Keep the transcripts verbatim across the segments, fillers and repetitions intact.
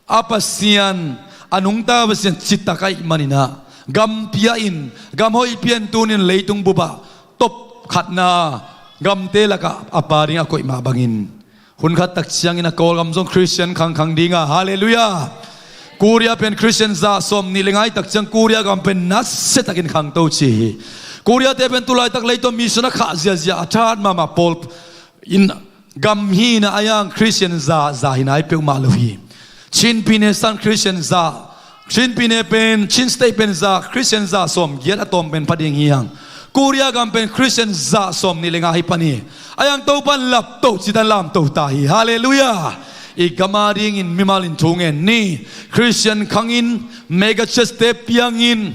A Pasian, a nungta Pasian citak ahih manin ah, gam pia in, gam hoih pia in, tuni in leitung bup ah top khatna gamte lakah a pa ding a koih mah bangin, hun khat tak ciangin a Kawlgam zong Khristian khangkhang ding a, halleluiah. Korea pen Khristian za sawmnih le nga hi tak ciang Korea gam pen nasia takin khangto ci hi. Korea-te pen tu laitak leitung mission a khah ziazia a thahat mahmah pawl in gam hi in ah, a yang Khristian za, za hi nai peuhmah lo hi. Chin pyine san Khristian za, Chin pyine pen, Chin State pen za, Khristian za sawmgiat a tawm pen pha ding hi hang. Korea gam pen Khristian za sawmnih le nga hi pan hi. A yang Topan laptoh citan lamto ta hi. Halleluiah. I gam a dingin mimal in thu ngen ni. Khristian khangin, megachurch-te piangin,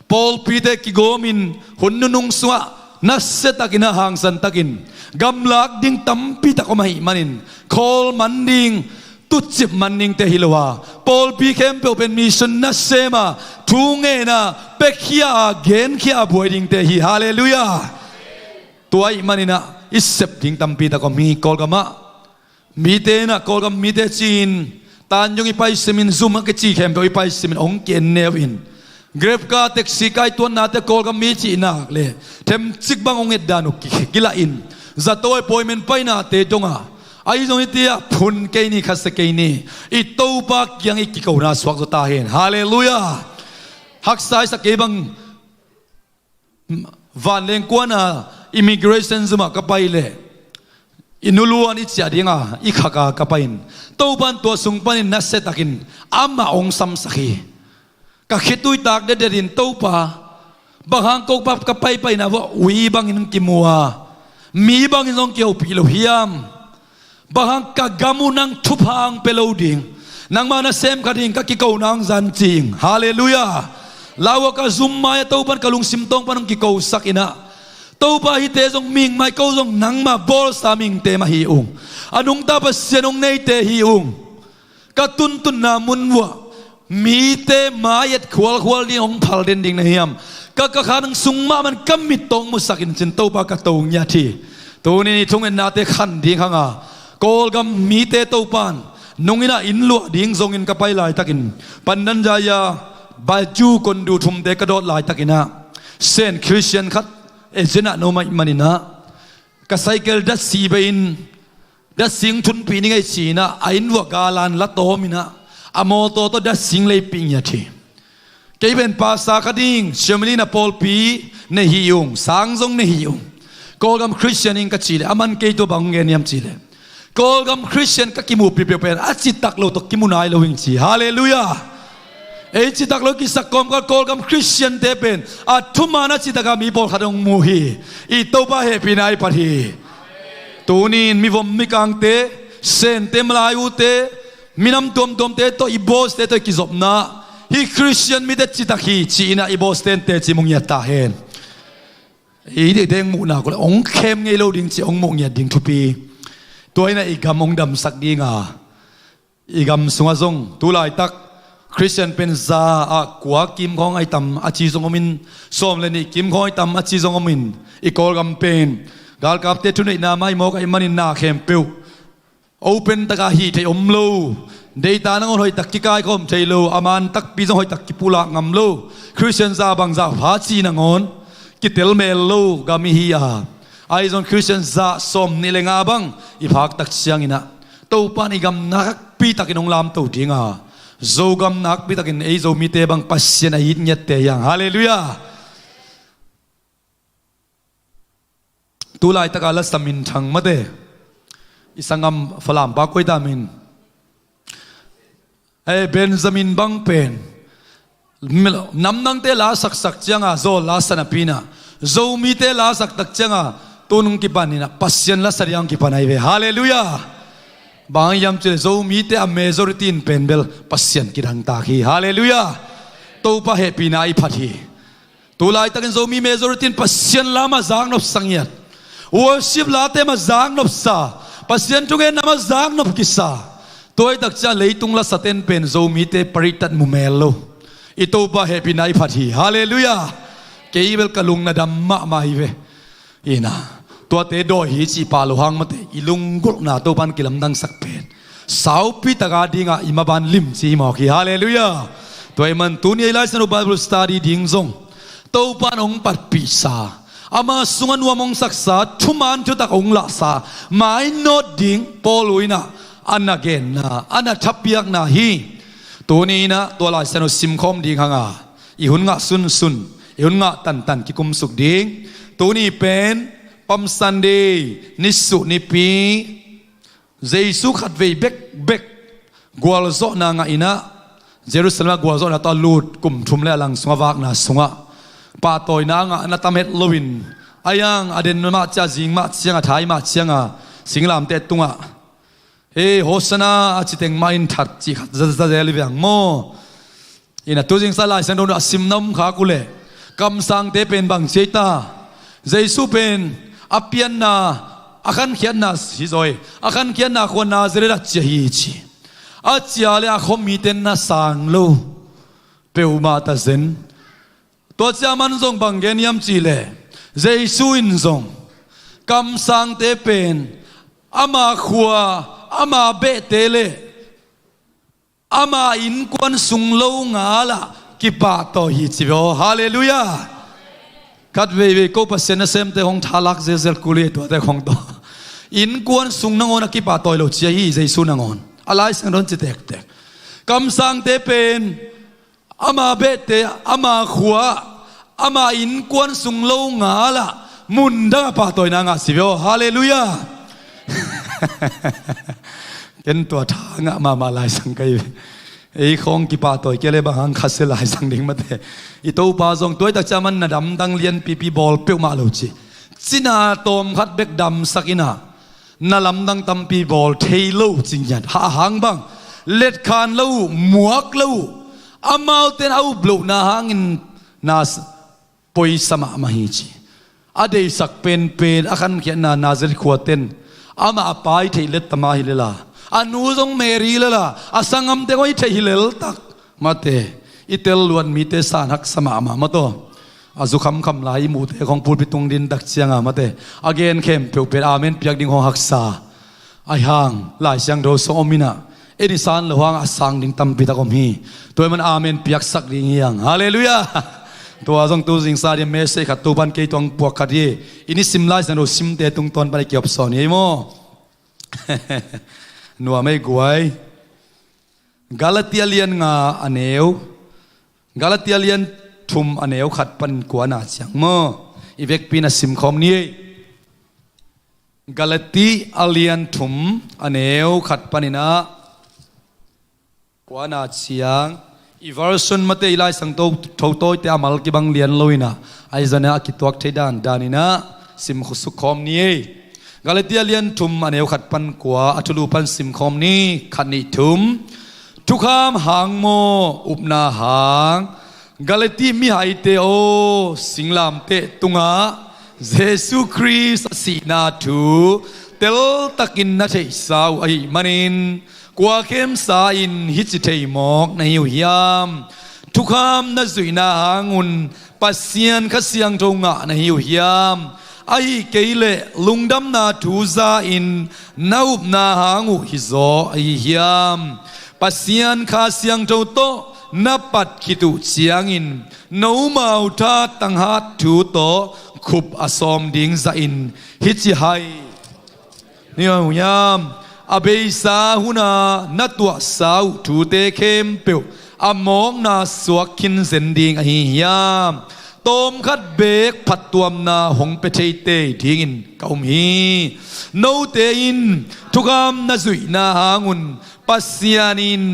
pawlpite kigawmin, hun nunung sungah nasia takin ah, hangsan takin gamlak ding tampi tak om ahih manin, khawl man ding, tutcip man dingte hi lo a, pawlpi khempeuh pen mission nasem a, thu ngen a, piakhia a, genkhia a buai dingte hi. Halleluiah. Tua ahih manin ah i sep ding tampi tak om hi. Kawlgam ah mite in ah, Kawlgam mite ci-in, Tanjung i paisimin, Zoom a kici khempeuh i paisimin, hong ki-en neu in. Grab car, taxi kai tuannate Kawlgam mi cih nak leh themcik bang hong et dan uh ki, kilah in. Zato appointment painate dong a, ahi zong hiti ah phun kei ni, khasia kei ni. I Topa kiang i kikona suak zaw ta hen. Halleluiah. Haksa i sak kei bang, vanleng kuan a immigration zum ah ka pai leh, i nuluan i ciah ding a i khak a ka pai in, Topan tua sung panin nasia takin amah hong samsak hi. Ka khitui tak detdet in, Topa, bang hang ko pa ka paipaina uah ui bangin hong kimu a, mi bangin zong kihopih lo hiam? Bang hang ka gam uh nang thupha hong pia lo ding, nangma nasem kha ding ka kikona hong zang ci ing. Halleluiah. Lau a ka zum mai-ah Topan ka lungsim tawng pan hong kikosak in ah, Topa, hihte zong mihing mah hi, ko zong nangma bawlsa mihingte mah hi ung. A nungta Pasian hong neite hi ung. Ka tuntunna mun uah mite mai-et khualkhual ding hong phal den ding na hiam? Ka, ka khan hong sung mahmah in ka mit tawh hong musak in, ci-in Topa ka to ngiat hi. Tuni-in i thungennate khan ding hang a, Kawlgam mite Topan nungin ah inn luah ding zongin ka pai laitakin, Pandan Jaya, Baju, Kondu thumte ka dawt laitakin ah, Saint Christian khat agent ah na om ahih manin ah, ka cycle datsi bei in, datsi hong thunpih ning ei ci-in ah, a inn uah galan la tawm in ah, a mawtaw tawh datsi hong leipih ngiat hi. Kei pen pastor kha ding, Sherman-in a pawlpi nei hi ung, sang zong nei hi ung. Kawlgam Christian ing ka cih leh, aman kei tawh bang hong gen hiam cih leh, Kawlgam Christian ka kimuhpih peuhpeuh a citak lo tawh kimu nai lo ing ci. Halleluiah. Ei citak lo kisak kawmkal Kawlgam Christian-te pen a thuman a citak a mi pawlkhat hong mu hi. I Topa hehpihna i phat hi. Tuni-in mivom mikangte, Sente, Malayu-te, minam tuamtuamte tawh, i boss-te tawh i kizopna, hih Christian mite citak hi ci-in ah i boss-te in teci mu ngiat ta hen. I deih deng muhna ko le hong khem ngei lo ding ci, hong muh ngiat ding thupi. Tua in ah i gam hong damsak ding a, i gam sungah zong tu laitak Christian pen za ah kua kim khawng ahi tam a ci zong om in, sawm le nih kim khawng ahi tam a ci zong om in, i Kawlgam pen galkapte thuneihna mah ahi mawk ahih manin na khempeuh open taka hih theih om lo. Deihta nangawn hoihtak kikaikhawm thei lo, a man takpi zong hoihtak kipulak ngam lo. Christian za bangzah pha ci nangawn kitel mel lo gam i hi a, ahi zong Christian za sawmnih le nga bang i phak tak ciangin ah, Topa in i gam nakpi takin hong lamto ding a, Zogam nakpi takin ei Zomite bang Pasian a it ngiatte hi hang. Halleluiah. Tu laitaka lasa minthang mate, i sanggam Falam pa koi ta min, eh, Benjamin bang pen namdangte la saksak cianga zawl la sa napi-in ah, Zomite la sak tak cianga tun hong kipan in ah, Pasian la sa ding hong kipan ahi ve. Halleluiah. Bang hang hiam cih leh Zomite a majority in pen bel Pasian kidangtak hi. Halleluiah. Topa hehpihna i phat hi. Tu laitakin Zomi majority in Pasian la mah zaknop sa ngiat, worship late mah zaknop sa, Pasian thungetna mah zaknop kisa. Tua hi tak ciang leitung lasate'n pen Zomite paritat mu mel lo. I Topa hehpihna i phat hi. Halleluiah. Kei bel ka lung na dam mahmah hi ve. Ina, tuate dawi hi cih pah lo hang mate, i lunggulhna Topa'n kilamdangsak pen saupi taka dingah i maban lim ci hi mawk hi. Halleluiah. Tua ahih man tuni ei Lai Siangtho Bible study ding zong Topa in hong patpihsa, ama sungah nuam hong saksa, thuman thutak hong lahsa, mainawt ding Paul uh inah a na genna, a na thapiakna hi. Tuni inah tua Lai Siangtho simkhawm ding hanga i hun ngah sunsun, i hun ngah tantan kikumsuk ding. Tuni pen Palm Sunday, nisuh nipi, Jesu khatvei bekbek gualzawhna ngah inah, Jerusalem ah gualzawhna tawh a lut kum thum le a lang sungah vakna sungah pahtawina a ngah na tam het loin, a yang a den mah ciang, a zing mah ciang, a thai mah cianga singlamteh tungah, "Hei, Hosanna," a citeng mah in that cih khat za, za zel hi veng maw? Inah tuzingsa Lai Siangtho a simna om khak uhleh, kamsangte pen bang ci ei ta? Jesu pen a pianna, a khankhiatna hi zaw hi. A khankhiatna khua Nazareth ah ci hi ci. A ci a le a khuamite na sang lo peuhmah ta zen. Tua ciang aman zong bang gen hiam cihleh, Jesu in zong kamsangte pen ama khua, ama behte le ama innkuan sung lo ngalah kipahtawi hi ci ve aw. Halleluiah. Khat veivei ko Pasian nasemte hong thalak zelzel kul hi, tuate hong tawh. Innkuan sung nangawn a kipahtawi lo ci ahi hi, Jesu nangawn. A Lai Siangtho in ci tektek. Kamsangte pen ama behte, ama khua, ama innkuan sung lo ngalah mun dangah pahtawina ngah ci ve aw. Halleluiah. Ken tua tha ngah mahmah laisang ka hi ve. Ei khawng kipahtawi kei le bang hang khasia laisang ding mate. I Topa zong tuaitak ciang aman na lamdang lianpipi bawl peuhmah lo ci. Cina tawmkhat bek damsak inah na lamdang tampi bawl thei lo ci ngiat. Hah hang bang, letkhan lo uh, muak lo uh. Amaute in a up lohna hangin na s-, poisa mahmah hi ci. A deisak penpen a khankhiatna Nazareth khuaten amah a pa i theih letta mah hi lela, a nu zong Mary lela, a sanggamte khawng i theih hi leltak mate. I tel luat mite san haksa mahmah mate aw. A zu khamkham lai i muhte khawng pulpit tung din tak cianga mate, a gen khempeuh pen amen piak ding khawng haksa. Ahi hang Lai Siangtho sung om inah, ei ni san lo hangah a sang ding tampi tak om hi. Tua ahih man amen piaksak ding hi hang. Halleluiah. Tua zong tuzingsa ding message khat Topan kei tungah puak khat hi. I nisim Lai Siangtho simte tungtawn pan i kiop sawn hi ei maw? Nuam ei guai. Galatia lian nga a neu, Galatia lian thum a neu khat panin kuana ciang maw? I vekpi in a simkhawm ni ei. Galati a lian thum a neu khat paninah kuana ciang, i version mate i Lai Siangtho tawite a mal kibang lian lo inah, ahi zongin a kituak thei dandan inah simsuk khawm ni ei. Galati a lian thum a neu khat pan kua, a thulu pan simkhawm ni, khat nih thum. Thukham hang maw, upna hang? Galati mihaite aw, singlamteh tungah Jesu Khrist a sihna thu teltakin na theihsa uh ahih manin, kua khemsa in hici thei mawk na hi uh hiam? Thukham na zuihna hangun Pasian Kha Siangtho ngah na hi uh hiam? Ahih kei leh lungdamna thu za-in na upna hang uh hizaw ahi hiam? Pasian Kha Siangtho tawh na pat khit uh ciangin nomau tha tanghat thu tawh khup a sawm ding zahin hici hai ni uh hiam? A beisa huna na tuahsa uh thute khempeuh a mawkna suak khin zen ding ahi hiam? Tawmkhat beek phattuamna hong pia theitei dingin ka um hi. Note in thukham na zuihna hangun Pasian in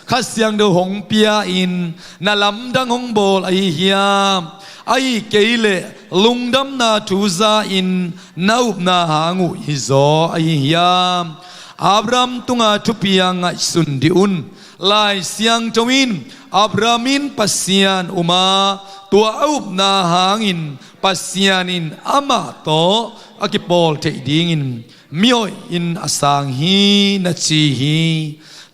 Kha Siangtho hong pia-in na lamdang hong bawl ahi hiam? Ahih kei leh lungdamna thu za-in na upna hang uh hizaw ahi hiam? Abraham tunga thupi a ngaihsun dih un. Lai Siangtho in Abraham in Pasian um a, tua a upna hangin Pasian in amah tawh a kipawl theih dingin mihoihin a sang hi, na ci hi.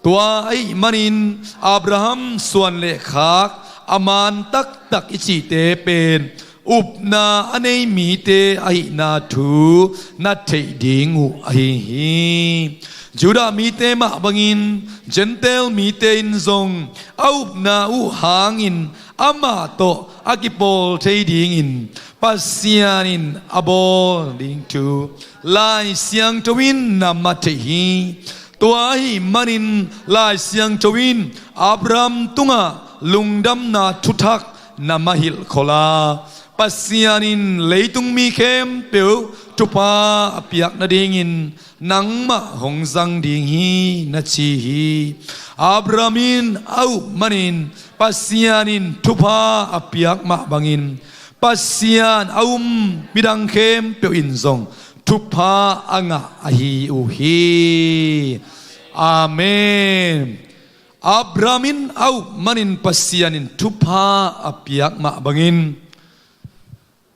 Tua ahih manin Abraham suan le khak a man taktak i cihte pen upna a nei mite ahihna thu na theih ding uh ahi hi. Judah mite mah bangin Gentile mite in zong a upna uh hangin amah tawh a kipawl thei dingin Pasian in a bawl ding thu Lai Siangtho in na mah thei hi. Tua ahih manin Lai Siangtho in Abraham tungah lungdamna thuthak na mah hilh khol a, Pasian in leitung mi khempeuh thupha a piak nadingin nangmah hong zang ding hi, na ci hi. Abraham in a up manin Pasian in thupha a piak mah bangin Pasian a um midang khempeuh in zong thupha a ngah ahi uh hi. Amen. Abraham in a up manin Pasian in thupha a piak mah bangin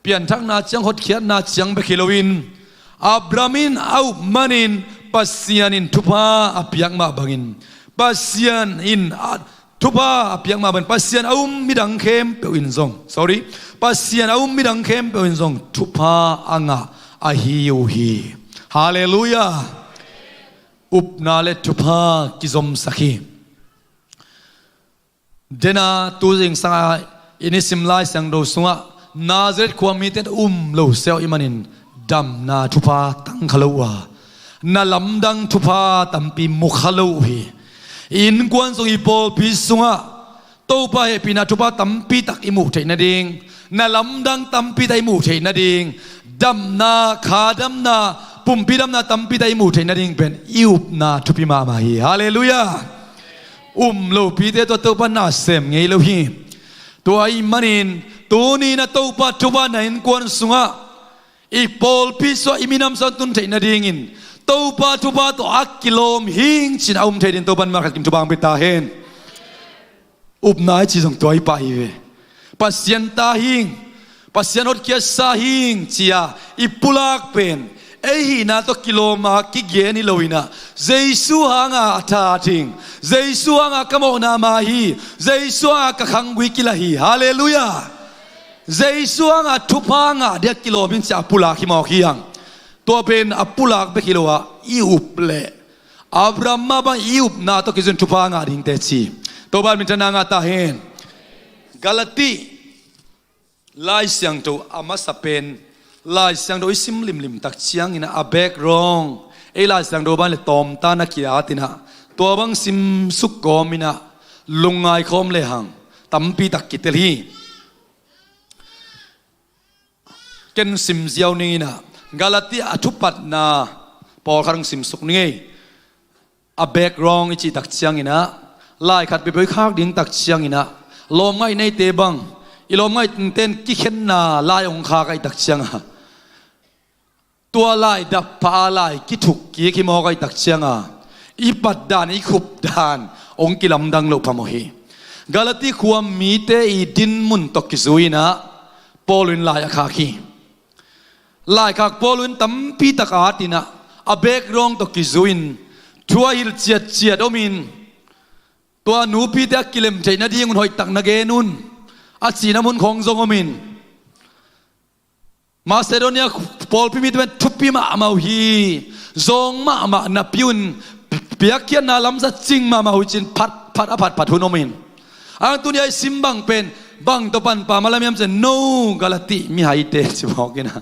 pianthakna ciang, hotkhiatna ciang bek hi loin Abraham in a up manin Pasian in thupha a piak mah bangin Pasian in a, thupha a piak mah bangin Pasian a um midang khempeuh in zong, sorry, Pasian a um midang khempeuh in zong thupha a ngah ahi uh hi. Halleluiah. Upna le thupha kizomsak hi. Dena tu zingsanga i nisim Lai Siangtho sungah Nazareth khua mite um lo siau i manin damna thupha tang kha lo uh a, na lamdang thupha tampi mu kha lo uh hi. I innkuan sung, i pawlpi sungah Topa hehpihna thupha tampi tak i muh theih nading, na lamdang tampi tak i muh theih nading, damna, kha damna, pumpi damna tampi tak i muh theih nading pen i upna thupi mahmah hi. Halleluiah. Um lopite tawh Topa na sem ngei lo hi. Tua ahih manin tuni-in a Topa thupha na innkuan sungah, i pawlpi sungah, i minam sungah tun theih nadingin Topa thupha tawh a kilawm hing ci-in a um thei dingin Topa in mah khat kim thupha hong pia ta hen. Upna i cih zong tua hi pah hi ve. Pasian ta hing, Pasian hotkhiatsa hing ci-a i pulak pen ei hihna tawh kilawm a kigen hi loin ah, Jesu hanga a that hing, Jesu hanga ka mawhna mah hi, Jesu hanga ka khanggui kila hi. Halleluiah. Jesu hanga thupha ngah ding a kilawm hing ci-a a pulak hi mawk hi hang. Tua pen a pulak bek hi lo a, i up leh Abraham mah bang i upna tawh kizui-in thupha ngah ding teci. Topa in minthanna ngah ta hen. Galati Lai Siangtho a masa pen Lai Siangtho i sim limlim tak ciangin ah, a background ei Lai Siangtho bang le tawmta na ki-at in ah, tua bang simsuk kawmin ah lungngai khawm lehang tampi tak kitel hi. Ken sim ziau ning in ah, Galati a thupatna pawlkhat hong simsuk ning ei. A background i cih tak ciangin ah, lai khat peuhpeuh i khak ding tak ciangin ah, lawmngaih neite bang, i lawmngaihte in kikhenna lai hong khak ahih tak ciangin ah, tua lai dap pha a lai kithuk kik hi mawk ahih tak ciangin ah, i pat dan, i khup dan hong kilamdang loh phamawh hi. Galati khua mite i dinmun tawh kizui-in ah Paul in lai a khak hi. Laikhak Paul in tampi tak a at in ah, a background tawh kizui-in thu a hilh ciatciat om in, tua nupite a kilem theih nadingun hoih tak na gen un, a cihna mun khawng zong om in, Macedonia pawlpi mite pen thupi mahmah uh hi, zawng mahmah napi un, piakkhiatna lamzat cing mahmah uh hi ci-in phatphat a phatphat hun om in, a tuni-a i sim bang pen bang tawh pan pah mah hiam cih leh, no, Galati mihaite ci mawk in ah,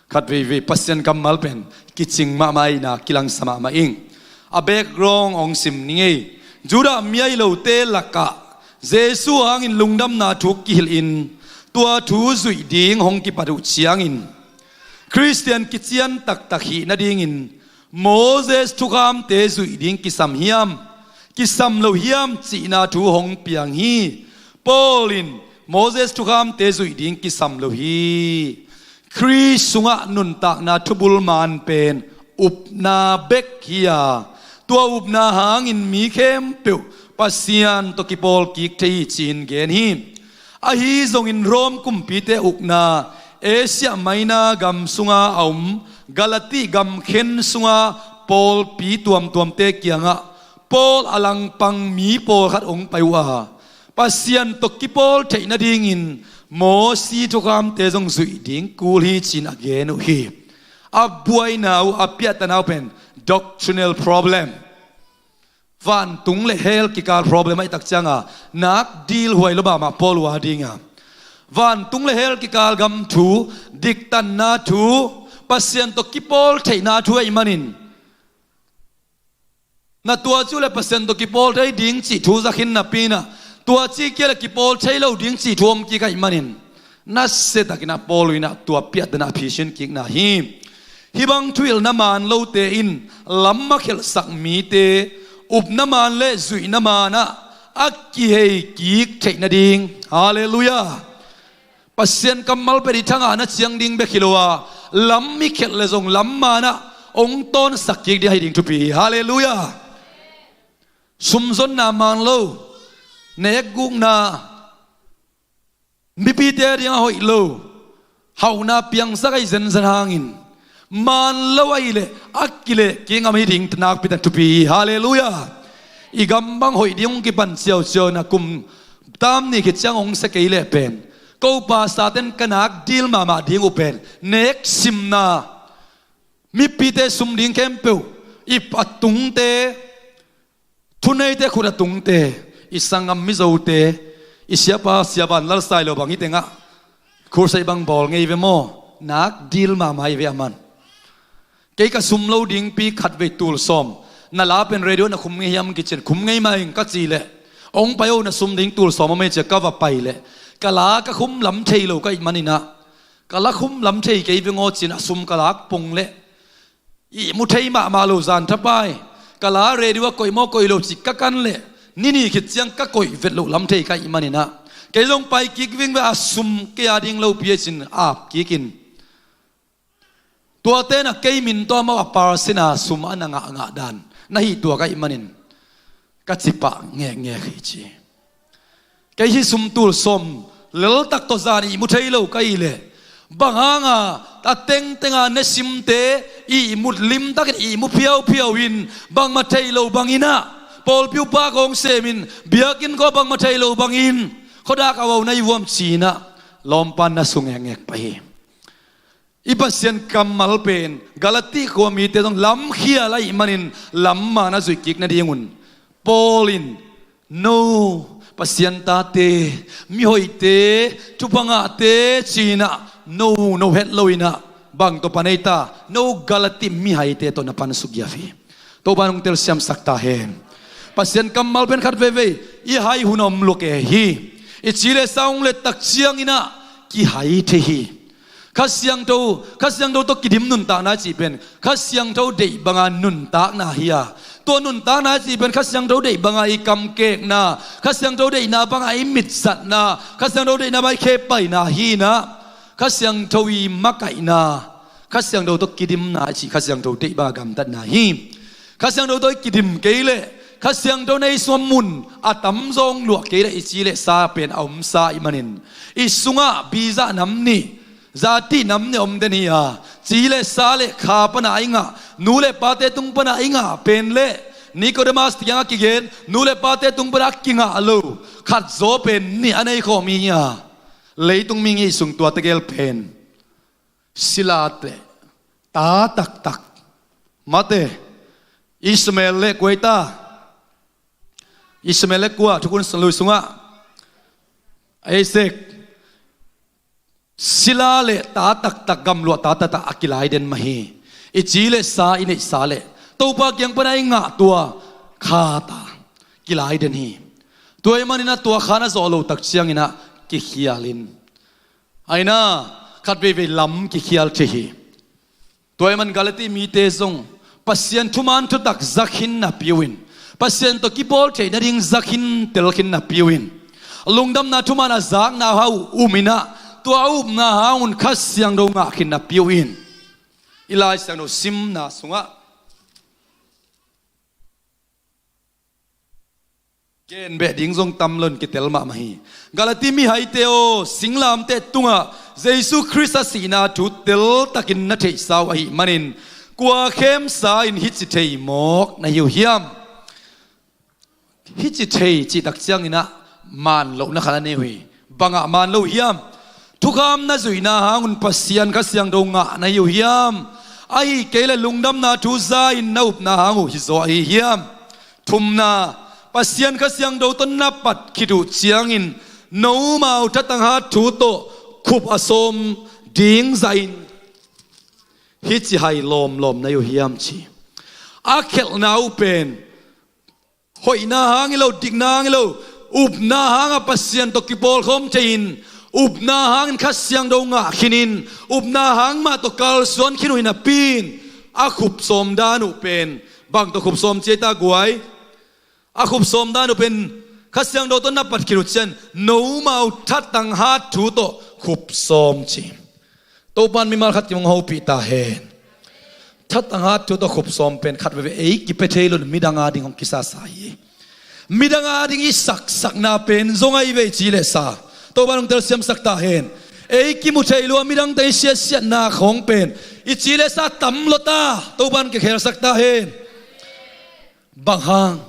khat veivei Pasian kammal pen kicing mahmah in ah, kilangsa mahmah ing. A background hong sim ning ei. Judah mi ahi lote lakah Jesu hangin lungdamna thu kihilhin, tua thu zuih ding hong kipat uh ciangin, Khristian kician taktak hih nadingin Moses thukhamte zuih ding kisam hiam, kisam lo hiam cihna thu hong piang hi. Paul in Moses thukhamte zuih ding kisam lo hi. Khrist sungah nuntakna thubul man pen upna bek hi-a, tua upna hangin mi khempeuh Pasian tawh kipawl kik thei hi ci-in gen hi. Ahi zongin Rom kumpite ukna Asia Minor gam sunga a om Galati gam khen sunga pawlpi tuamtuamte kiangah Paul a langpang mi pawlkhat hong pai uh a, Pasian tawh kipawl theih nadingin Mosi thukhamte zong zuih ding kul hi ci-in a gen uh hi. a buaina uh, a piahtana uh pen doctrinal problem, vantung le hell kikal problem ahih tak cianga nak deal huai lo mahmah Paul uh a dinga. Vantung le hell kikal gam thu, diktanna thu, Pasian tawh kipawl theihna thu ahih manin, na tua ci uh leh Pasian tawh kipawl thei ding cih thu za khin napi-in ah, tua ci kei leh kipawl thei lo ding cih thu om kik ahih manin, nasia takin ah Paul in ah tua piahtana a phisin kikna hi. Hih bang thuhilhna maan lote in lam a khelhsak mite upna maan le zuihna maan ah a kihei kik theih nading. Halleluiah. Pasian kammal pen i thangahna ciang ding bek hi lo a, lam i khelh leh zong lam maan ah hong tawnsak kik ding ahi ding thupi hi. Halleluiah. Sumzonna maan lo, nekgukna, mipite a dingah hoih lo, hauhna piangsak ahi zenzen hangin maan lo ahih leh a kileh kik ngam hi ding nakpi tak thupi hi. Halleluiah. I gam bang hoih ding hong kipan ciauciau in ah kum tam nih khit ciang hong sia kei leh pen, ko pastor ten ka nak deal mahmah ding uh pen neksimna, mipite sum ding khempeuh, i a tungte, thuneite khut a tungte, i sanggam Mizote, i siapa Sia Van Lal Sailo bang hi tengah crusade bang bawl ngei ve maw? Nak deal mahmah hi ve aman. Kei ka sum lo dingpi khatvei tul sawm, na la pen radio na khum ngei hiam kici-in, khum ngei mah ing ka cih leh, hong pai o, na sum ding tul sawm om ei ci-a ka va pai leh, ka la ka khum lam thei lo ka hih manin ah, ka la khum lam thei kei veng aw ci-in a sum ka lak pong leh, ihmu thei mahmah lo zan thapai, ka la radio ah koih maw koih lo cih ka kan leh, ni nih khit ciang ka koih vet loh lam thei ka hih manin ah, kei zong pai kik ving ve, a sum kei a ding lopi hi ci-in ap kik in. Tuate in ah kei min tawh amau a purse in ah sum a na ngahngah dan na hih tuak ahih manin ka ci pah ngekngek hi ci. Kei hih sum tul sawm leltak tawh zan ihmu thei lo ka hih leh, bang hanga a tengtenga ne simte ihmu limtakin, ihmu phiauphiau in, bangmah theih loh bangin ah pawlpi upa kong semin, biakinn kong bangmah theih loh bangin khuadak a uau na hi uh hiam ci-in ah lawmpa na su ngekngek pah hi. I Pasian kammal pen Galati khua mite zong lamkhial ahih manin lam maan a zuih kik nadingun Paul in, no, Pasian tate, mihoihte, thupha ngahte ci-in ah, no, no het lo-in ah, bang tawh pan ei ta, no Galati mihaite tawh na pan suk giap hi. Topa in hong telsiamsak ta hen. Pasian kammal pen khat veivei i hai hun a om lua kei hi. I ci le sa hong let tak ciangin ah kihai thei hi. Kha Siangtho, Kha Siangtho tawh kidim nuntakna i cih pen Kha Siangtho deih banga nuntakna hi a, tua nuntakna i cih pen Kha Siangtho deih banga i kamkekna, Kha Siangtho deihna banga i mitsatna, Kha Siangtho deihna banga i khepaina hi-in ah, Kha Siangtho i makaihna, Kha Siangtho tawh kidimna i cih Kha Siangtho deih banga gamtatna hi. Kha Siangtho tawh i kidim kei leh Kha Siangtho na i sungah mun a tamzaw hong luah kei leh i ci le sa pen a omsa ahih manin, i sungah biza nam nih, zati nam nih om den hi a, ci le sa le kha pana i ngah, nu le pate tung pana i ngah pen leh Nicodemus kiangah kigen, nu le pate tung pana a kingah lo khat zaw pen nih a nei khawm hi a, leitung mi ngei sung tua tegel pen sila le ta taktak, mate, Ishmael le kua hi ta, Ishmael le kua, Thukhun Lui sungah Isaac, sila le ta taktak, gamluah ta taktak a kilai den mah hi. I ci le sa, i neihsa le Topa kiang pana i ngah tua kha ta kilai den hi. Tua ahih manin ah tua kha na zawh loh tak ciangin ah kikhial in, aina, khat veivei lam kikhial thei hi. Tua ahih man Galati mite zong Pasian thuman thutak za khin napi-in, Pasian tawh kipawl theih nading za khin, tel khin napi-in, lungdamna thuman a zakna hang um in ah, tua a upna hangun Kha Siangtho ngah khin napi-in, i Lai Siangtho simna sungah gen beh ding zong tam lo-in kitel mahmah hi. Galati mihaite aw, singlamteh tungah Jesu Khrist a sihna thu teltakin na theihsa uh ahih manin, kua khemsa in hih ci thei mawk na hi uh hiam? Hih ci thei cih tak ciangin ah maan lohna khat a nei uh hi. Bangah maan lo uh hiam? Thukham na zuihna hangun Pasian Kha Siangtho ngah na hi uh hiam? Ahi kei leh lungdamna thu za-in na upna hang uh hi zaw ahi hiam? Thumna, Pasian Kha Siangtho tawh na pat khit uh ciangin nomau thatang hat thu tawh khup a sawm ding zahin hih ci hai lawmlawm na hi uh hiam ci. A khelhna uh pen hoihna hang hi lo, dikna hang hi lo, upna hangah Pasian tawh kipawlkhawm thei-in, upna hangin Kha Siangtho ngah khinin, upna hang mah tawh kalsuan khin uh hi napi-in, a khup sawm dan uh pen bang tawh khup sawm ci ei ta guai? A khup sawm dan uh pen Kha Siangtho tawh na pat khit uh ciang nomau thatang hat thu tawh khup sawm ci. Topa'n mimal khat kim hong hopih ta hen. Thatang hat thu tawh khup sawm pen khat veve ei kipia thei lo in midang ading hong kisasa hi. Midang ading i saksakna pen zong ahi ve i ci le sa Topa'n hong telsiamsak ta hen. Ei kimu thei lo a midangte i siatsiatna khawng pen i ci le sa tam lua ta, Topa'n kikhelsak ta hen. Bang hang?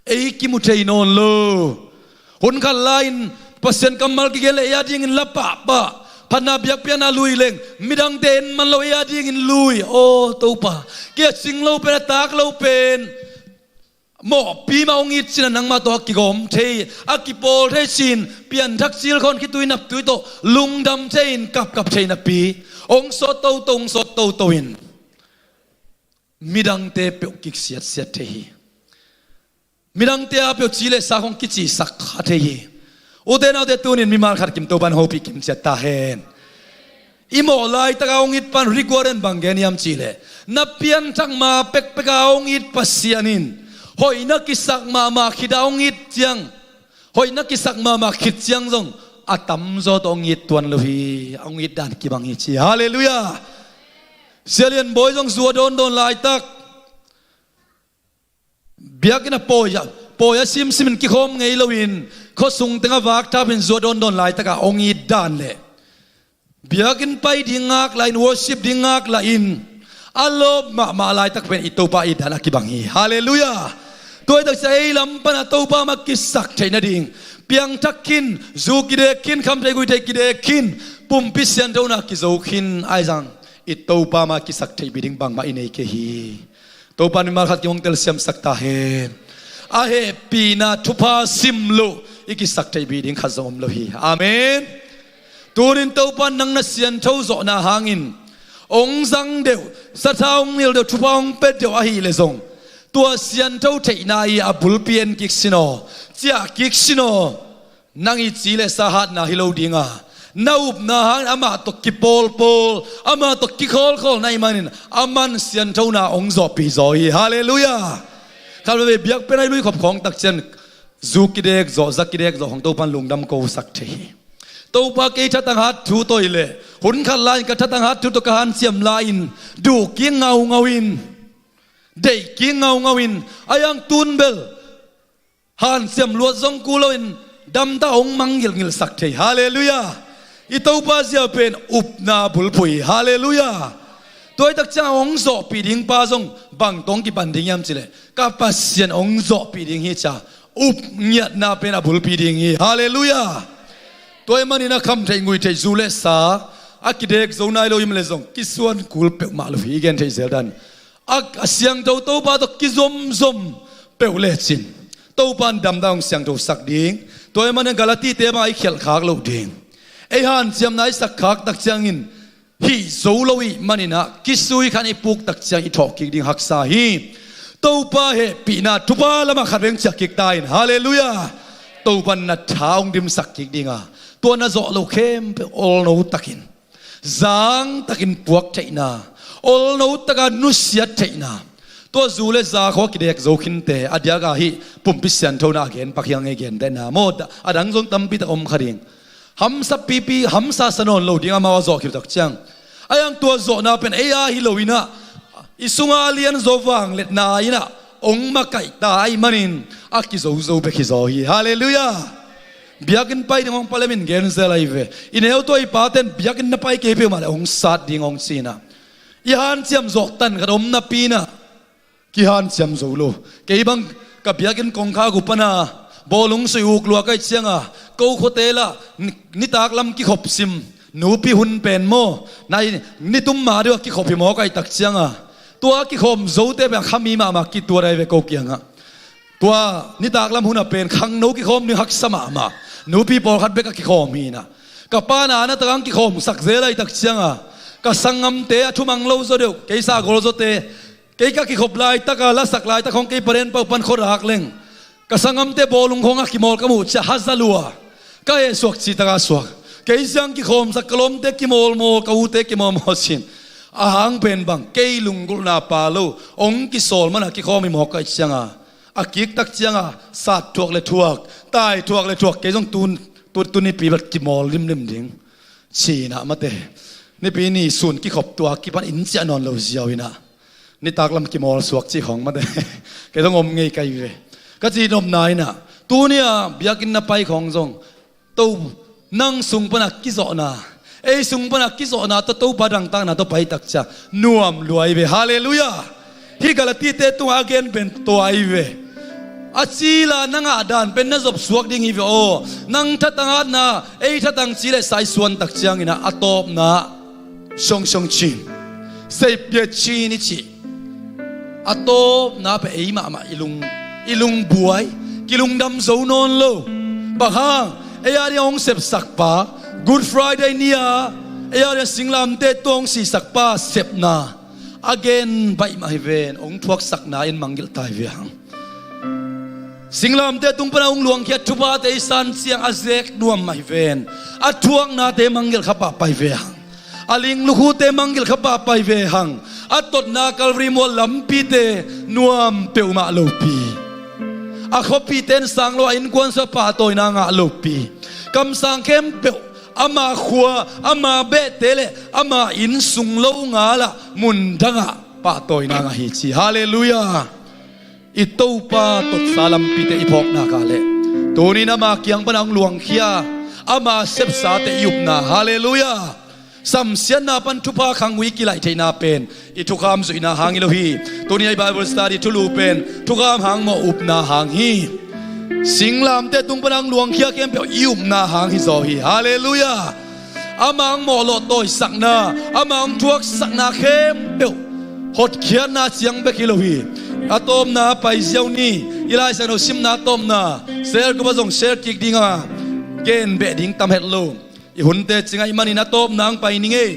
Ei kimu thei nawn lo. Hun khat lai-in Pasian kammal kigen leh ei adingin la pahpah, phatna biakpiakna lui leng midangte en man lo, ei adingin lui. Aw Topa, kia cing lo pen, a tak lo pen, mawhpi mah hong it cin a nangmah tawh a kigawm thei, a kipawl thei cin, pianthak cilkhawn khitui naptui tawh lungdam thei-in kapkap thei napi, hong sawt toto, hong sawt toto in midangte peuh kiksiatsiat thei hi. Midangte a peuh ci le sa khawng kicisak kha thei hi. Ute naute, tuni-in mimal khat kim Topa'n hopih kimciat ta hen. I mawh laitaka hong it pa'n riguaren bang gen hiam cih leh, na pianthak ma pekpeka hong it Pasian in hoihna kisak mahmah khit a hong it ciang, hoihna kisak mahmah khit ciang zong a tamzaw tawh hong it tuan lo hi. A hong it dan kibang hi ci. Halleluiah. Sia Lian Bawi zong zu a dawndawn laitak, biakinn ah pawi a, pawi a simsimin kikhawm ngei loin khuasung teng a vakthapin zu a dawndawn laitakah hong it dan leh biakinn pai ding ngak lahin, worship ding ngak lahin a lawp mahmah laitak pen i Topa it dan a kibang hi. Halleluiah. Tua hi takciang ei lam panah Topa mah kisak theih nading, piangthak khin, zu kidek khin, khamtheih guihtheih kidek khin, pumpi sianthona kizo khin, ahi zong i Topa mah kisak theihpih ding bangmah i nei kei hi. Topa'n mimal khat kim hong telsiamsak ta hen. A hehpihna thupha sim loh i kisak theihpih ding khat zong om lo hi. Amen. Tuni-in Topa'n nang na siantho zawhna hangin hong zang deuh, sathau hong nilh deuh, thupha hong pia deuh ahih leh zong, tua siantho theihna i a bulpi en kik sin aw, ciah kik sin aw. Nang i ci le sa hatna hi lo ding a, na upna hangin amah tawh kipawlpawl, amah tawh kikhawlkhawl na hih manin ama'n sianthona hong zawhpih zaw hi. Halleluiah. Khat veve biakpiakna i lui khop khawng takciang zu kidek zawh, za kidek zawh khawng Topa'n lungdam kosak thei hi. Topa, kei thatang hat thu tawh hi leh, hun khat lai-in ka thatang hat thu tawh ka hanciam lai-in duh kik ngaungau in, deih kik ngaungau in, a hiang tun bel hanciam luat zong kul loin damtak hong mang ngilngilsak thei. Halleluiah. I Topa zia pen upna bulphuh hi. Halleluiah. Tua hi takciang hong zawhpih ding pa zong bang tawh kipan ding hiam cih leh, ka Pasian hong zawhpih ding hi ci-a up ngiatna pen a bulpi ding hi. Halleluiah. Tua hih manin a khamtheih nguitheih, zu le sa a kidek zo nai lo hi mah leh zong kisuan kul peuhmah lo hi, i gen theih zel dan. A, a siangtho Topa tawh kizomzom peuh lecin Topa'n damdam hong siangthosak ding. Tua hih manin Galati-te bang a i khialh khak loh ding, ei hanciamna i sak khak takciangin hih zo lo i hih manin ah kisui khat i puk takciang i thawh kik ding haksa hi. Topa hehpihna thupha lamah khat veng ciah kik ta in. Halleluiah. Topa'n na tha hong dimsak kik ding a, tua na zawh loh khempeuh olno takin, zang takin puak theihna, olno taka nusiat theihna. Tua zu le za khawng a kidek zo khinte a diak a hih pumpi sianthona a gen pak hiang ei, gentehna maw, a dang zong tampi tak om kha ding. Hamsa pipi, hamsa sa nawn lo ding, amau a zawh khit takciang. A hiang tua zawhna pen ei a hi lo in ah, i sunga lianzaw vangliatna in ah hong makaihta ahih manin a kizozo bek hi zaw hi. Halleluiah. Biakinn pai ding hong palemin gen zel ahi ve. I neu tua i pate'n biakinn na pai kei peuhmah leh hong sat ding hong ci in ah, i hanciam zawh tan khat om napi in ah kihanciam zo lo. Kei bang ka biakinn kongkhak uh pana bawlung sui uk lua ka hih ciang a, ko khuate lah ni, nitak lam kikhop sim, Nupi hun pen maw, nai, nitum ma deuh a kikhop hi mawk ahih tak cianga, tua kikhawm zote pen a khami mahmah kituat ahi ve ko kiangah. Tua nitaklam hun a pen khangno kikhawm ding haksa mahmah. Nupi pawlkhat bek a kikhawm hi inah, ka pa na na takang kikhawmsak zel ahih tak cianga, ka sanggamte a thumang lo zaw deuh, kei sa gol zawte, kei ka kikhop laitaka lasak laitak khawng kei paren pau pan khuadak leng, ka sanggamte bawlung khawng a kimawl ka muh ciah haza lua, ka heh suak cih taka suak. Kei ciang kikhawmsak ka lawmte kimawlmawl, ka ute kimawlmawl sin. A hang pen bang, kei lunggulhna pa lo hong kisawl mana kikhawm hi mawk ahih cianga, a kiktak cianga sat thuak le thuak, tai thuak le thuak, kei zong tu, tu, tu nipi bat kimawl limlim ding. Cinah mate, nipi ni sun kikhop tua kipan in ciah nawn lo ziau inah, nitaklam kimawl suak cih khawng mate. Kei zong om ngei ka hi ve. Ka ci nopna inah, tuni-a biakinn na pai khawng zong, to, nang sung pana kizawhna, ei sung pana kizawhna tawh Topa dangtakna tawh pai tak ciang nuam lua hi ve. Halleluiah. Hih Galati-te tungah a gen pen tua hi ve. A cila na ngah dan pen na zop suak ding hi ve aw. Nang thatang atna, ei thatang ci le saisuan tak ciangin ah a tawpna, siongsiong cin, seipia cin i cih. A tawpna pen ei mahmah i lung, i lungbuai, kilungdam zo nawn lo. Bang hang, ei a ding hong sepsak pa, Good Friday ni-a ei a ding singlamteh tung hong sihsak pa sepna, a gen baih mah hi ven, hong thuaksakna in mangngilh ta hi ve hang. Singlamteh tung pana hong luangkhia thuphate i san ciang a zek nuam mah hi ven, a thuaknate mangngilh kha pahpah hi ve hang. A ling lukhute mangngilh kha pahpah hi ve hang. A totna Calvary mual lampite nuam peuhmah lopi. A khuapihte in sang lo a innkuan sua pahtawina ngah lopi. Kamsang khempeuh, ama khua, ama behte le ama inn sung lo ngalah mundangah pahtawina ngah hi ci. Halleluiah. I Topa totsa lampite i phawknak ah le, tunin ama kiang pana hong luangkhia, ama sepsate i upna. Halleluiah. Samsiatna pan thupha khang uh i kilaih theihna pen i thukham zuihna hang hi lo hi. Tuni-a i Bible study thulu pen thukham hang maw, upna hang hi. Singlamteh tung pana hong luangkhia khempeuh i upna hang hi zaw hi. Halleluiah. Ama hong mawhlawh tawisakna, ama hong thuaksakna khempeuh hotkhiatna ciang bek hi lo hi. A tawpna pai ziau ni. I Lai Siangtho simna a tawpna, share kop a zong share kik dinga, gen beh ding tam het lo. I hunte cingah i manin a tawpna hong pai ning ei.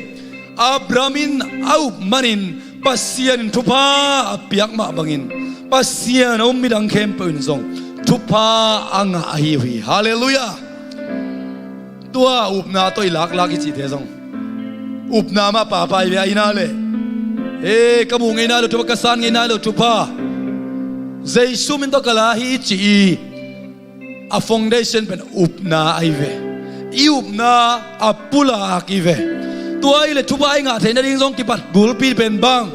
Abraham in a up manin Pasian in thupha a piak mah bangin, Pasian a um midang khempeuh in zong thupha a ngah ahi uh hi. Halleluiah. Tua upna tawh i laklak i cihte zong, upna mah pahpah hi ve. Ahi na le, e, ka muh ngei nai lo thupha, ka san ngei nai lo thupha, Jesu min tawh ka la hi i cih i, a foundation pen upna ahi ve. I upna a pulak hi ve. Tua hi le thupha i ngah theih nading zong kipat bulpi pen bang,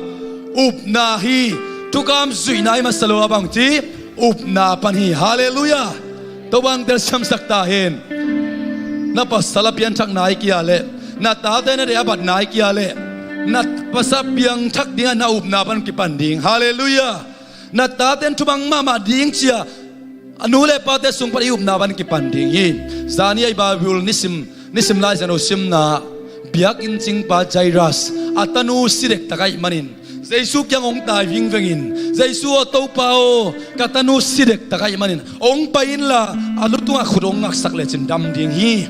upna hi. Thukham zuihna i masa lo a bang ci, upna pan hi. Halleluiah. Topa in telsiamsak ta hen. Na pasal a pianthak nai kia le, na tate na deh a bat nai kia le, na pasal piangthak dingah na upna pan kipan ding. Halleluiah. Na taten thumang mahmah ding cia, a nu le pate sung pan i upna pan kipan ding hi. Zani a i Bible nisim, nisim Lai Siangtho simna, biakinn cingpa Jairus, a tanu si dektak ahih manin Jesu kiang hong tai vingvengin, Jesu aw, Topa aw, ka tanu si dektak ahih manin hong pai inla, a lu tungah khut hong ngaksak lecin dam ding hi.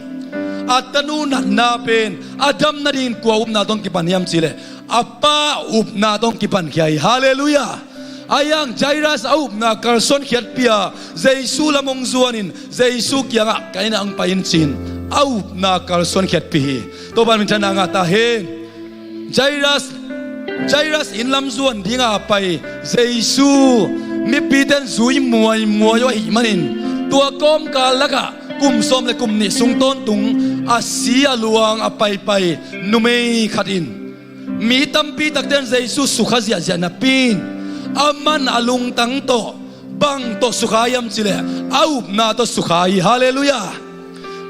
A tanu natna pen a dam nadingin kua upna tawh hong kipan hiam cihleh, a pa upna tawh hong kipankhia hi. Halleluiah. Ahi hang Jairus a upna kalsuan khiatpi a, Jesu lam hong zuanin, Jesu kiangah, ka innah hong pai in ci-in a upna kalsuan khiatpi hi. Topa in minthanna ngah ta hen. Jairus, Jairus inn lam zuan dinga a pai Jesu, mipite in zui muaimuai uh ahih manin, tua kawmkal lakah kum sawm le kum nih sung tawntung a si a luang a paipai numei khat in, mi tampi takte in Jesu sukha ziahziah napi in, aman a lungtang tawh bang tawh sukha hiam cihleh, a upna tawh sukha hi. Halleluiah.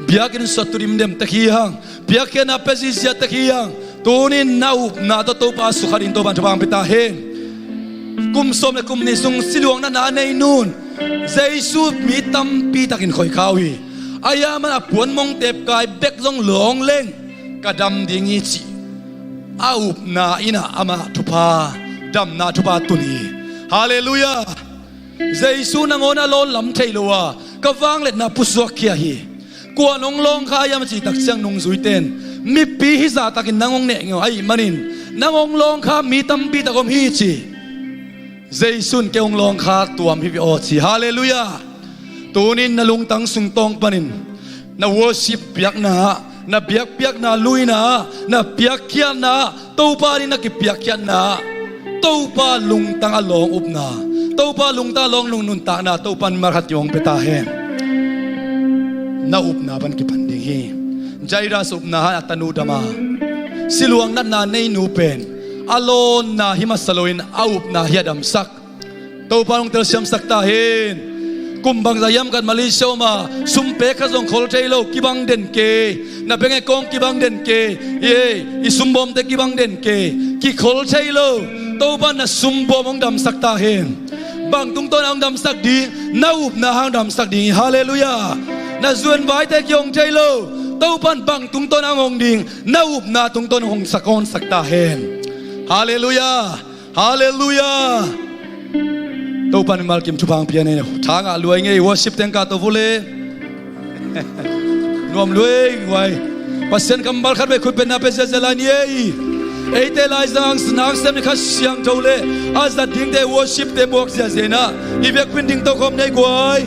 Biakinn sawt tu dimdem tek hi hang, biakinn a pia zizia tek hi hang, tunin na upna tawh Topa sukha dingin Topa in thupha hong pia ta hen. Kum sawm le kum nih sung siluang natna a nei nun, Jesu mi tampi takin khoih kha uh hi. Ahi a man a puanmong tepkai bek zong lawng leng, ka dam ding hi cih a upna in ah amah thupha, damna thupha tun hi. Halleluiah. Jesu nangawn a lawn lam thei lo a ka vangliatna pusuakkhia hi. Kua nong lawngkha hiam a cih tak ciang nungzuite in mipi hi zahtakin nang hong nehngeu ahih manin nang hong lawngkha mi tampi tak om hi ci. Jesu in kei hong lawngkha tuam hi ve aw ci. Halleluiah. Tunin na lungtang sung tawng panin na worship biakna ah, na biakpiakna luina ah, na piakkhiatna ah, Topa ding na kipiakkhiatna ah Topa lungtang a lawng upna, Topa lungtang a lawng nuntakna Topa in mimal khat kiang hong pia ta hen. Na upna pan kipan ding hi. Jairus upna ah a tanu dam a, siluang natna nei nu pen a lawnna hi masa loin a upna hi a damsak. Topa in hong telsiamsak ta hen. Kum bangzah hiam khat Malaysia om a, sum pek kha zong khol thei lo, kibang den kei. Na bank account kibang den kei. Ei, i sumbawmte kibang den kei. Kikhol thei lo. Topa in na sumbawm hong damsak ta hen. Bang tungtawn hong damsak ding? Na upna hang damsak ding hi. Halleluiah. Na zuanvaite kihong thei lo. Topa in bang tungtawn hong hong ding? Na upna tungtawn hong sak, hong sak ta hen. Halleluiah. Halleluiah. Topa in mimal kim thupha hong pia ni. Tha ngah lua ing ei, worship teng ka to vule. Nuam lua ing ei. Pasian kammal khat vei khutbetna pia ziahziah lai ni ei. Eite Laizang nang sem ni Kha Siangtho le a zat dingte worship te muak ziahziah in ah i biakpiak ding tokhom ni ei guai.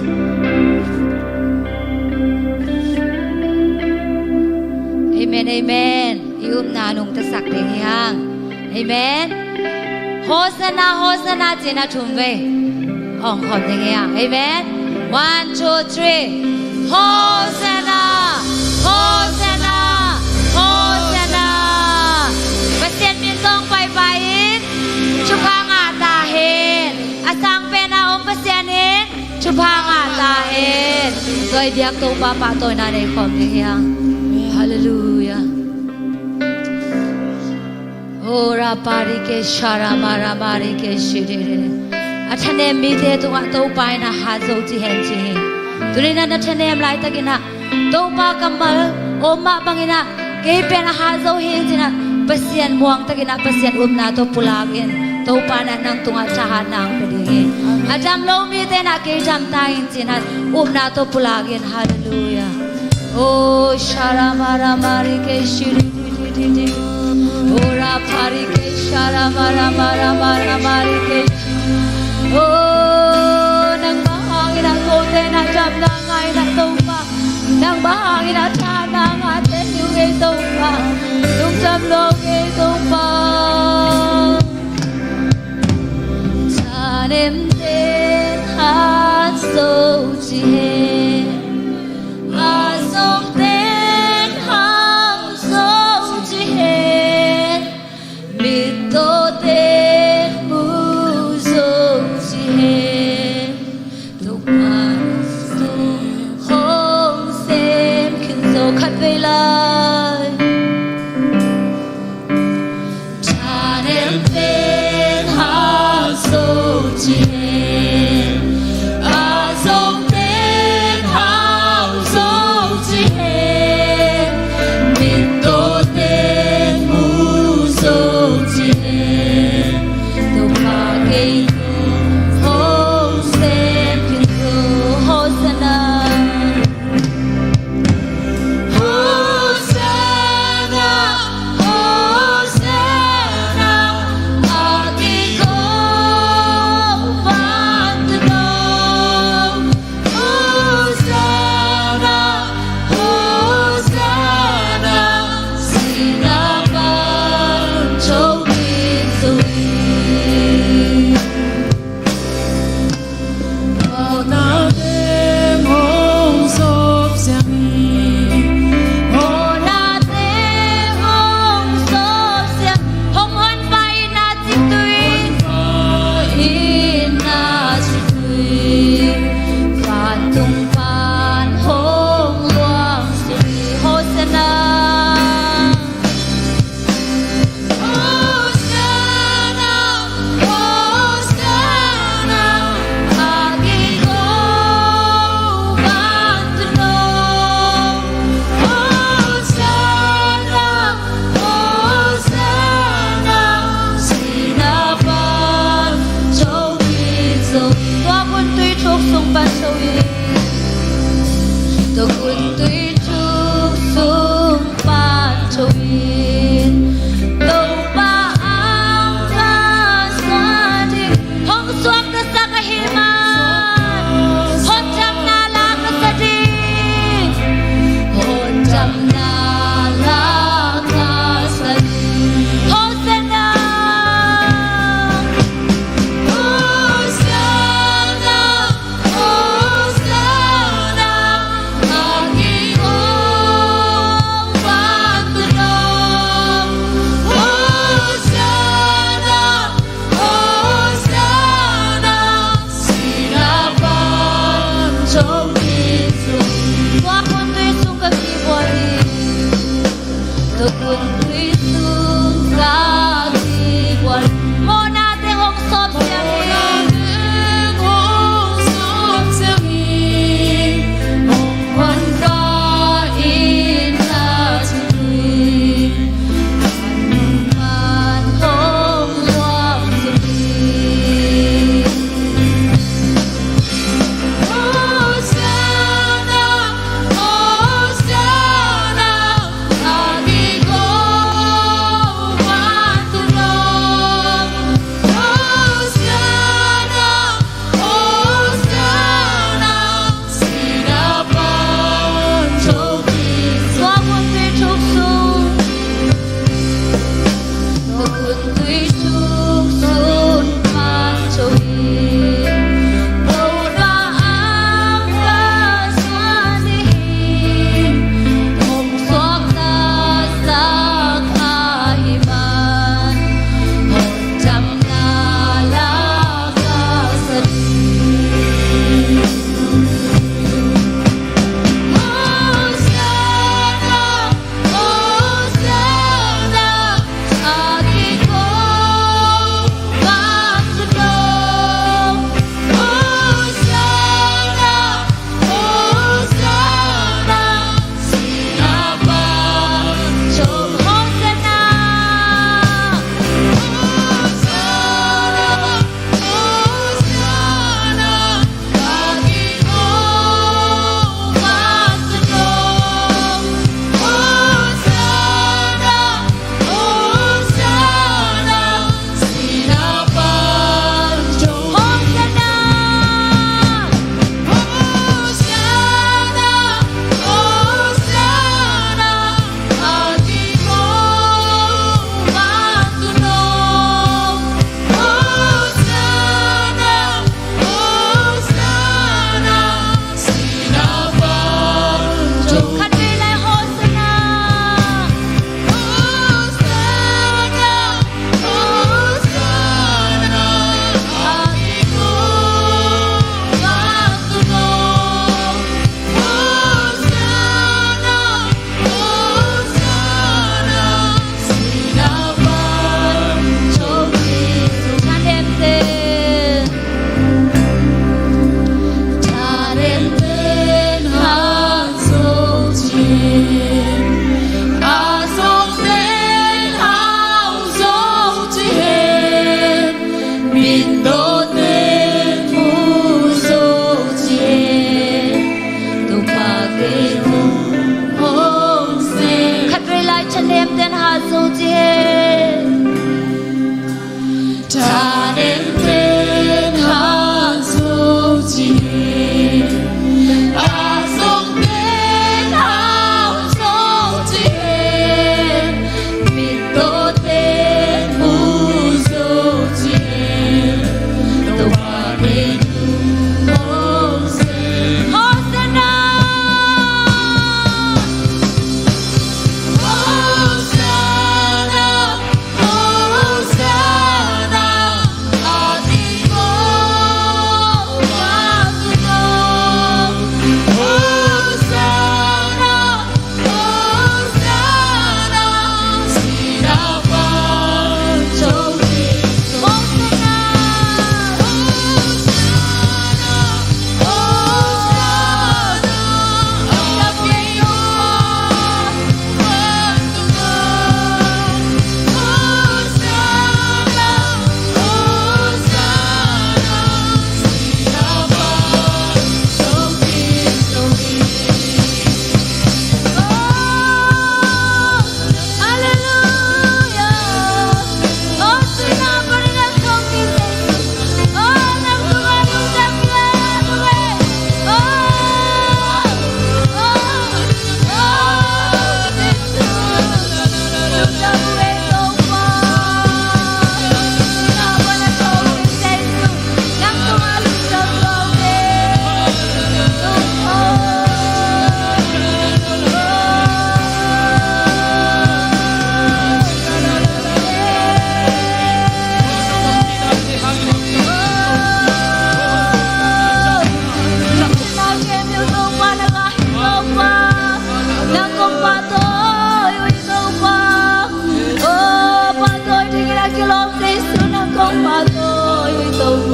Amen, amen. I upna nungtasak ding hi hang. Amen. Hosanna, Hosanna ci-in a thum vei hong khawm ding hi hang. Amen. One, two, three. Hosanna, Hosanna, Hosanna. Pasian min tawng paipai in thupha ngah ta hen. A sang pen a om Pasian in thupha ngah ta hen. Tua i biak Topa pahtawina nei khawm ding hi hang. Halleluiah. Ora parike shara mara marike shirire. A thanem mite tungah Topa in a hat zo ci hen ci hi. Tuni-in a na thanem laitakin ah Topa kammal om mah bangin ah kei pen a hat zo hi ing ci-in ah Pasian muangtakin ah Pasian upna tawh pulak in Topa in ah nang tungah thahatna hong pia ding hi. A dam lo mite in ah kei dam ta ing ci-in ah upna tawh pulak in. Halleluiah. Oh, shara mara marike shiri. Ora parike shara mara mara mara marike. Oh, nang bang hangin a kote na dam na ngai na Topa. Nang bang hangin a tha na ngate hiu ngei Topa. Nung dam lo ngei Topa. Thanem ten hat zo ci hen. A zong ten hau zo ci hen. Mittaw ten mu zo ci hen. Tuk man sung hong sem khin zo khat vei lai. Thanem ten hau zo ci hen. A zong ten hau zo ci hen. Mittaw ten mu zo ci hen. Topa kei tung hong sem khin zo. Hosanna. Hosanna, Hosanna,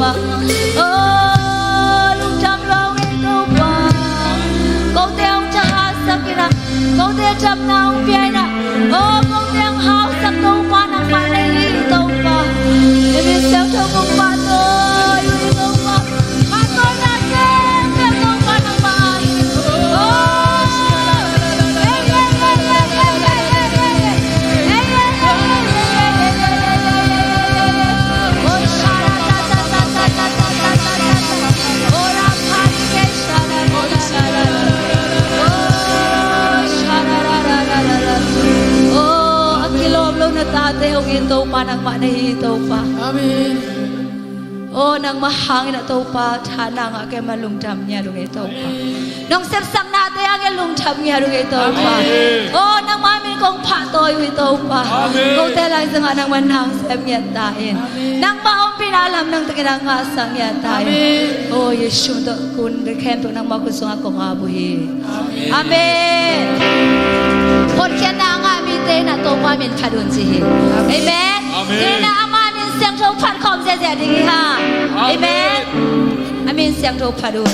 Aw, lungdam lo ing Topa. Kote hong thangsak in ah, kote thupha hong pia in ah, aw, kote hong hausak Topa nangmah na hi Topa. Na min siangtho kong pahtawi uh hi Topa. Pahtawina siangtho Topa nangmah hi. Aw, ei, ei, ei. Aw, a kilawm lo na tate hong it Topa nangmah na hi Topa. Amen. Aw, nangmah hangin ah Topa, tha na ngah keimah lungdam ngiat uh hi Topa. Nong sepsaknate hangin lungdam ngiat uh hi Topa. Amen. Aw, nangmah min kong pahtawi uh hi Topa. Amen. Kote laizangah nangmah na hong sem ngiat ta in. Amen. Nangmah ompihna lam nangtakin ah ngahsak ngiat ta in. Amen. Aw, Jesu tawh kun khempeuh nangmah khut sungah kong ap uh hi. Amen. Amen. Hotkhiatna a ngah mite in ah Topa min phat un ci hi. Amen. Amen. Amen. Tuni in ah ama min siangtho phat khawm ziahziah ding hi hang. Amen. Amen. A min siangtho phat un.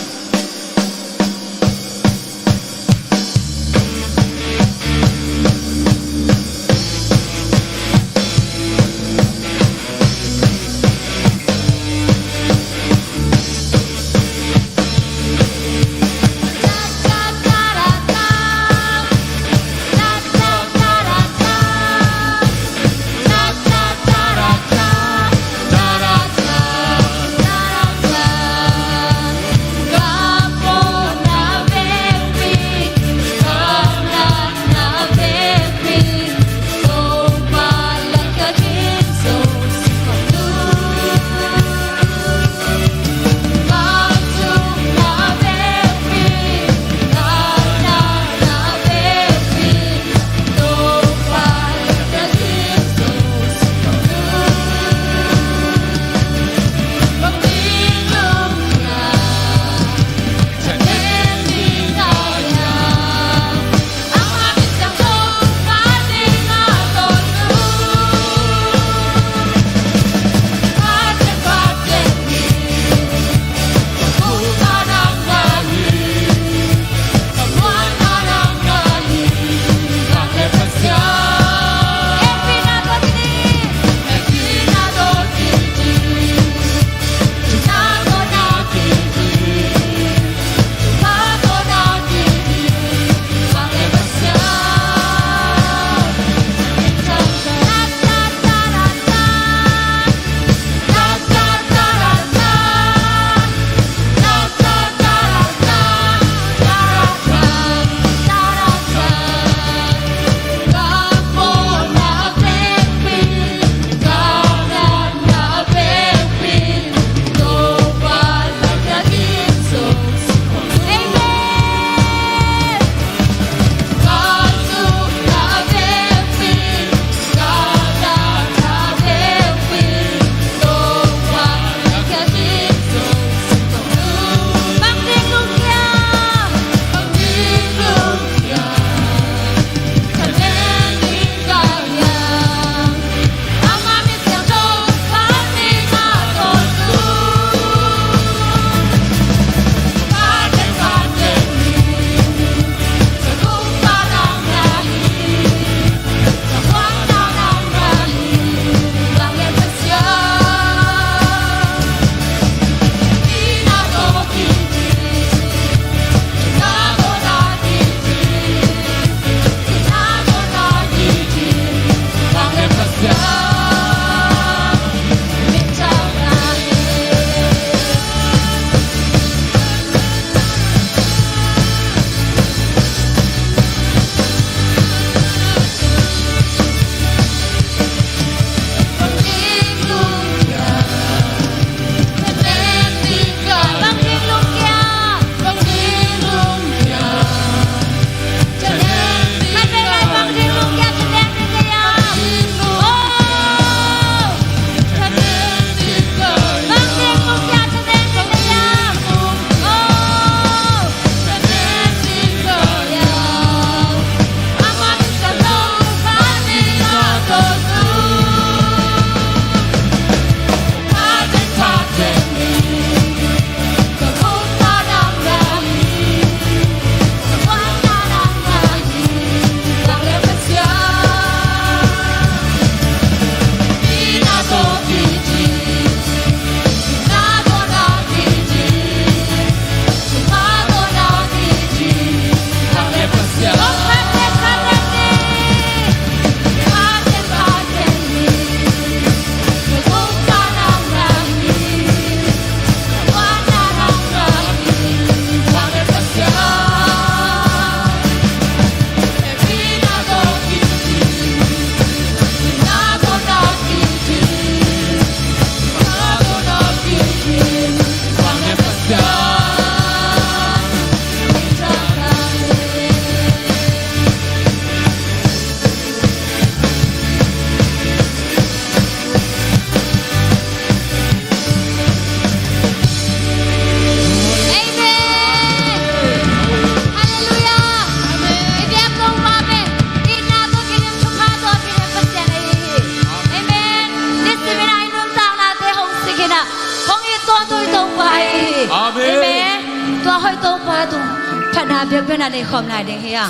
Amen. Tua hoih Topa tung phatna biakpiakna nei khawm lai ding hi a.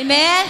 Amen.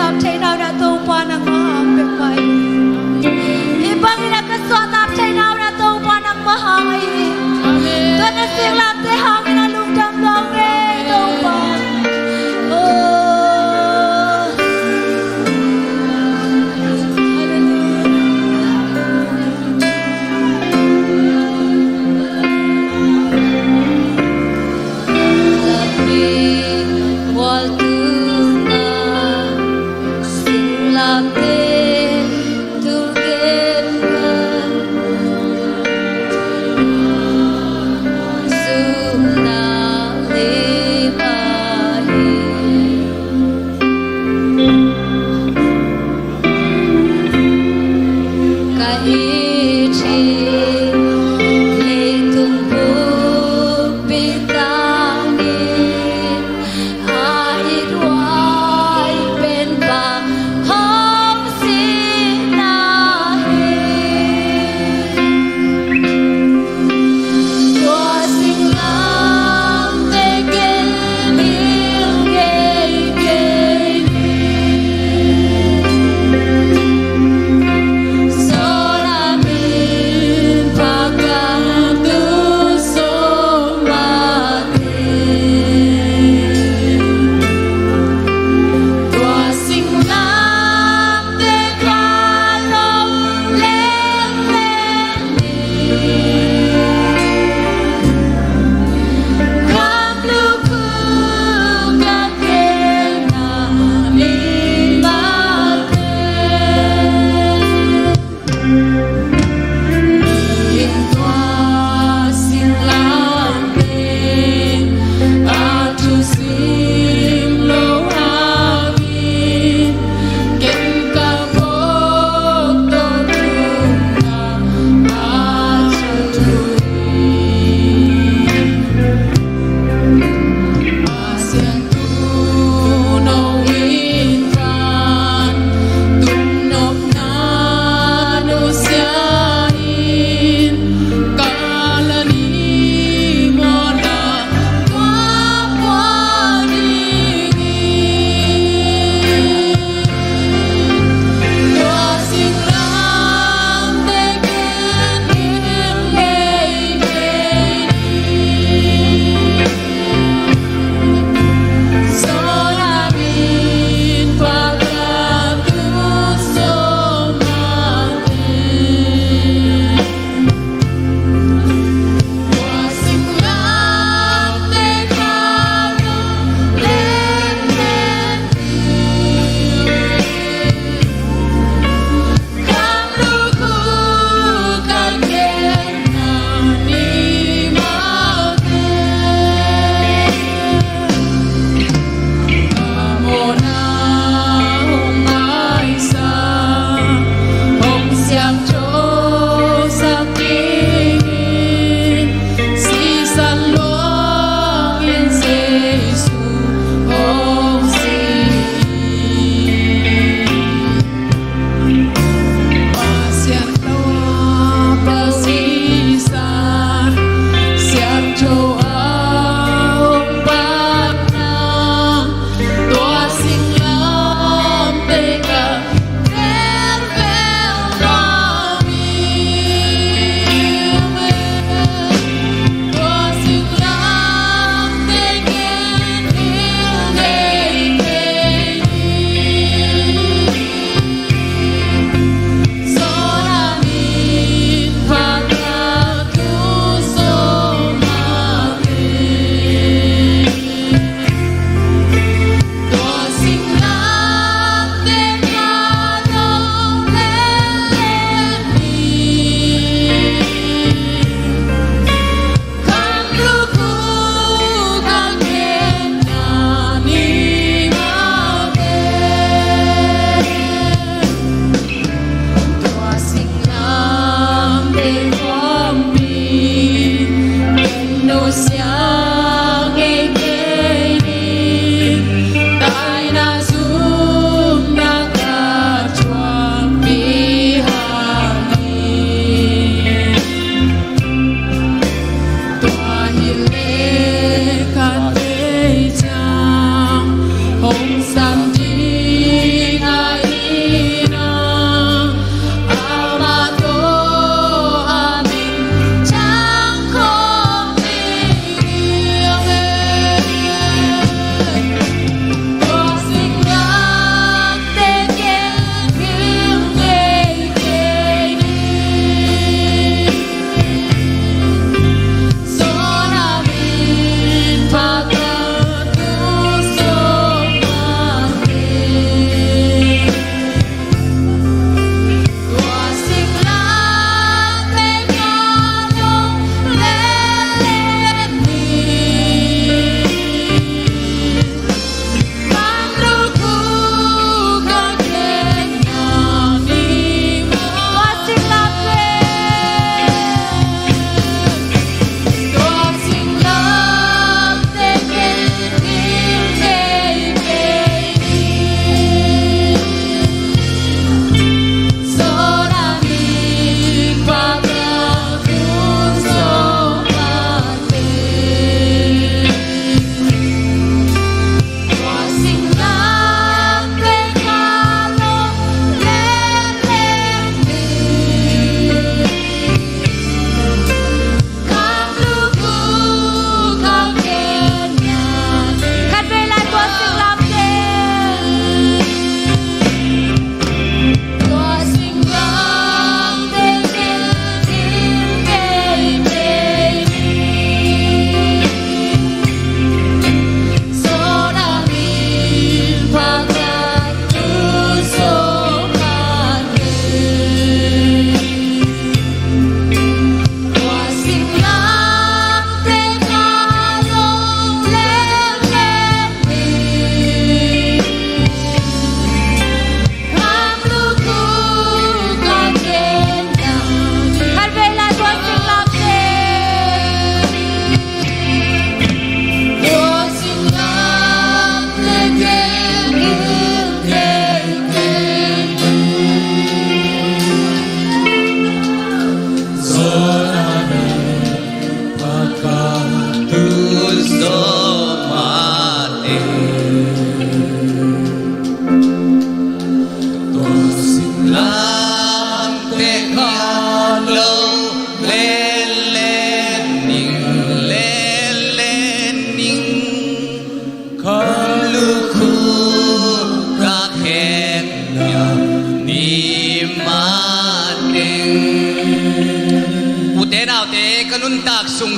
Suahtak theihna uh na Topa nangmah hang peuhmah hi. Hih bangin a ka suahtak theihna uh na Topa nangmah hang ahi hi. Tua na singlamteh hangin a lungdam lua ung ei Topa. Oh.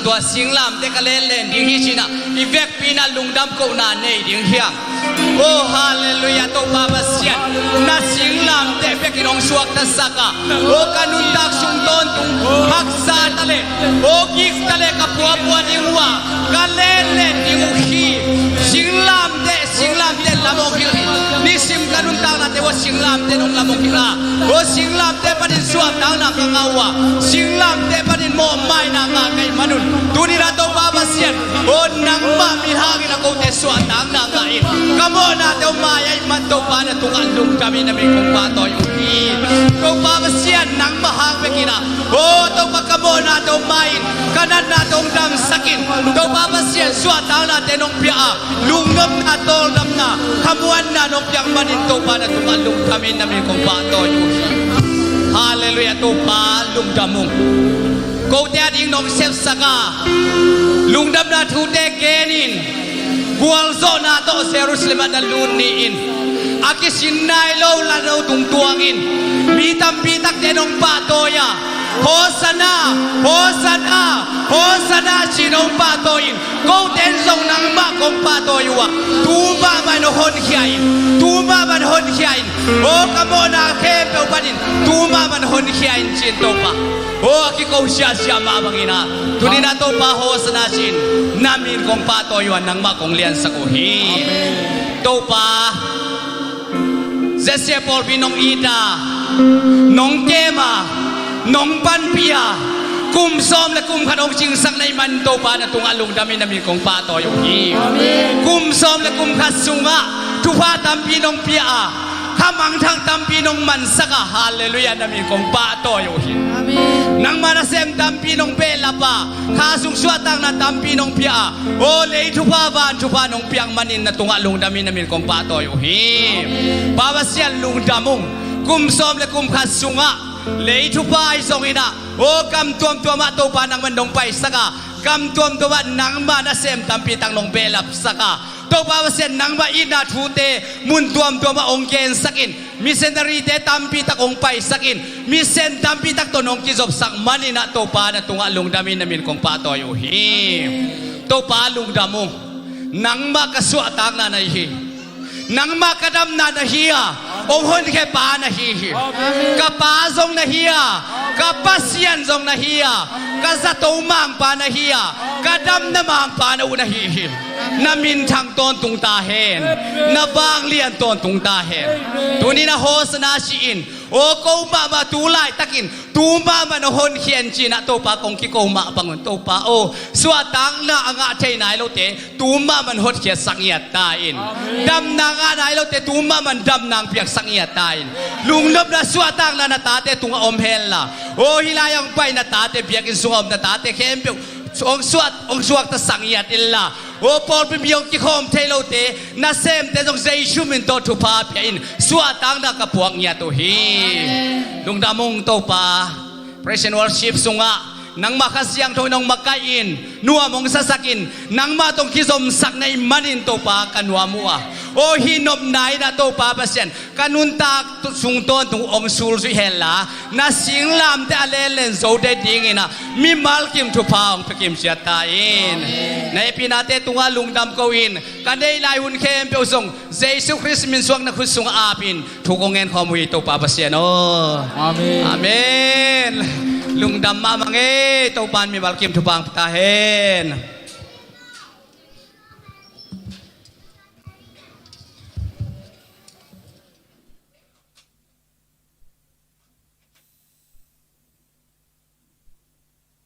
Tua singlamteh ka lenlen ding hi cinah i vekpi inah lungdam kohna nei ding hiam? Oh, halleluiah, Topa Pasian, na singlamteh bekin hong suaktasak a, oh, ka nuntak sung tawntung haksa ta leh, oh, gik ta leh ka puapua ding uh a, ka lenlen ding uh hi. Singlamteh, singlamteh lam hong hilh hi. Nisim ka nuntaknate uh a singlamteh in hong lam hong hilh a, oh, singlamteh panin suahtakna ka ngah uh a, singlamteh panin mawhmaina ngah ka hih manun, tuni-in ah Topa Pasian, oh, nangmah min hangin ah kote suahtakna ngah in, ka mawhnate uh mai ahih man Topa na tungah lungdam in na min kong pahtawi uh hi. Topa Pasian, nangmah hang bekin ah, oh, Topa, ka mawhnate uh mai in, ka natnate uh damsak in, Topa Pasian, suahtaknate nong pia a, lungnopna, tawldamna, khamuanna nong piak manin Topa na tungah lungdam in na min kong pahtawi uh hi. Halleluiah, Topa lungdam ung. Kote ading nong sepsak a, lungdamna thute genin, gualzawhna tawh Jerusalem ah na lut ni-in, a kisin nai lo la no tungtuangin mi tampi takte nong pahtawi a, Hosanna, Hosanna, Hosanna ci-in hong pahtawi in, kote in zong nangmah kong pahtawi uh a, tu mahmah in honkhia in, tu mahmah in honkhia in, aw ka mawhna khempeuh panin tu mahmah in honkhia in ci-in Topa, aw a kiko siasia mah bangin ah tuni-in ah Topa Hosanna ci-in na min kong pahtawi uh a, nangmah kong liansak uh hi. Topa, Jesse pawlpi nong it a, nong kem a, nong panpih a, kum sawm le kum khat hong cingsak na hih man Topa na tungah lungdam in na min kong pahtawi uh hi. Kum sawm le kum khat sungah thupha tampi nong pia a, kha mangthang tampi nong mansak a, halleluiah, na min kong pahtawi uh hi. Nangmah nasem tampi nong behlap a, kha sung suahtakna tampi nong pia a, aw lei thupha van thupha nong piak manin na tungah lungdam in na min kong pahtawi uh hi. Pa Pasian lungdam ung. Kum sawm le kum khat sungah lei thupha ahi zongin ah, aw gam tuamtuam ah Topa nangmah nong paisak a, gam tuamtuam ah nangmah nasem tampi tak nong behlapsak a, Topa Pasian nangmah itna thute mun tuamtuam ah hong gensak in, missionary-te tampi tak hong paisak in, mission tampi tak tawh nong kizopsak manin ah Topa na tungah lungdam in na min kong pahtawi uh hi. Topa lungdam ung. Nangmah ka suahtakna na hi hi. Nangmah ka damna na hi a, hong honkhia pa na hi hi. Ka pa zong na hi a, ka Pasian zong na hi a, ka zato mangpa na hi a, ka damna mangpa na uh na hi hi. Na minthang tawntung ta hen. Na vanglian tawntung ta hen. Tuni-in ah Hosanna ci-in, aw ko mahmah tu laitakin tu mahmah na honkhia in ci-in ah Topa kong kiko mah bangun Topa aw, suahtakna a ngah thei nai lote tu mahmah in hotkhiatsak ngiat ta in. Damna ngah nai lote tu mahmah in damna hong piaksak ngiat ta in. Lungnopna suahtakna na tate tungah om henla, aw hih lai-ah hong pai na tate, biakinn sungah om na tate khempeuh hong suak, hong suaktasak ngiat inla, aw pawlpi mi hong kikhawm thei lote, nasemte zong Jesu min tawh thupha pia in, suahtakna ka puak ngiat uh hi. Lungdam ung Topa. Praise and worship sungah nangmah Kha Siangtho in hong makaih in, nuam hong sasak in, nangmah tawh hong kizomsak na hih manin Topa ka nuam uh a, aw hih nopna in ah Topa Pasian, ka nuntak sung tawntung hong sulzuih henla, na singlamteh a lenlen zo ding in ah mimal kim thupha hong pia kimciat ta in. Na hehpihnate tungah lungdam ko in, ka neih lai hun khempeuh zong Jesu Khrist min suak na khut sungah ap in thu kong ngen khawm uh hi Topa Pasian aw. Amen. Amen. Lungdam mahmah ing ei. Topa in mimal kim thupha hong pia ta hen.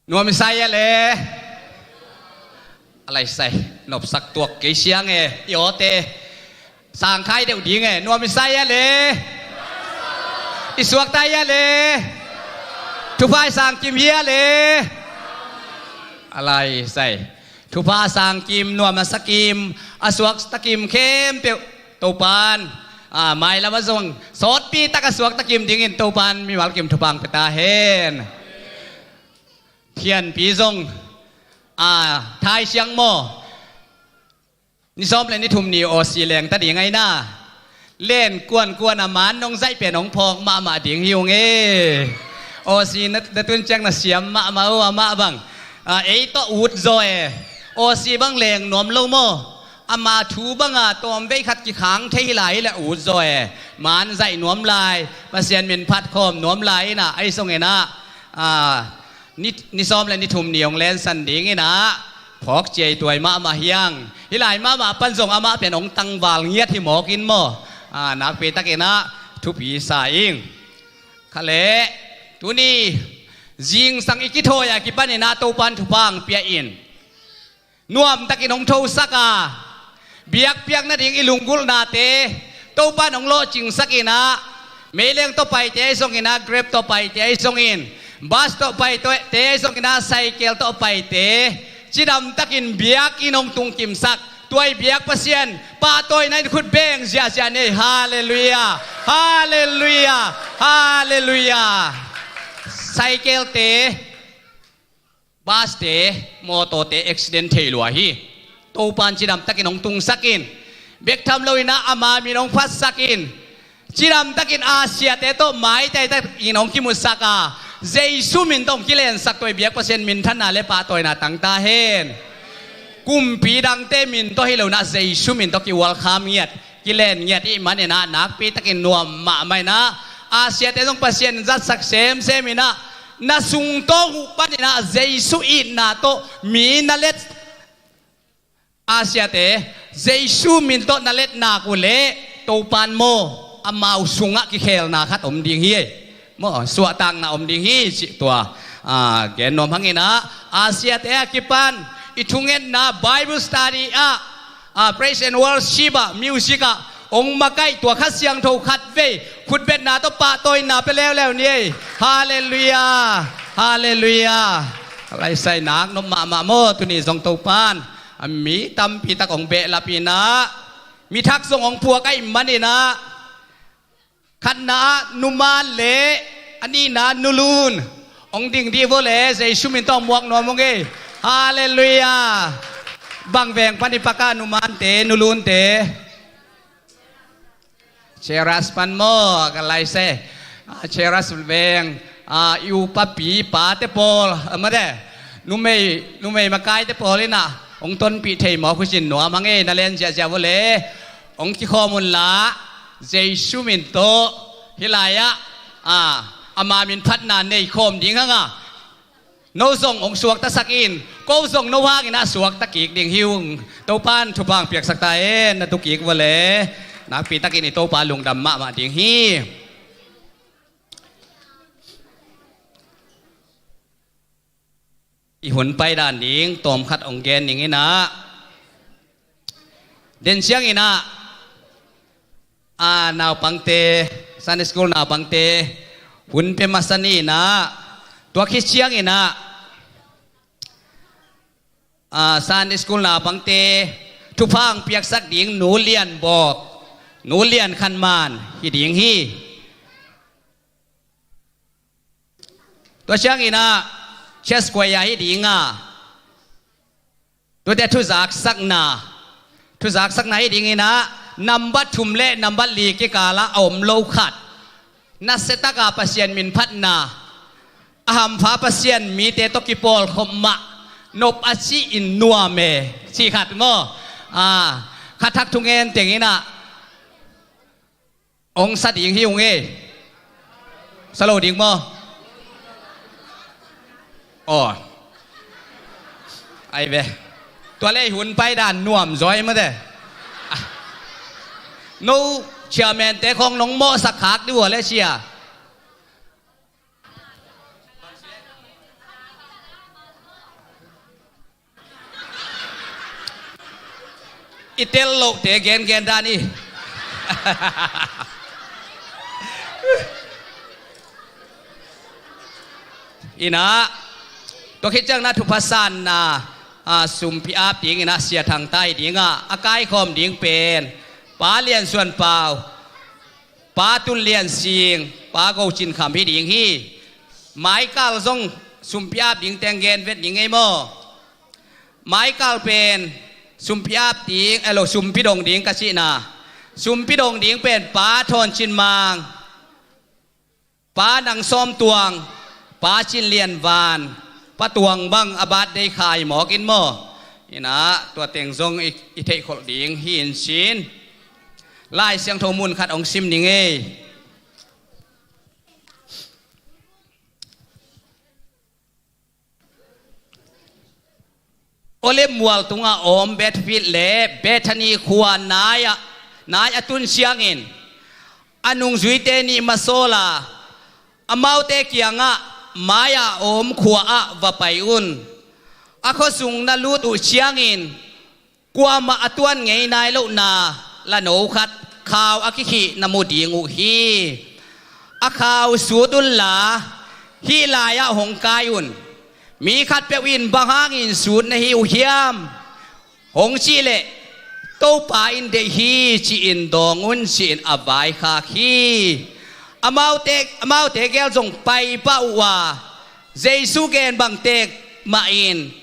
Nuam i sa hia le? A lai sai, nopsak tuak kei siang e, i awte. Sang khai deuh ding e, nuam i sa hia le? I suakta hia le? Thupha i sang kim hia le? A lai sai. Thupha a sang kim, nuam a sa kim, a suakta kim khempeuh Topan, a, mailam ah zong sawtpi tak a suakta kim dingin Topan mimal kim thupha hong pia ta hen. Thianpi zong, a, thai siang maw, ni sawm le ni thum ni Aussie leng ta ding ahi na. Len kuankuan a man nong zaih pen hong phawk mahmah ding hi ung e. Aussie na, na tun ciang na siam mahmah uh a mah bang. A, ei tawh ut zaw e. Awsi bang leng nuam lo maw? Ama thu banga tawmvei khat kikhang thei hi lai hi leh ut zaw e. Maan zaih nuam lai, Pasian min phat khawm nuam lai inah, ahi zongin ah, a, ni, ni sawm le ni thum ni hong lensan ding inah phawk ciai tuai mahmah hiang. Hih lai mahmah pan zong amah pen hong tangval ngiat hi mawk in maw? A, nakpi takin ah thupi sa ing. Kha leh, tuni zingsang i kithawi a kipan inah Topan thupha hong pia in, nuamtakin hong thosak a, biakpiak nading i lunggulhnate Topan hong lawhcingsak inah, meileng tawh paite ahi zongin ah, Grab tawh paite ahi zongin, bus tawh paite ahi zongin ah, cycle tawh paite, cidamtakin biakinn hong tungkimsak, tua i biak Pasian pahtawina in khut beng ziahziah nei. Halleluiah. Halleluiah. Halleluiah. Cycle-te, bus-te, mawtawte accident thei lua hi. Topan cidamtakin hong tungsak in, bek tham loin ah ama min hong phatsak in, cidamtakin a siate tawh maitaitakin hong kimusak a, Jesu min tawh hong kilensak, tua i biak Pasian minthanna le pahtawina tang ta hen. Kumpi dangte min tawh hi lo inah Jesu min tawh ki-welcome ngiat, kilen ngiat i hih man inah nakpi takin nuam mahmah inah, a siate zong Pasian zatsak semsem inah, na sung tawh uh pan inah Jesu itna tawh mi na let, a siate, Jesu min tawh na let nak uh leh, Topan maw, amau sungah kikhelna khat om ding hi. Maw, suahtakna om ding hi cih tua, a, gen nuam hang inah, a siate a kipan i thungetna Bible study ah, a, praise and worship ah, music ah hong makaih tua Kha Siangtho khatvei khutbetna tawh pahtawina pia leuleu ni ei. Halleluiah. Halleluiah. Laisai nak nop mahmah maw, tuni zong Topan a mi tampi tak hong behlap inah, mi thak zong hong phuak ahih man inah, khatna ah numan le a nihna nulun hong ding dih vua le, Jesu min tawh muak nuam hong ei. Halleluiah. Bang veng pan i pak a, numante, nulunte? Cheras pan maw, ka lai se. A, Cheras veng, a, i upapi pate pawl, a, mate, numei, numei makaite pawl inah hong tonpih thei mawk uh cin nuam hang ei, na len ziahziah vua le. Hong kikhawm unla, Jesu min tawh hih lai-ah, a, ama min phatna nei khawm ding hang a, no zong hong suaktasak in, ko zong no hang inah suakta kik ding hi ung. Topan thupha hong piaksak ta hen, na tu kik vua le. Nakpi takin i Topa lungdam mahmah ding hi. I hun paidan ding tawm khat hong gen ning inah, den ciang inah, a, naupangte, Sunday school naupangte hun pia masa ni inah, tua khit ciang inah, a, Sunday school naupangte thupha hong piaksak ding Nu Lian Bawk, Nu Lian Khan Man hi ding hi. Tua ciang inah, church choir hi ding a, tuate thuzaksakna, thuzaksakna hi ding inah, nambat thum le nambat li kikalah a om lo khat, nasia taka Pasian min phatna, a hampha Pasian mite tawh kipawlkhop mah, nop a cih in nuam e, cih khat maw? A, kha thak thungen teng inah hong sa ding hi ung ei. Sa lo ding maw? Aw. Ai ve. Tua le i hun paidan nuam zaw ei mate. A, no chairman-te khawng nong mawhsak khak dih uh a le sia. I tel lohte gengen dan hi. Inah, tua khit ciang inah thupha sanna, a, sumpi ap ding inah Sia Thang Tai ding a, a kaikhawm ding pen Pa Lian Suan Pau, Pa Tun Lian Sing, Pa Go Cin Kham hi ding hi. Michael zong sumpi ap ding teng gen vet ding ei maw? Michael pen sumpi ap ding, elo, sumpi dong ding ka cihna, sumpi dong ding pen Pa Thawn Cin Mang, Pa Nang Sawm Tuang, Pa Cin Lian Van, Pa Tuang bang a birthday khai mawk in maw? Inah tua teng zong i, i theihkholh ding hi in cin. Lai Siangtho mun khat hong sim ning ei. Olive mual tungah om Bethfield le Bethany khua nai-ah, nai a tun ciangin a nungzuite nih masawla, amaute kiangah mai-ah a om khua-ah va pai un. A khuasung na lut uh ciangin kuamah a tuan ngei nai lohna lano khat khau a kikhih na mu ding uh hi. A khau sut unla hih lai-ah hong kai un. Mi khatpeuh in bang hangin sut na hi uh hiam? Hong cih leh Topa in deih hi ci-in dawng un ci-in a vaikhak hi. Amaute, amaute gel zong paipah uh a Jesu gen bang tek mahin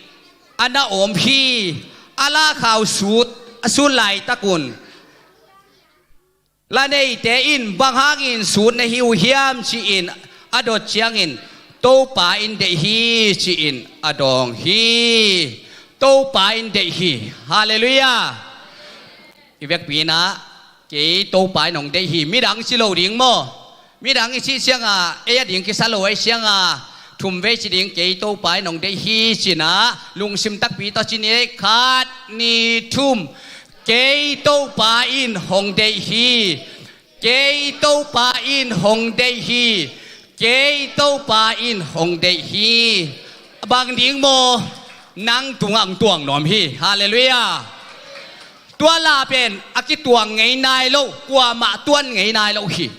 a na om hi. A la khau sut a sut laitak un la neite in bang hangin sut na hi uh hiam ci-in a dot ciangin Topa in deih hi ci-in a dawng hi. Topa in deih hi. Halleluiah. I vekpi inah kei Topa in hong deih hi. Midang ci lo ding maw? Midang i cih cianga ei a ding kisa lo ei cianga thum vei ci ding, kei Topa in hong deih hi cinah lungsim takpi tawh ci ni ei. Khat, ni, thum. Kei Topa in hong deih hi. Kei Topa in hong deih hi. Kei Topa in hong deih hi. Bang ding maw? Nang tungah hong tuang nuam hi. Halleluiah. Tua la pen a kituang ngei nai lo, kuamah tuan ngei nai lo hi.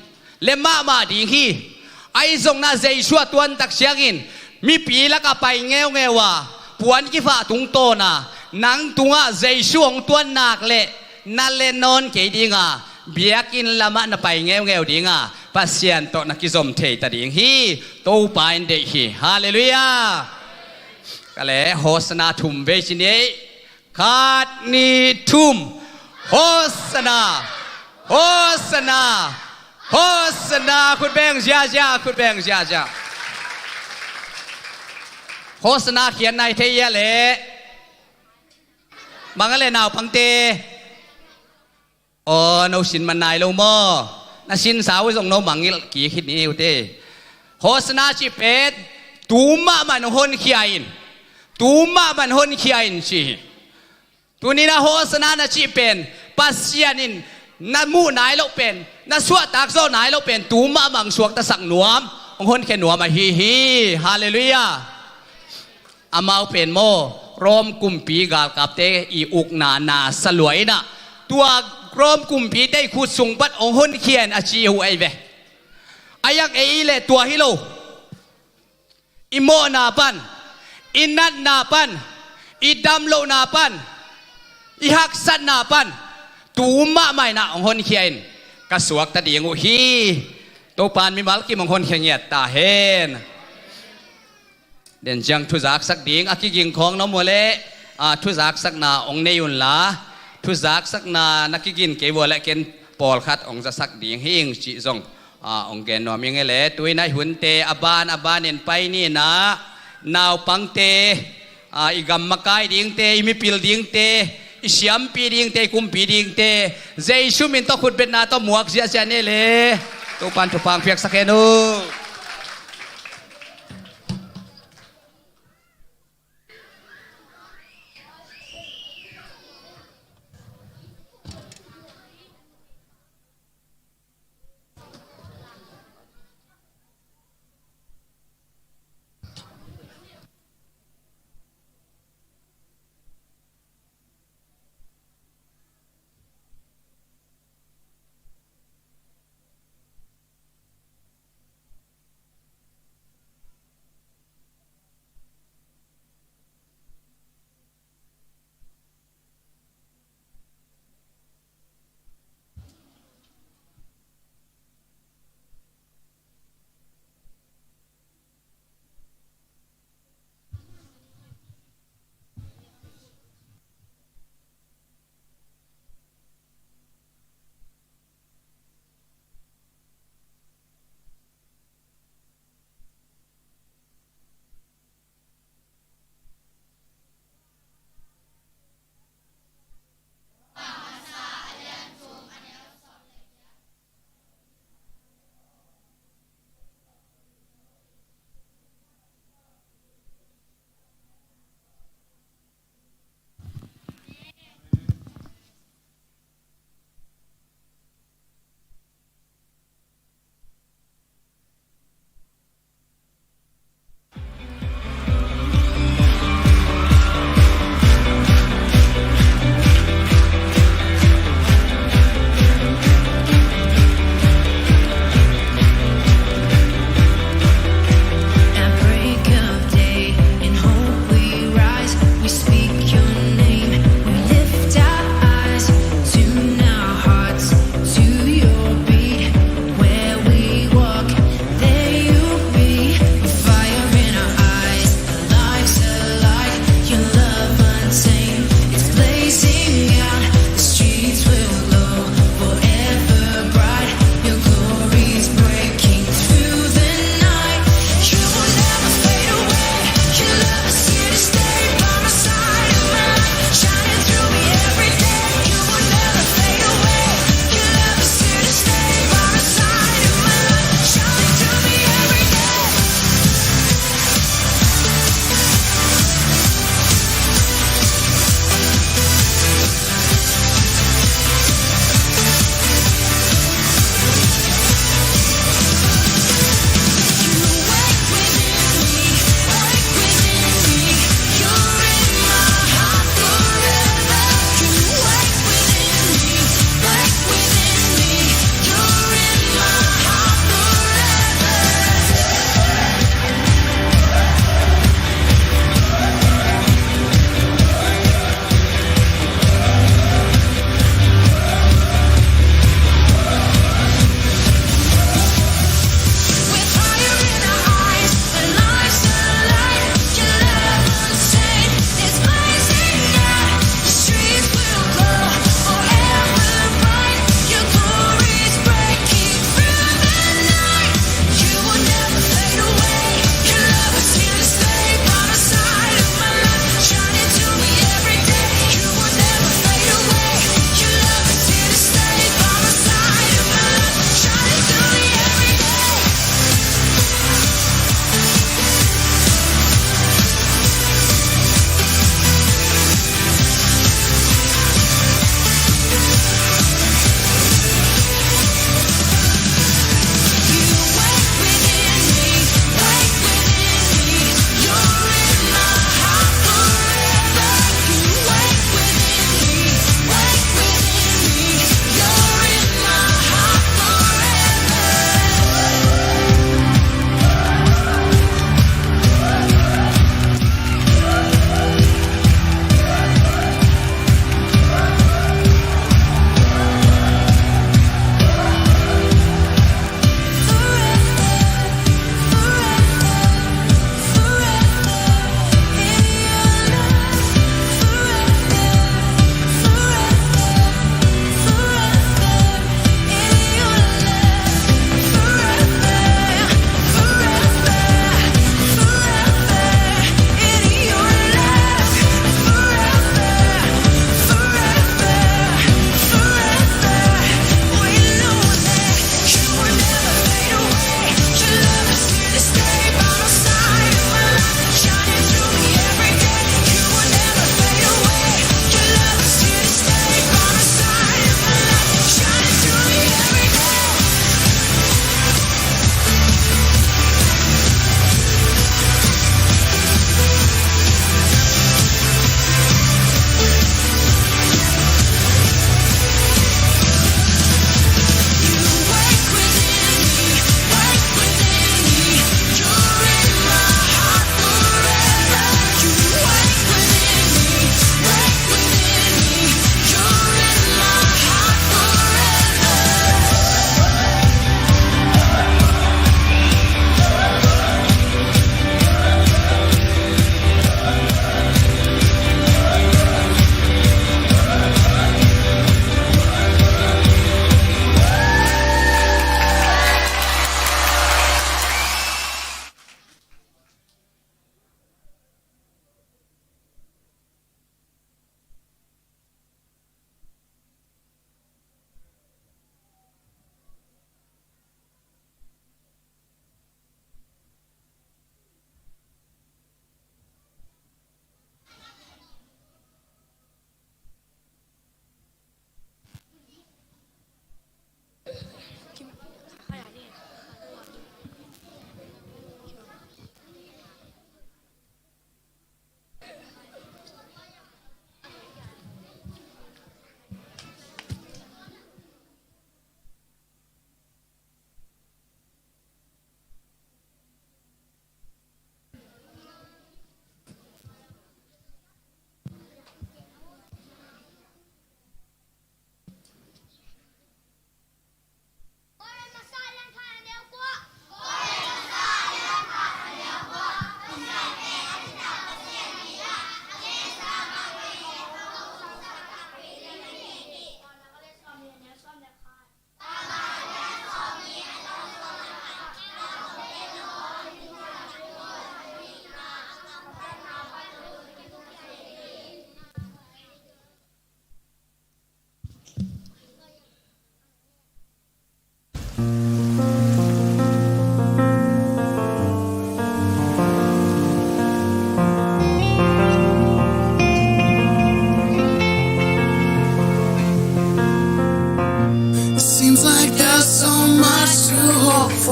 Lem mahmah ding hi. Ahi zongin ah Jesu a tuantak ciangin mipi lakah pai ngeungeu a, puan kifah tungtawn a, nang tungah Jesu hong tuan nak leh na le nawn kei dinga, biakinn lamah na pai ngeungeu dinga, Pasian tawh na kizom thei ta ding hi. Topa in deih hi. Halleluiah. Ka le Hosanna thum vei ci ni ei. Khat, ni, thum. Hosanna! Hosanna! Hosanna! Khut beng ziazia, khut beng ziazia. Hosanna khiat nai thei ia le. Bang a le naupangte. Aw, no sin man nai lo maw? Na sin sau zong no mangngilh kik hi ni ute. Hosanna cih pen tu mahmah in hong honkhia in, tu mahmah in hong honkhia in ci hi. Tuni na Hosanna na cih pen Pasian in na muh nai loh pen, na suahtak zawh nai loh pen tu mahmah hong suaktasak nuam, hong honkhia nuam ahi hi. Halleluiah. Amau pen maw, Rom kumpi galkapte i ukna na sa lua inah, tua Rom kumpite i khut sung pan hong honkhia in a ci uh ahi ve. A iang ei i le tua hi lo. I mawhna pan, i natna pan, i damlohna pan, i haksatna pan tu mahmah inah hong honkhia in ka suakta ding uh hi. Topan mimal kim hong honkhia ngiat ta hen. Den ciang thuzaksak ding a kiging khawng na om uh leh, a, thuzaksakna hong nei unla, thuzaksakna na kigin kei uh leh ken pawlkhat hong zasak ding hi ing cih zong, a, hong gen nuam ing e le. Tuinah i hunte a ban a banin pai ninah, naupangte, a, i gam makai dingte, i mipil dingte, i siampi dingte, i kumpi dingte Jesu min tawh khutbetna tawh muak ziahziah ni e le. Topan thupha hong piaksak hen uh.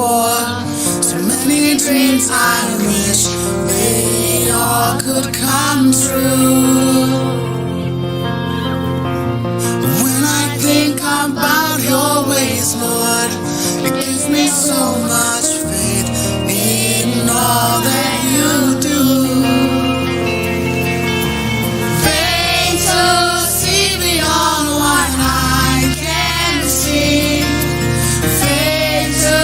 Too many dreams I wish they all could come true. When I think about your ways, Lord, it gives me so much faith in all that you do. Faith to see beyond what I can see. Faith to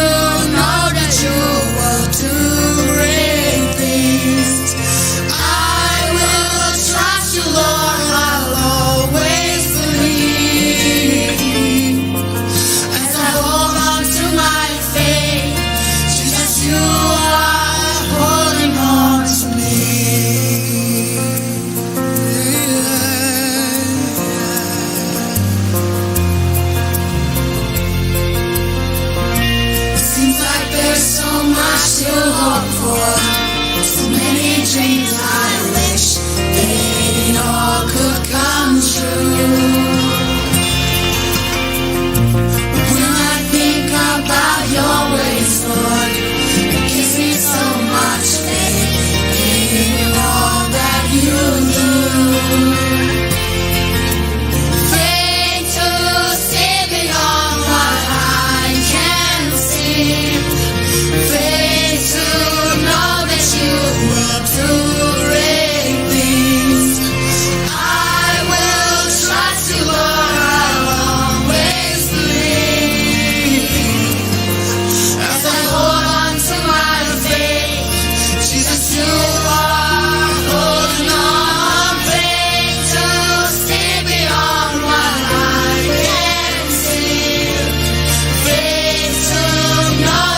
know that you will do great things. I will trust you, Lord, I'll always believe. As I hold on to my faith, Jesus, you are holding on to me. It seems like there's so much to hope for, so many dreams I wish they all could come true. When I think about your ways, Lord, it gives me so much faith in all that you do. Faith to see beyond what I can see. Faith to know that you will do great things. I will trust you, Lord, I'll always believe. As I hold on to my faith, Jesus, you are holding on. Faith to see beyond what I can see. Faith to know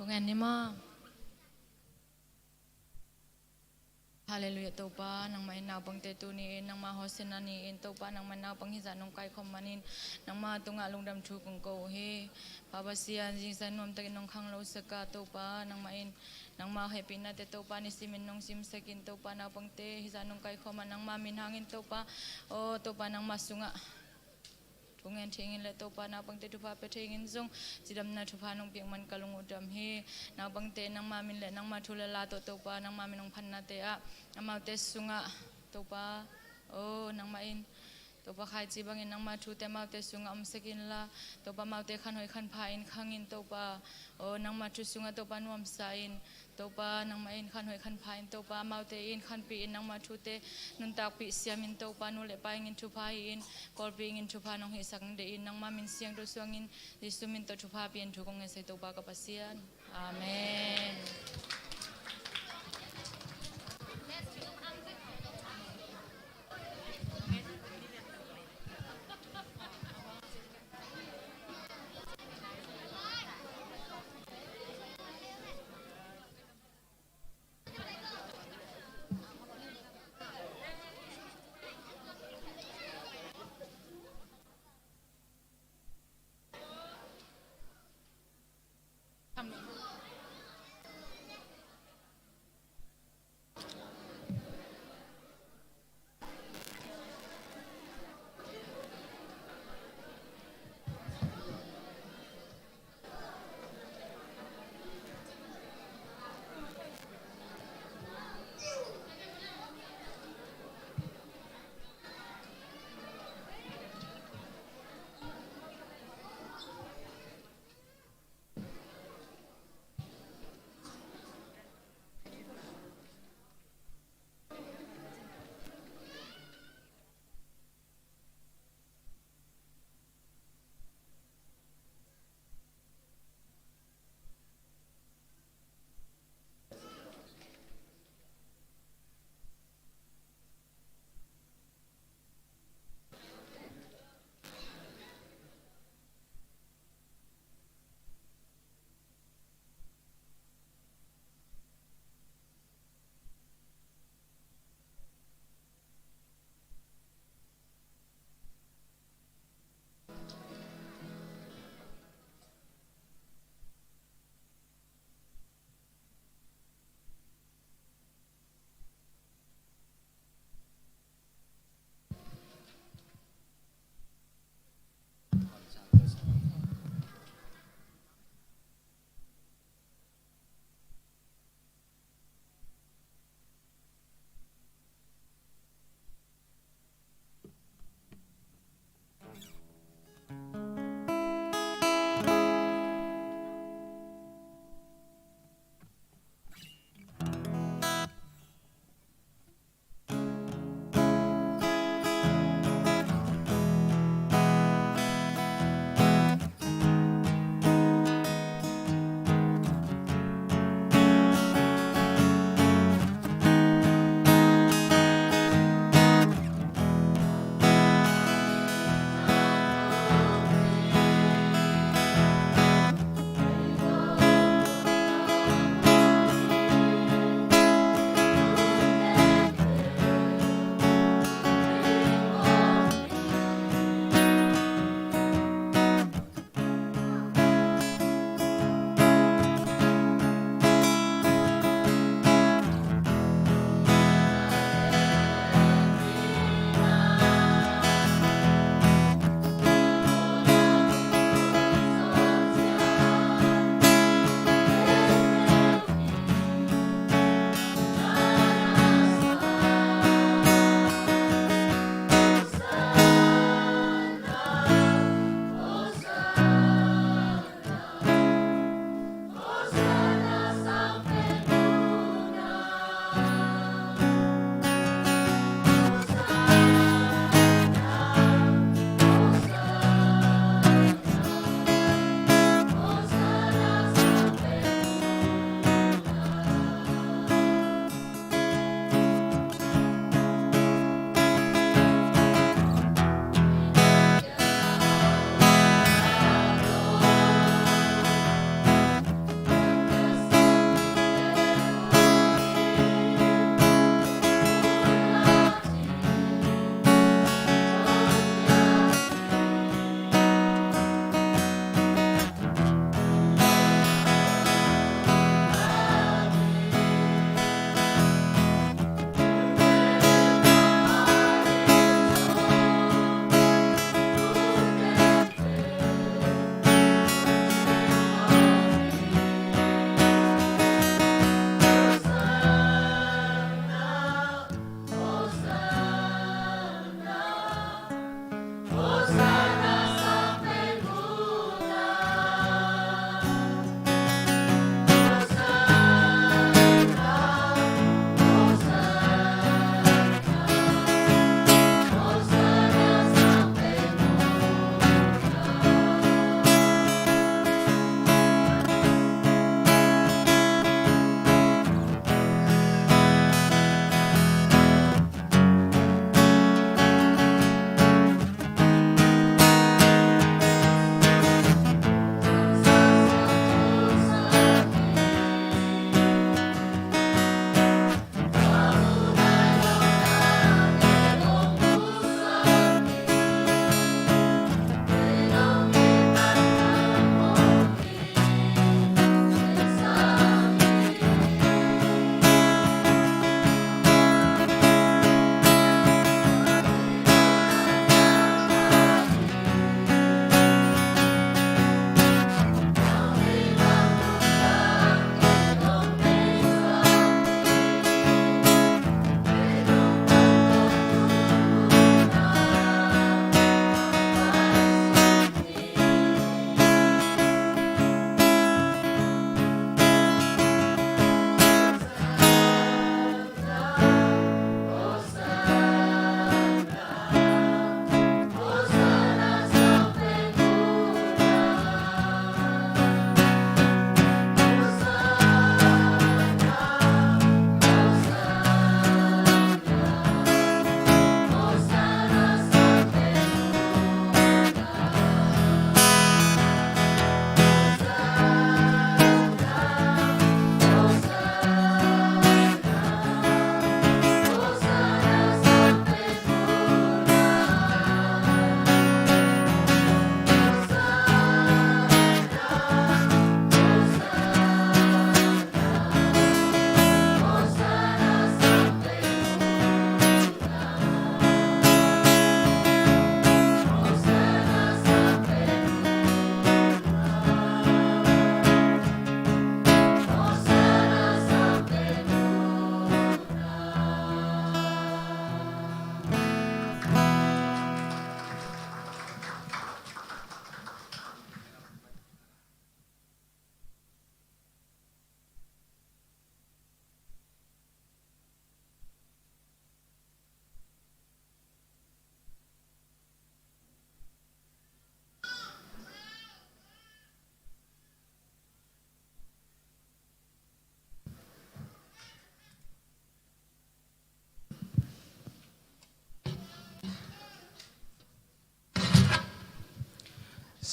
Ngen ni maw? Halleluiah. Topa, nangmah in naupangte tu ni-in nangmah hosana ni-in, Topa, nangmah naupang hizah nong kaikhawm manin nangmah tungah lungdam thu kong ko uh hi. Pa Pasian, zingsang nuamtakin nong khanglosak a, Topa, nangmah in nangmah hehpihnate, Topa, nisimin nong simsakin, Topa, naupangte hizah nong kaikhawm a, nangmah min hangin, Topa, aw Topa, nangmah sungah thu ngen thei ingin le, Topa, naupangte thupha pia thei ingin zong cidamna thupha nong piak man ka lung uh dam hi. Naupangte nangmah min le nangmah thu le la tawh, Topa, nangmah min hong phannate ah amaute sungah, Topa, aw nangmah in, Topa, khaici bangin nangmah thute amaute sungah omsak inla, Topa, amaute khanhoih khanpha in khang in, Topa, aw nangmah thu sungah, Topa, nuamsa in, Topa, nangmah in khanhoih khanpha in, Topa, amaute in khanpih in, nangmah thute nuntakpih siam in, Topa, nu le pa ingin thupha hi in, kawlpi ingin thupha nong hihsak ding in, nangmah min siangtho suangin Jesu min tawh thupha pia in thu kong ngetsak hi, Topa ka Pasian. Amen.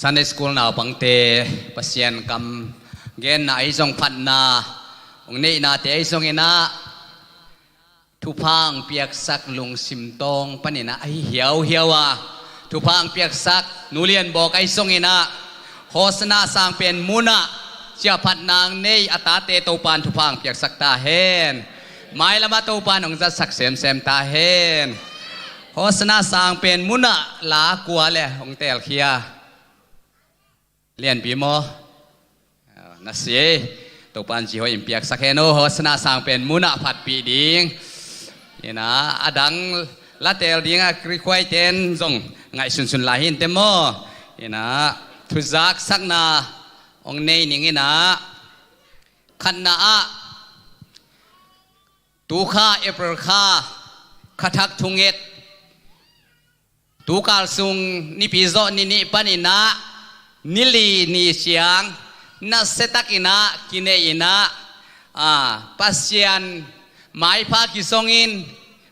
Sunday School naupangte Pasian kam genna ahi zong, phatna hong neihnate ahi zongin ah, thupha hong piaksak Lungsim Tawng panin ah ahi hiauhiau a, thupha hong piaksak Nu Lian Bawk ahi zongin ah, Hosanna sangpen munah ciaphatna hong nei a tate Topan thupha hong piaksak ta hen. Mailamah Topan hong zatsak semsem ta hen. Hosanna sangpen munah la kua le hong teelkhia? Lianpi maw? Na si ei. Topan ci hoih in piaksak hen aw. Hosanna sangpen munah phatpih ding. Ina, a dang la teel ding a kikhuaiten zong ngaihsunsun lai hi inteh maw? Ina, thuzaksakna hong nei ning ina, khatna ah, tu kha April kha, kha thak thunget, tukal sung Nipi zawh ni nih panin ah, ni li ni ciang nasia takin ah kinei in ah, a, Pasian maipha kizongin,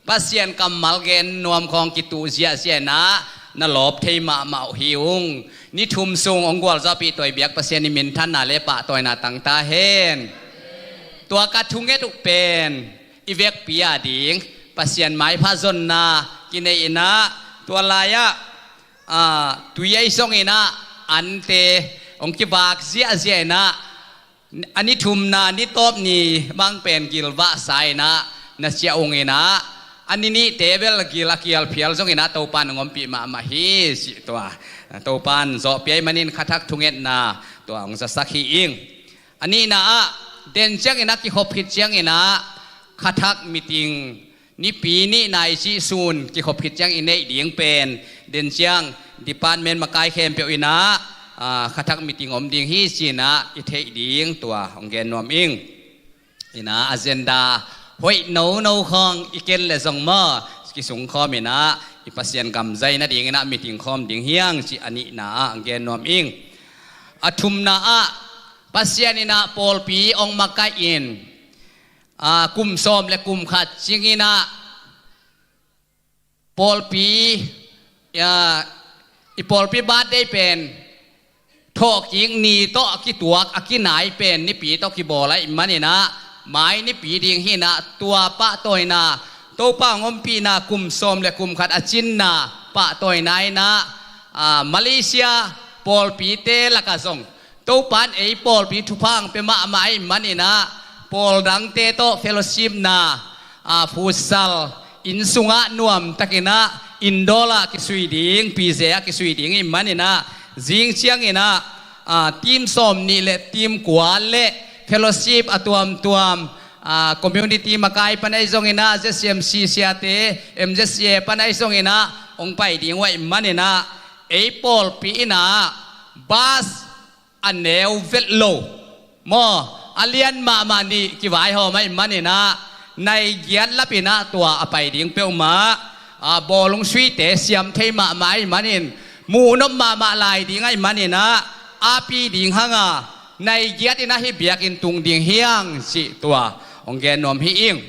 Pasian kammal gen nuam khawng kituh ziahziah in ah, na lawp thei mahmah uh hi ung. Ni thum sung hong gualzawhpih tawi biak Pasian i minthanna le pahtawina tang ta hen. Tua kha thunget uh pen i vekpi a ding Pasian maipha zonna kinei in ah, tua lai-ah, a, tui ahi zongin ah, ante hong kivak ziahziah in ah, a ni thumna ni tawp ni bang pen gilvahsa in ah na ciah ung in ah, a ni nihte bel gil a kial phial zongin ah Topan hong ompih mahmah hi, ci tua. Topan zawhpih ahih manin kha thak thungetna tua hong zasak hi ing. A nihna ah, den ciangin ah kikhop khit ciangin ah, kha thak meeting, Nipi nihna i cih sun kikhop khit ciang i neih ding pen, den ciang department makai khempeuh in ah, a, kha thak meeting om ding hi ci-in ah i theih ding tua hong gen nuam ing. Ina, agenda hoih nono khawng i ken leh zong maw, kisungkhawm in ah i Pasian gam zai nadingin ah meeting khawm ding hi hang cih a nihna ah hong gen nuam ing. A thumna ah, Pasian in ah pawlpi hong makaih in, a, kum sawm le kum khat ciangin ah, pawlpi, a, i pawlpi birthday pen thawhkik ni tawh a kituak a kinai pen Nipi tawh kibawl ahih manin ah, mai Nipi ding hi in ah, tua pahtawina, Topa hong ompihna kum sawm le kum khat a cinna pahtawina in ah, a, Malaysia pawlpite lakah zong Topan ei pawlpi thupha hong pia mahmah ahih manin ah, pawl dangte tawh fellowship na, a, futsal, inn sungah nuamtakin ah, indoor ah kisui ding, P J ah kisui ding ahih manin ah, zing ciangin ah, a, team sawm nih le team kua le fellowship a tuamtuam, a, community makai pan ahi zongin ah, Z C M C siate, M Z C A pan ahi zongin ah, hong pai ding uh ahih manin ah, ei pawlpi in ah bus a neu vet lo maw, a lian mahmah nih kivaihawm ahih manin ah, nai giat lapin ah tua a pai ding peuhmah, a, bawlung suite siam thei mahmah ahih manin, muhnop mahmah lai ding ahih manin ah, api ding hang a, nai giat in ah hih biakinn tung ding hi hang cih tua hong gen nuam hi ing.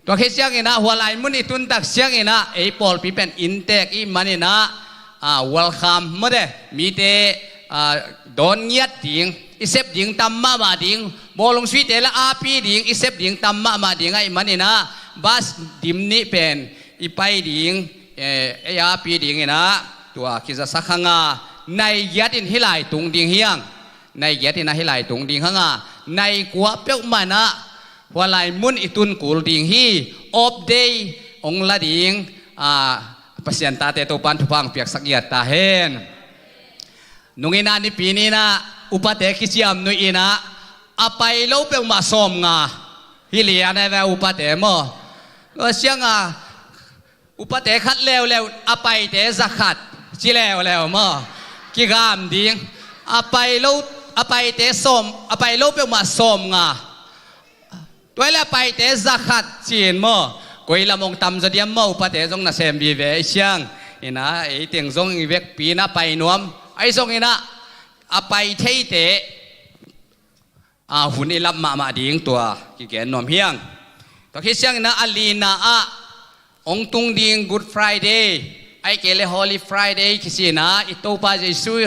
Tua khit ciangin ah, hua lai mun i tun tak ciangin ah, ei pawlpi pen inntek ahih manin ah, a, welcome mawte, mite, a, dawn ngiat ding, i sep ding tam mahmah ding, bawlung suite la api ding, i sep ding tam mahmah ding ahih manin ah, bus dim nih pen i pai ding, eh, ei api dingin ah, tua kizasak hang a, nai giat in hih lai tung ding hi hang. Nai giat in ah hih lai tung ding hang a, nai kua peuhmah in ah, hua lai mun i tun kul ding hi. Off day hong la ding, a, Pasian tate Topan thupha hong piaksak ngiat ta hen. Nung in ah Nipi ni in ah upate kiciamnuih in ah, a pai lo peuhmah sawmnga. Hih lian e ve upate maw. Tua ciang a, upate khat leuleu, a paite za khat ci leuleu maw, kigam ding. A pai lo, a paite sawm, a pai lo peuhmah sawmnga. Tua hi leh a paite za khat ci-in maw, koi lam hong tamzaw diam maw, upate zong nasem vive ahih ciang in ah, ei teng zong i vekpi in ah pai nuam. Ahi zongin ah, a pai theite, a, hun i lap mahmah ding tua kigen nuam hi hang. Tua khit ciangin ah, a lina ah hong tung ding Good Friday, ahih kei leh Holy Friday kici in ah, i Topa Jesu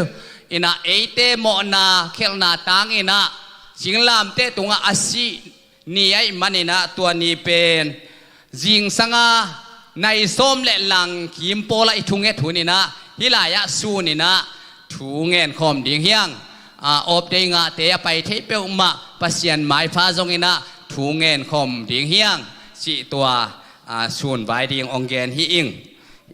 Inah eite mawhna khelhna tang inah singlamteh tungah a sih ni ahih man inah tua ni pen zingsanga nai sawm le lang kim pawlah i thunget hun inah hih lai-ah sun inah thu ngenkhawm ding hi hang. A, off day ngahte a pai thei peuhmah Pasian maipha zong inah thu ngenkhawm ding hi hang cih tua, a, sun vai ding hong gen hi ing.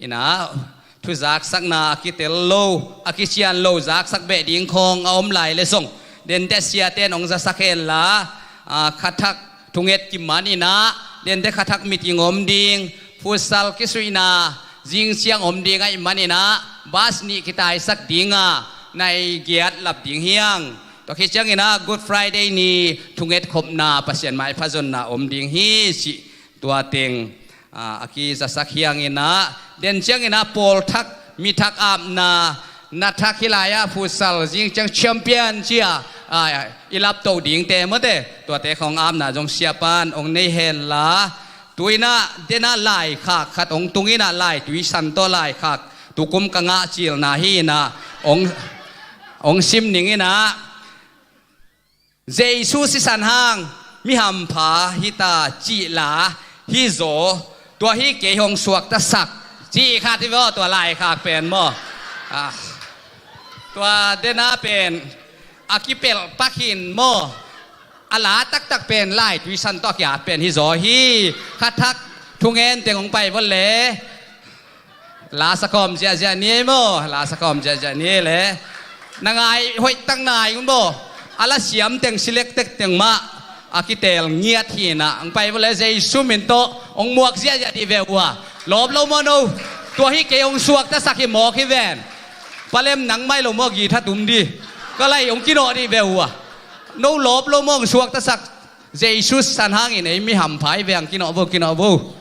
Inah thu zaksakna a kitel lo, a kician lo, zaksak beh ding khawng a om lai le zong dente siate in hong zasak hen la, a, khathak thunget kiman inah dente khathak meeting om ding, futsal kisuihna zingciang om ding ahih man inah bas nih kitaisak ding a, nai giat lap ding hi hang. Tua khit ciang inah Good Friday ni thunget khopna Pasian maipha zonna om ding hi cih tua teng, a, a kizasak hi hang inah, den ciang inah pawl thak, mi thak apna, na thak hih lai-ah futsal zing ciang champion ci-a, a, i laptoh dingte mawte, tuate khawng apna zong siapan hong nei hen la. Tu inah denah laikhak khat hong tung inah, Laitui San tawh laikhak tukum ka ngah cilna hi inah hong, hong sim ning inah, Jesu sisan hang mi hampha hi ta cih la, hi zaw, tua hi kei hong suaktasak cih khat hi vaw, tua laikhak pen maw. Ah. Tua denah pen a kipelh pak hin maw. A la taktak pen Laitui San tawh a ki-at pen hi zaw hi. Khathak thungen teng hong pai vaw le. La sakawm ziahziah ni ei maw, la sakawm ziahziah ni ei le. Na ngai hoih tak nai un maw. A la siam teng, select tek teng mah a kiteel ngiat hi inah hong pai vaw le, Jesu min tawh hong muak ziahziah dih ve uh a. Lawp lo maw no. Tua hi kei hong suaktasak hi mawk hi ven. Palem nang mai lo maw, guitar tum dih. Ka lai hong kinawh dih ve uh a. No lawp lo maw, hong suaktasak. Jesu sisan hangin ei mi hampha hi ve hang, kinawh vo, kinawh vo.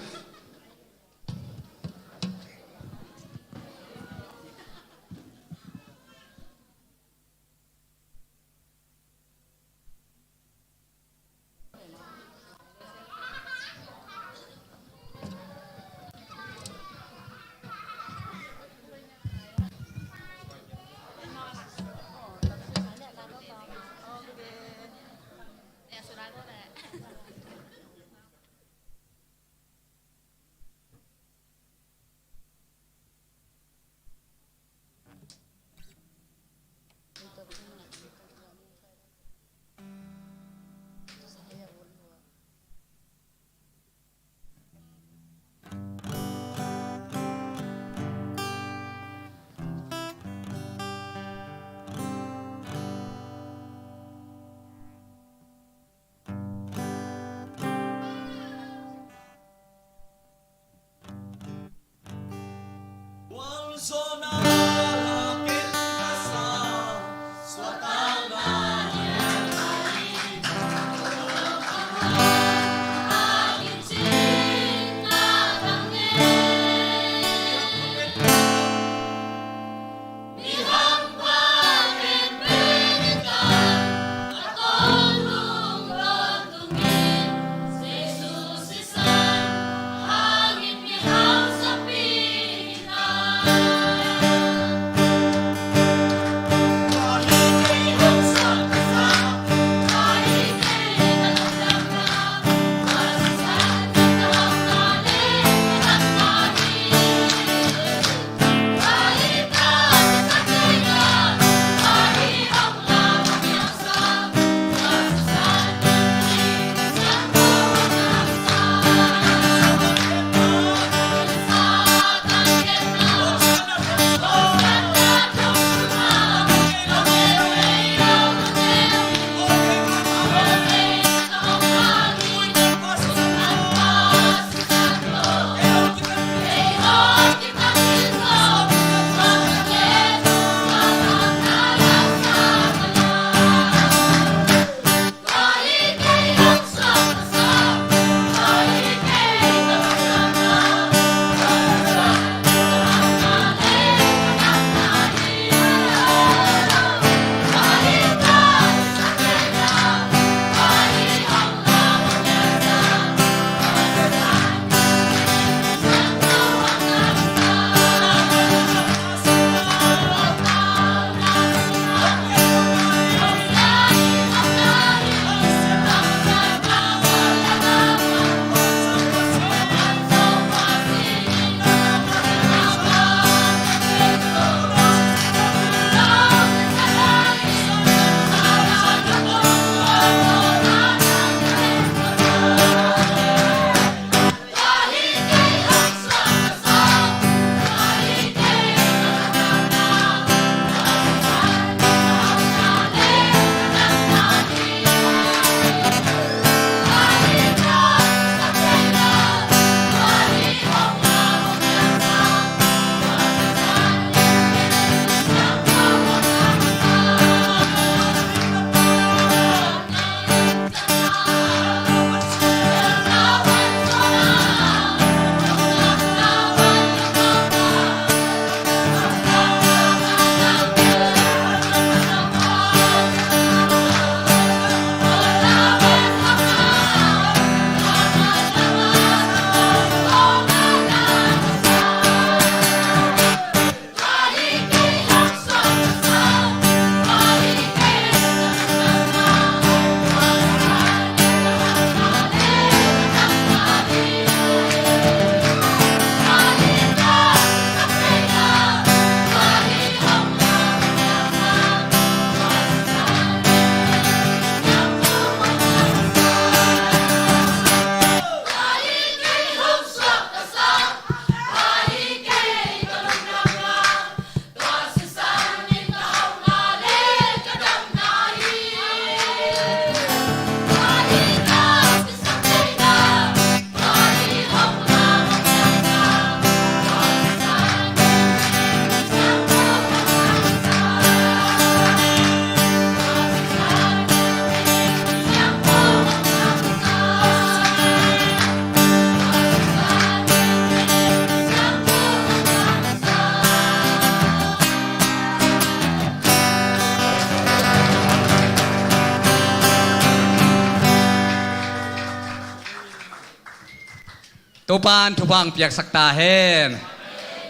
Topan thupha hong piaksak ta hen.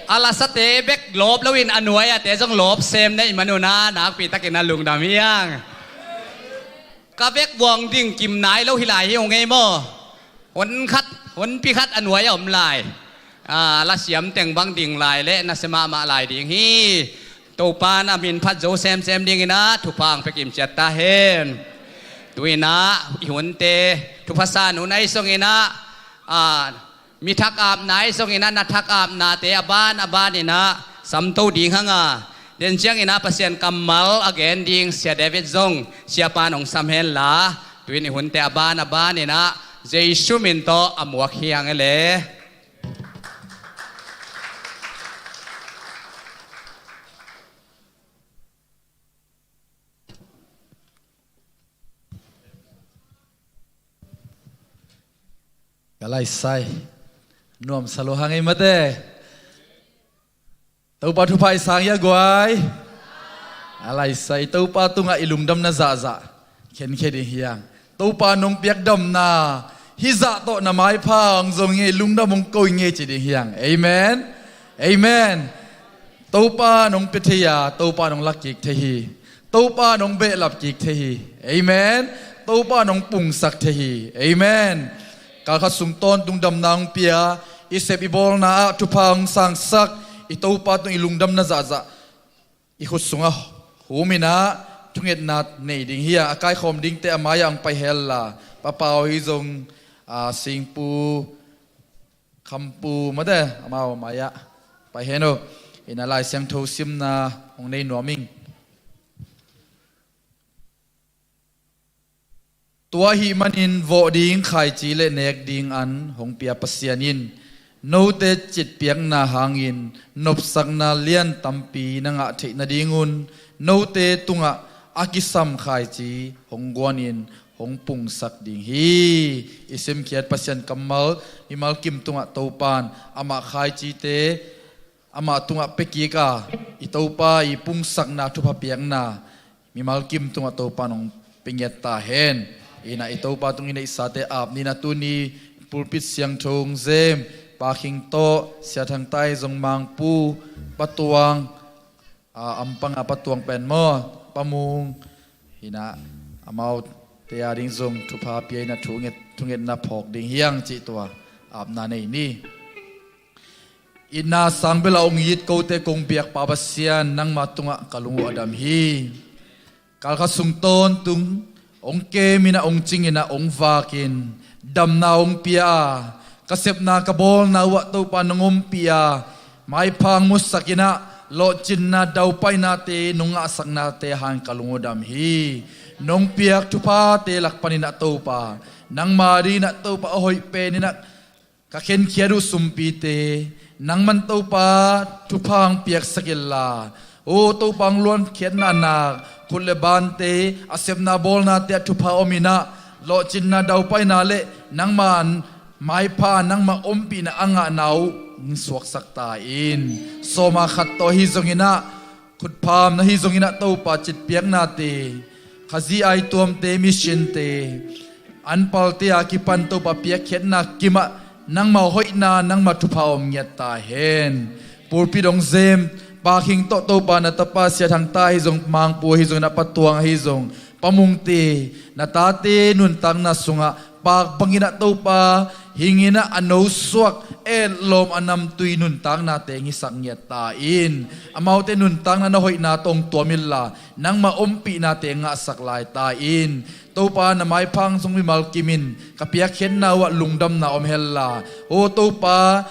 A lasate bek lawp loin a nuai-ate zong lawp sem na hih manun ah nakpi takin a lungdam hi hang. Ka vekpi-in ding kim nai lo hi lai hi ung ei maw? Hun khat, hunpi khat a nuai a om lai. A, lasiam teng bang ding lai leh nasia mahmah lai ding hi. Topan a min phat zo semsem dingin ah thupha hong pia kim ciat ta hen. Tu-in ah i hunte, thupha san hun ahi zongin ah, a, mi thak apna ahi zongin ah, na thak apnate a ban a banin ah samto ding hang a, den ciangin ah Pasian kammal a gen ding Sia David zong Siapa'n hong sam hen la, tu-in i hunte a ban a banin ah Jesu min tawh a muak hi hang e le. Ka laisai nuamsa lo hang ei mate. Topa thupha i sang hi a guai. A laisai Topa tungah i lungdamna zahzah khenkhe ding hi hang. Topa nong piak damna hih zah tawh na maipha hong zong hi, lungdam hong ko ing ei ci ding hi hang. Amen. Amen. Topa nong pia thei a, Topa nong lak kik thei hi. Topa nong behlap kik thei hi. Amen. Topa nong pungsak thei hi. Amen. Kal khat sung tawntung damna hong pia, i sep i bawlna ah thupha hong sangsak i Topa tung i lungdamna zahzah i khut sungah humin ah thungetna nei ding hi a, a kaikhawm dingte a mai-ah hong pai hen la, Pa Pau hi zong, a, Singpu, Khampu mate, amau mai-ah pai hen uh. Ina Lai Siangtho simna hong nei nuam ing. Tua ahih manin vawh ding khaici le nek ding an hong pia Pasian in note citpiakna hangin nopsakna lian tampi na ngah theih nadingun note tungah a kisam khaici hong guanin hong pungsak ding hi. I simkhiat Pasian kammal, mimal kim tungah Topan amah khaicite amah tungah pia kik a, i Topa i pungsakna thupha piakna mimal kim tungah Topa nong pia ngiat ta hen. Ina i Topa tung i neihsate ap ni-in ah tuni pulpit siangtho hong zem Pa Khing tawh, Sia Thang Tai zong, Mangpu, Pa Tuang, a, ampanga Pa Tuang pen maw, Pa Mung, ina amaute a ding zong thupha pia in ah thunget, thungetna phawk ding hi hang cih tua apna nei ni. Itna sang bel a hong it kote kong biak Pa Pasian, nangma tungah ka lung uh a dam hi. Kal khat sung tawntung hong kem in ah, hong cing in ah, hong vak in, damna hong pia a, ka sepna ka bawlna uhah Topa nong ompih a, maipha hong musak in ah, lawhcinna daupainate nong ngahsaknate hangin ka lung uh a dam hi. Nong piak thuphate lak panin ah Topa, nangma dingin ah Topa a hoih pen in ah ka khenkhiat uh sumpite nangman Topa thupha hong piaksak inla, aw Topa hong luankhiatna nak, khut le bante, a sepna bawlnate ah thupha om in ah, lawhcinna daupaina le nangma maipha, nangma ompihna a ngahna uh hong suaksak ta in. Sawma khat tawh ahi zongin ah, khutphamna ahi zongin ah Topa citpiaknate, Khazih aituamte, missionte, anpalte a kipan Topa piakkhiatna kimah nangma hoihna, nangma thupha om ngiat ta hen. Pulpit hong zem Pa Khing tawh Topa na tapa Sia Thang Tai ahi zong, Mangpu ahi zongin ah, Pa Tuang ahi zong, Pa Mungte, na tate nuntakna sungah pak bangin ah Topa hingin ah a nosuak, etlawm a namtui nuntaknate hong hisak ngiat ta in. Amaute nuntakna na hoihna tawh hong tuam inla, nangma ompihnate ngahsak lai ta in. Topa na maipha hong zong mimal kimin ka piakkhiatna uhah lungdamna om henla, aw Topa,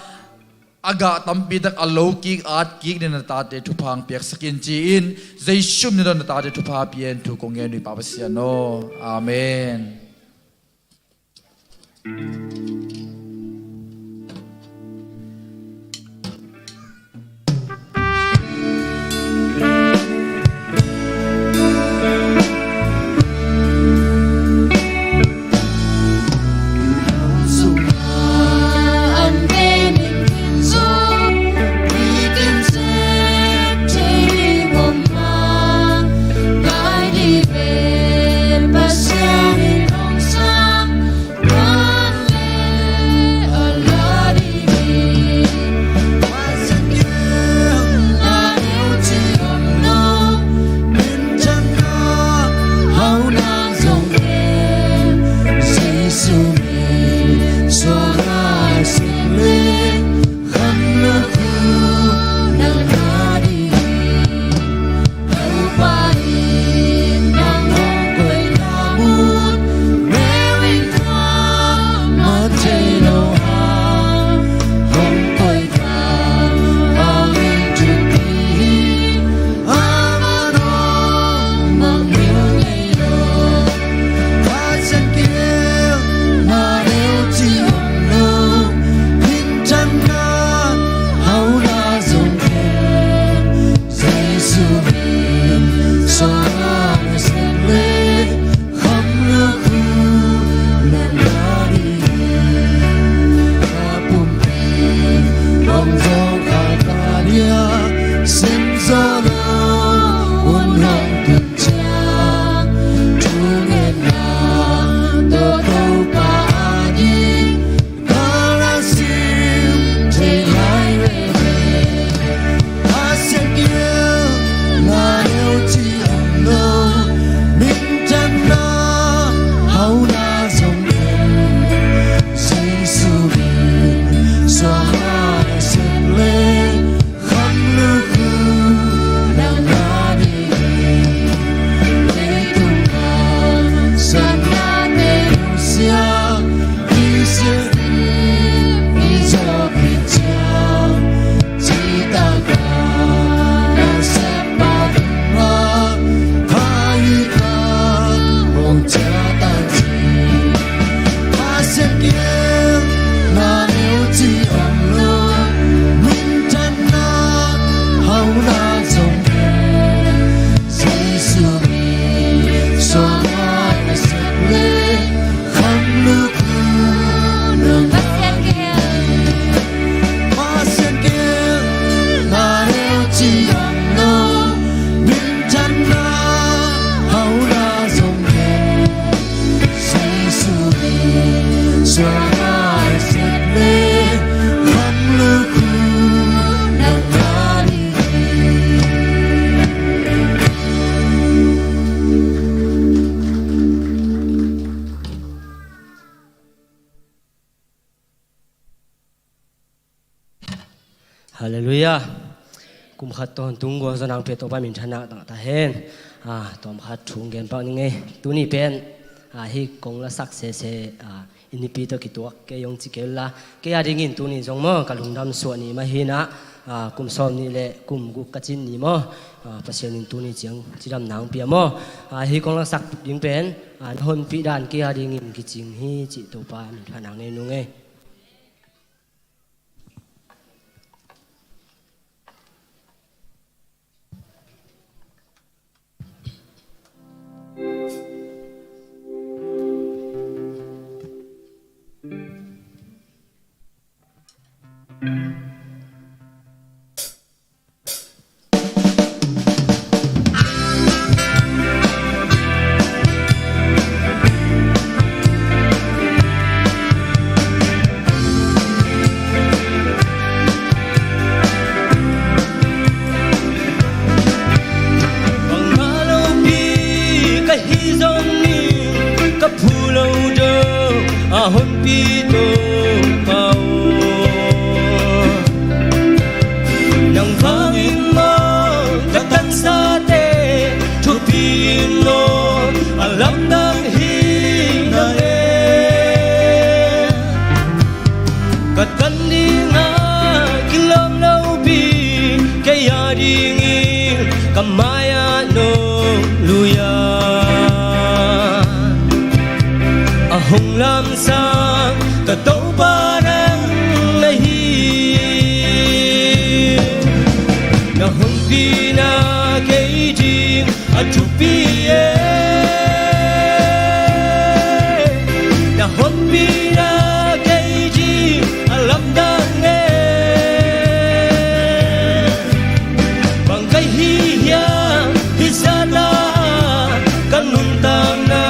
a gah tampi tak a lo kik, at kik dingin na tate thupha hong piaksak in ci-in, Jesu min tawh na tate thupha pia in thu kong ngen uh hi Pa Pasian aw. Amen. Halleluiah. Kum khat tawntung gualzawhna hong pia Topa minthanna tangah ta hen. Ah, tawm khat thu hong gen pak ning ei. Tuni pen, ah, hih kong lasak sese, ah, i nipi tawh kituak kei hong ci kei la. Kei a dingin tuni zong maw, ka lungdam suah ni mah hi na, ah, kum sawm nih le kum guk ka cin ni maw. Ah, Pasian in tuni ciang cidamna hong pia maw. Ah, hih kong lasak ding pen, ah, na honpih dan kei a dingin kicing hi cih Topa minthanna ngei nung ei. Bangmah lopi ka hi zongin ka phu lo deuh a honpi Topa aw. Nang vangin maw ka tansate thupi in maw a lamdang hi na e. Ka tan dingah kilawm lopi kei a dingin ka mai-ah nong lui a, a hong lamsang ka Topa nang na hi. Na honpina kei ding a thupi e. Na honpina kei ding a lamdang e. Bang ka hi hiam hih zahta ka nuntakna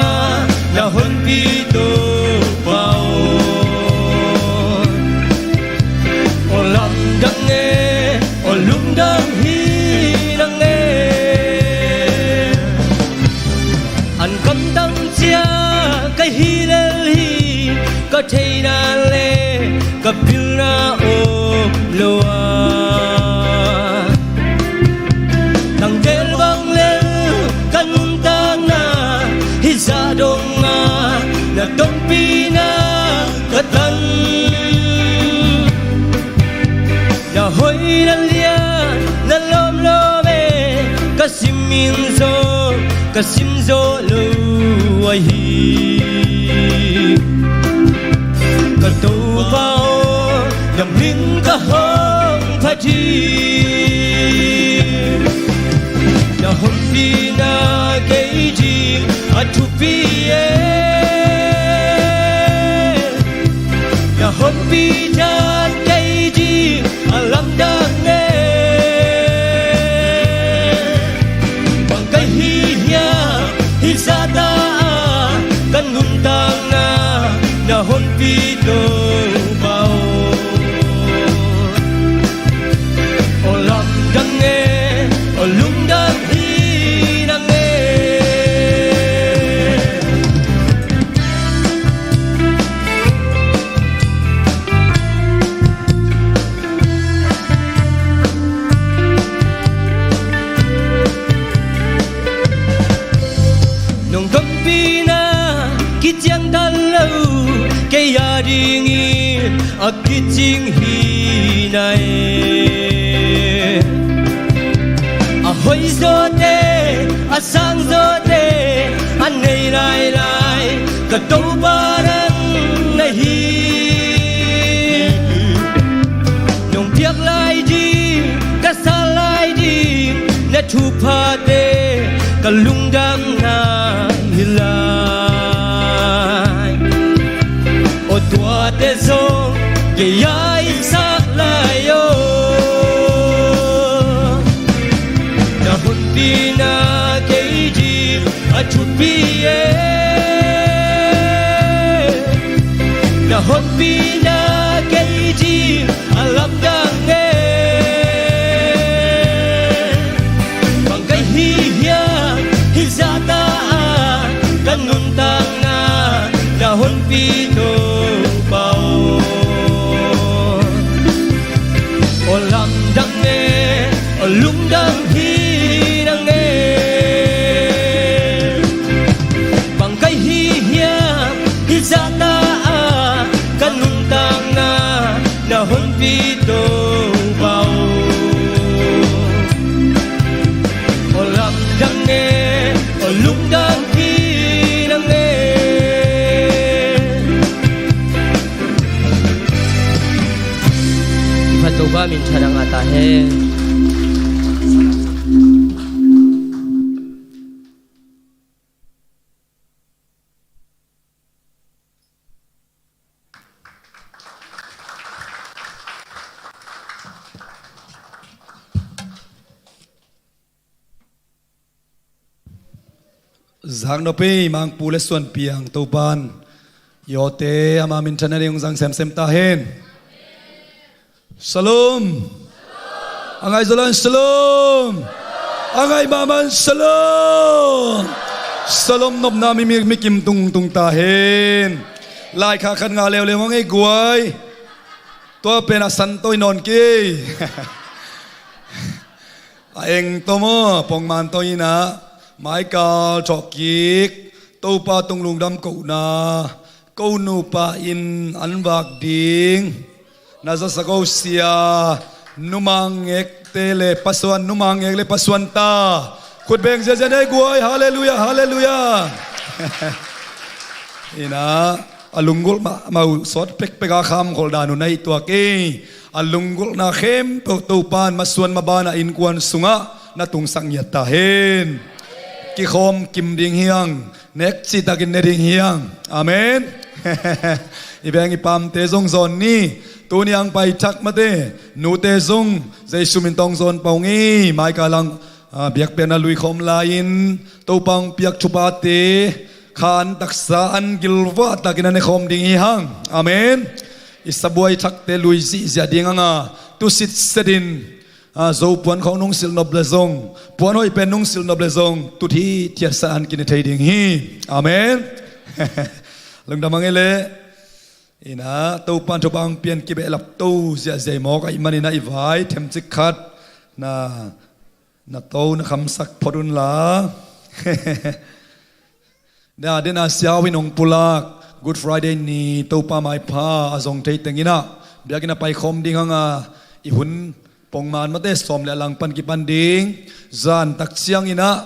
na honpi Topa aw. Aw lamdang e, aw lungdam hi nang e. An kamtang cia ka hi lel hi, ka theihna le ka pilna om lo a. Tangtel bang lel ka nuntakna hih zah dongah na tonpihna ka tan. Na hoih na lian na lawmlawm e, ka sim in zong ka sim zawh lo ahi. Ka Topa aw, na min ka hong phat hi. Na honpina kei ding a thupi e. Na honpi dan kei ding a lamdang e. Bang ka hi hiam hih zahta ka nuntakna na honpi Topa aw. Aw lamdang e, aw lungdam hi nang e. Nong tonpihna kiciangtan lo, kei a dingin a kicing hi na e. A hoih zawte, a sang zawte a nei lailai ka Topa nang na hi. Nong piak lai ding, ka sal lai ding na thuphate ka lungdamna hi lai. Aw tuate zong kei a i sak lai aw. Na honpina kei ding a thupi e. Na honpina kei ding a lamdang e. Bang ka hi hiam hih zahta ka nuntakna na honpi Topa aw. Aw lam Topa aw, aw lamdang e, aw lungdam kei nang e. Topa minthanna ngah ta hen. Zaknop ei, Mangpu le Suanpiang Topan i awte ama minthanna ding hong zang semsem ta hen. Shalom. A ngai Zoland shalom. A ngai Maman shalom. Shalom nopna mi, mi, mi kim tungtung ta hen. Laikhak khat ngah leuleu hang ei guai. Tua pen a san tawh i nawn kei. A eng tawh maw, pongman tawh inah, maikal thawhkik Topa tung lungdam kohna, ko nupa in an vak ding na zasak o sia, numang ngekte le pasuan, numang ngek le pasuan ta. Khut beng ziazia nei guai, halleluia, halleluia. Inah, a lunggulh mahmah uh sawt pekpek a kham kholh dan uh na ih tuak ei. A lunggulhna khempeuh Topan masuan maban a innkuan sungah na tungsak ngiat ta hen. Kikhawm kim ding hi hang, nek cihtakin ne ding hi hang. Amen. I veng i pamte zong zawn ni. Tuni ang pai thak mate, nute zong Jesu min tawh zawn pah ung ei. Maikal ang, ah, biakpiakna lui khawm lai-in Topa hong piak thuphate khan taksa an gilvah takin a nekhawm ding hi hang. Amen. I sabuai thakte lui zihziah ding hanga, tu sitsetin, ah, Zo puan khawng nung silh nop le zong, puan hoih pen nung silh nop le zong, tut hi thiatsa an kine thei ding hi. Amen. Lungdam hang ei leh. Inah, Topan thupha hong pian kibehlap to ziahziah i mawk ahih maninah i vai themcik khat na, na to na khamsak phot unla. Dena, dena siau in hong pulak Good Friday ni Topa maipha a zong thei tenginah biakinn a paikhawm ding hanga, i hun pongman mate sawm le a langpan kipan ding. Zan tak cianginah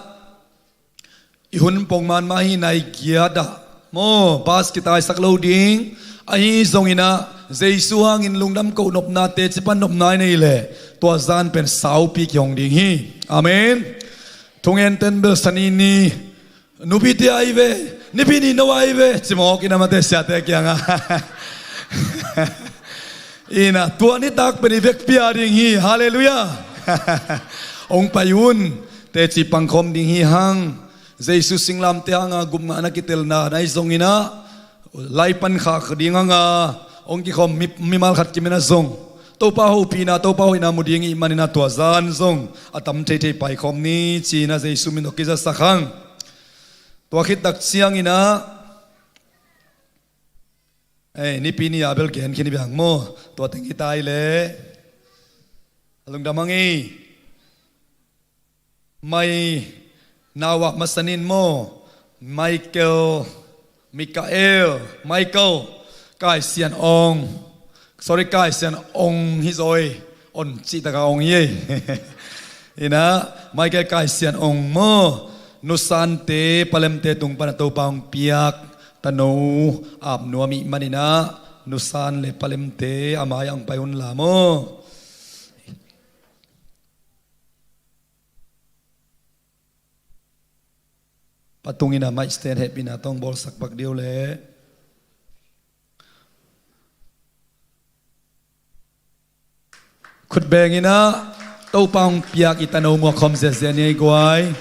i hun pongman mah hi nai giat ah maw, bas kitaisak lo ding. Ahi zonginah Jesu hangin lungdam koh nopna, teci pan nopna i nei leh tua zan pen saupi kihong ding hi. Amen. Thungen ten bel sani ni, nupi te ahi ve, nipi ni no ahi ve, ci mawk inah mate siate kiangah. Inah, tua nitak pen i vekpi a ding hi. Halleluia. Hong pai un. Teci pangkhawm ding hi hang. Jesu singlamteh hanga gupngahna kitelna na hi zonginah, lai pan khak ding hanga hong kikhawm mi, mimal khat kimin a zong Topa hopihna, Topa hoihna mu ding ihih maninah tua zan zong a tam theithei paikhawm ni ci-inah Jesu min tawh kizasak hang. Tua khit tak cianginah, ei, nipi ni a bel gen khin hi bang maw, tua teng hi ta ei leh. A lungdam hang ei. Mai nau ah masa nin maw, Michael, Mikael, Michael, Kai Sian Ong, sorry, Kai Sian Ong hi zaw ei, On cih taka ong hi ei. Inah, Michael Kai Sian Ong maw, nusante palemte tung pana Topa hong piak tano ap nuam ihih maninah, nusan le palemte a mai-ah hong pai unla maw. Patung inah mic stand hehpihna tawh hong bawlsak pak dih uh leh. Khut beng inah Topa hong piak i tano muak khawm ziahziah ni ei guai.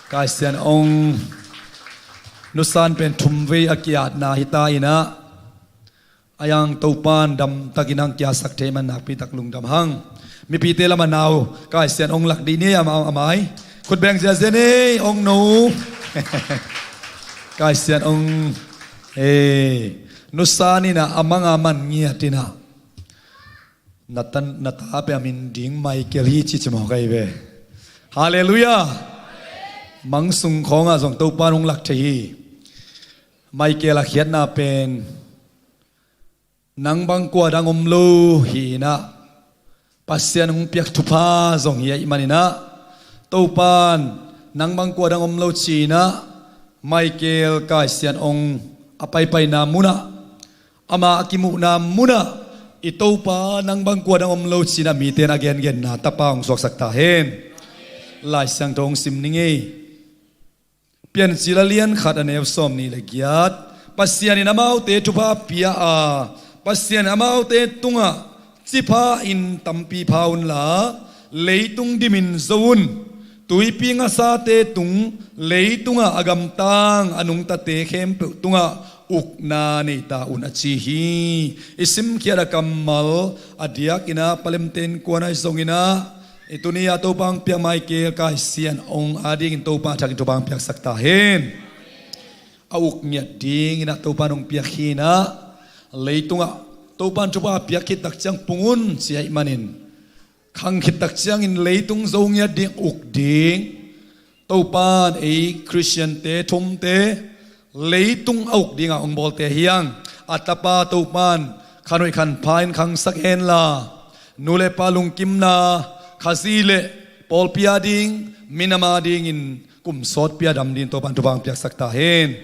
Kai Sian Ong, nusan pen thumvei a ki-atna hi ta inah, a yang Topan damtakin hong kiatsak thei man nakpi tak lungdam hang. Mipite lam a nau Kai Sian Ong lak dih ni ei, a mai, a mai. Khut beng ziahziah ni ei, Ong no. Kai Sian Ong. Ei, nusan inah a mang a man ngiat inah, na tan, na ta pen a min ding Michael hi ci ci mawk ahi ve. Halleluia. Mang sung khawngah zong Topan hong lak thei hi. Michael a khiatna pen Nang bang kua dang om lo hi inah, Pasian hong piak thupha zong hi ahih maninah, Topan nang bang kua dang om lo ci-inah, Michael Kai Sian Ong a paipaina munah, ama a kimuhna munah, i Topa nang bang kua dang om lo ci-inah mite in a gengenna tapa hong suaksak ta hen. Lai Siangtho hong sim ning ei. Piancil a lian khat a neu sawm nih le giat. Pasian in amaute thupha pia a, Pasian in amaute tungah, cipha in tampi pha unla, leitung dimin zo un. Tuipi ngasate tung, leitungah a gamtang a nungtate khempeuh tungah ukna neita un, a ci hi. I simkhiat a kammal a diakinah palemte innkuan ahi zonginah, i tuni-a Topa hong piak Michael Kai Sian Ong adingin Topa thakin Topa hong piaksak ta hen. A uk ngiat dinginah Topa in hong piak hi inah, leitungah Topa in thupha a piak khit tak ciang pung un ci ahih manin, khang khit tak ciangin leitung zo ngiat ding, uk ding. Topa in ei Khristiante thumte leitung a uk dinga hong bawlte hi hang. A tapa Topa in khanhoih khanpha in khangsak henla, nu le pa lungkimna, Khazih le pawlpi ading, minam adingin kum sawtpi a dam dingin Topa in thupha hong piaksak ta hen.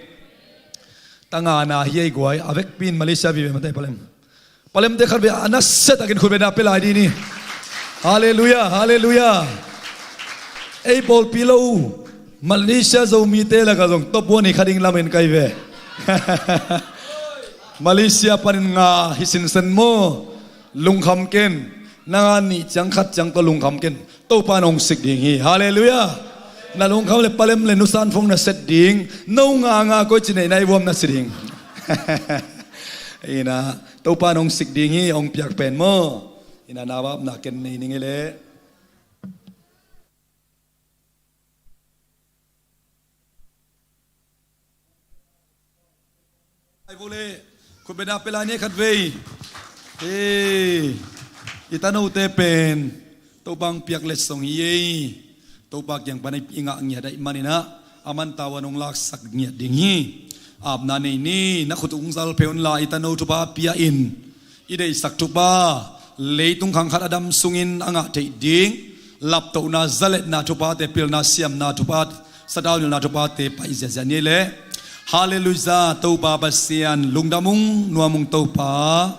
Tangana hi ei guai, a vekpi in Malaysia vive mate palem. Palemte khat vei a nasia takin khutbetna pia lai dih ni. Halleluiah, halleluiah. Ei pawlpi lo Malaysia Zomite lakah zong top one hi kha ding lamen kai ve. Malaysia panin nga hi sinsen maw? Lungkham ken. Nang a nih ciang khat ciang tawh lungkham ken. Topa in hong sik ding hi. Halleluiah. Na lungkham le palem le nusan phone na set ding. No nga nga koi ci neih na i vuam na si ding. Inah Topa in hong sik ding hi, hong piak pen maw? Inah na vapna ken nei ning ei leh. Ai vo le, khutbetna pia lai ni khat vei. Hei, i tanote pen Topa hong piak letsong hi ei. Topa kiang pan i ngah ngiat ahih maninah, a man tau a nong laksak ngiat ding hi. Apna nei ni, na khut ung zal phei unla, i tano thupha pia in. I deihsak thupha, leitung khang khat a dam sungin a ngah theih ding, laptohna, zaletna thuphate, pilna, siamna thupha, sathau nilhna thuphate paih ziahziah ni leh. Halleluiah, Topa Pasian, lungdam ung, nuam ung Topa.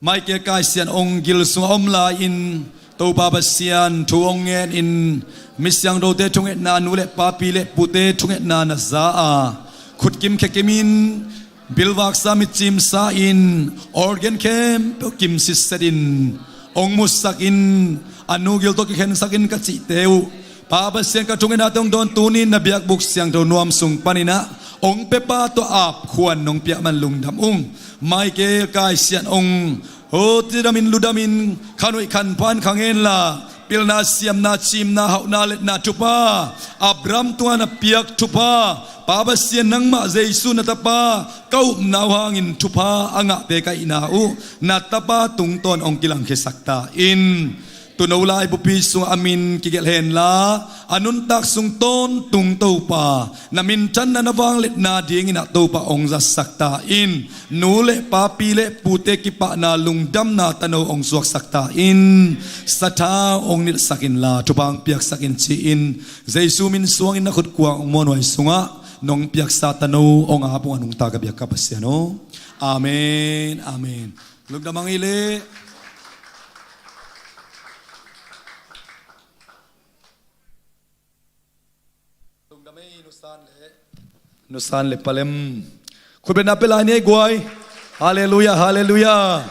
Michael Kai Sian Ong gil sungah om lai-in, Topa Pasian thu hong ngenin, mi siangthote thungetna, nu le pa, pi le pute thungetna na za a, khutkim khekimin, bilvaksa mitcimsa in, organ khempeuh kim sitsetin, hong musakin, a nu gil tawh kikhensakin ka cihte uh, Pa Pasian, ka thungetnate hong dawn tunin na biakbuk siangtho nuam sung paninah hong piapa tawh apkhuan nong piak man lungdam ung. Michael Kai Sian Ong, ho, cidamin ludamin, khanhoih khanpha in khang henla, pilna, siamna, cimna, hauhna, letna thupha, Abraham tungah na piak thupha, Pa Pasian, nangmah Jesu na tapa ka upna uh hangin thupha a ngahte ka hihna uh, na tapa tungtawn hong kilangkhiasak ta in. Tuuno laibupi sungah a min kigelh henla, a nuntak sung tawntung Topa, na minthanna, na vangliatna dinginah Topa hong zatsak ta in. Nu le pa, pi le pute kipahna, lungdamna tano hong suaksak ta in. Sathau hong nilhsak inla, thupha hong piaksak in ci-in, Jesu min suangin na khutkuang hong muanhuai sungah nong piaksa tano hong ap ung, a nungta ka biak ka Pasian aw. Amen, amen. Lungdam hang ei leh. Lungdam ei, nusan le, nusan le palem. Khutbetna pia lai ni ei guai. Halleluiah, halleluiah.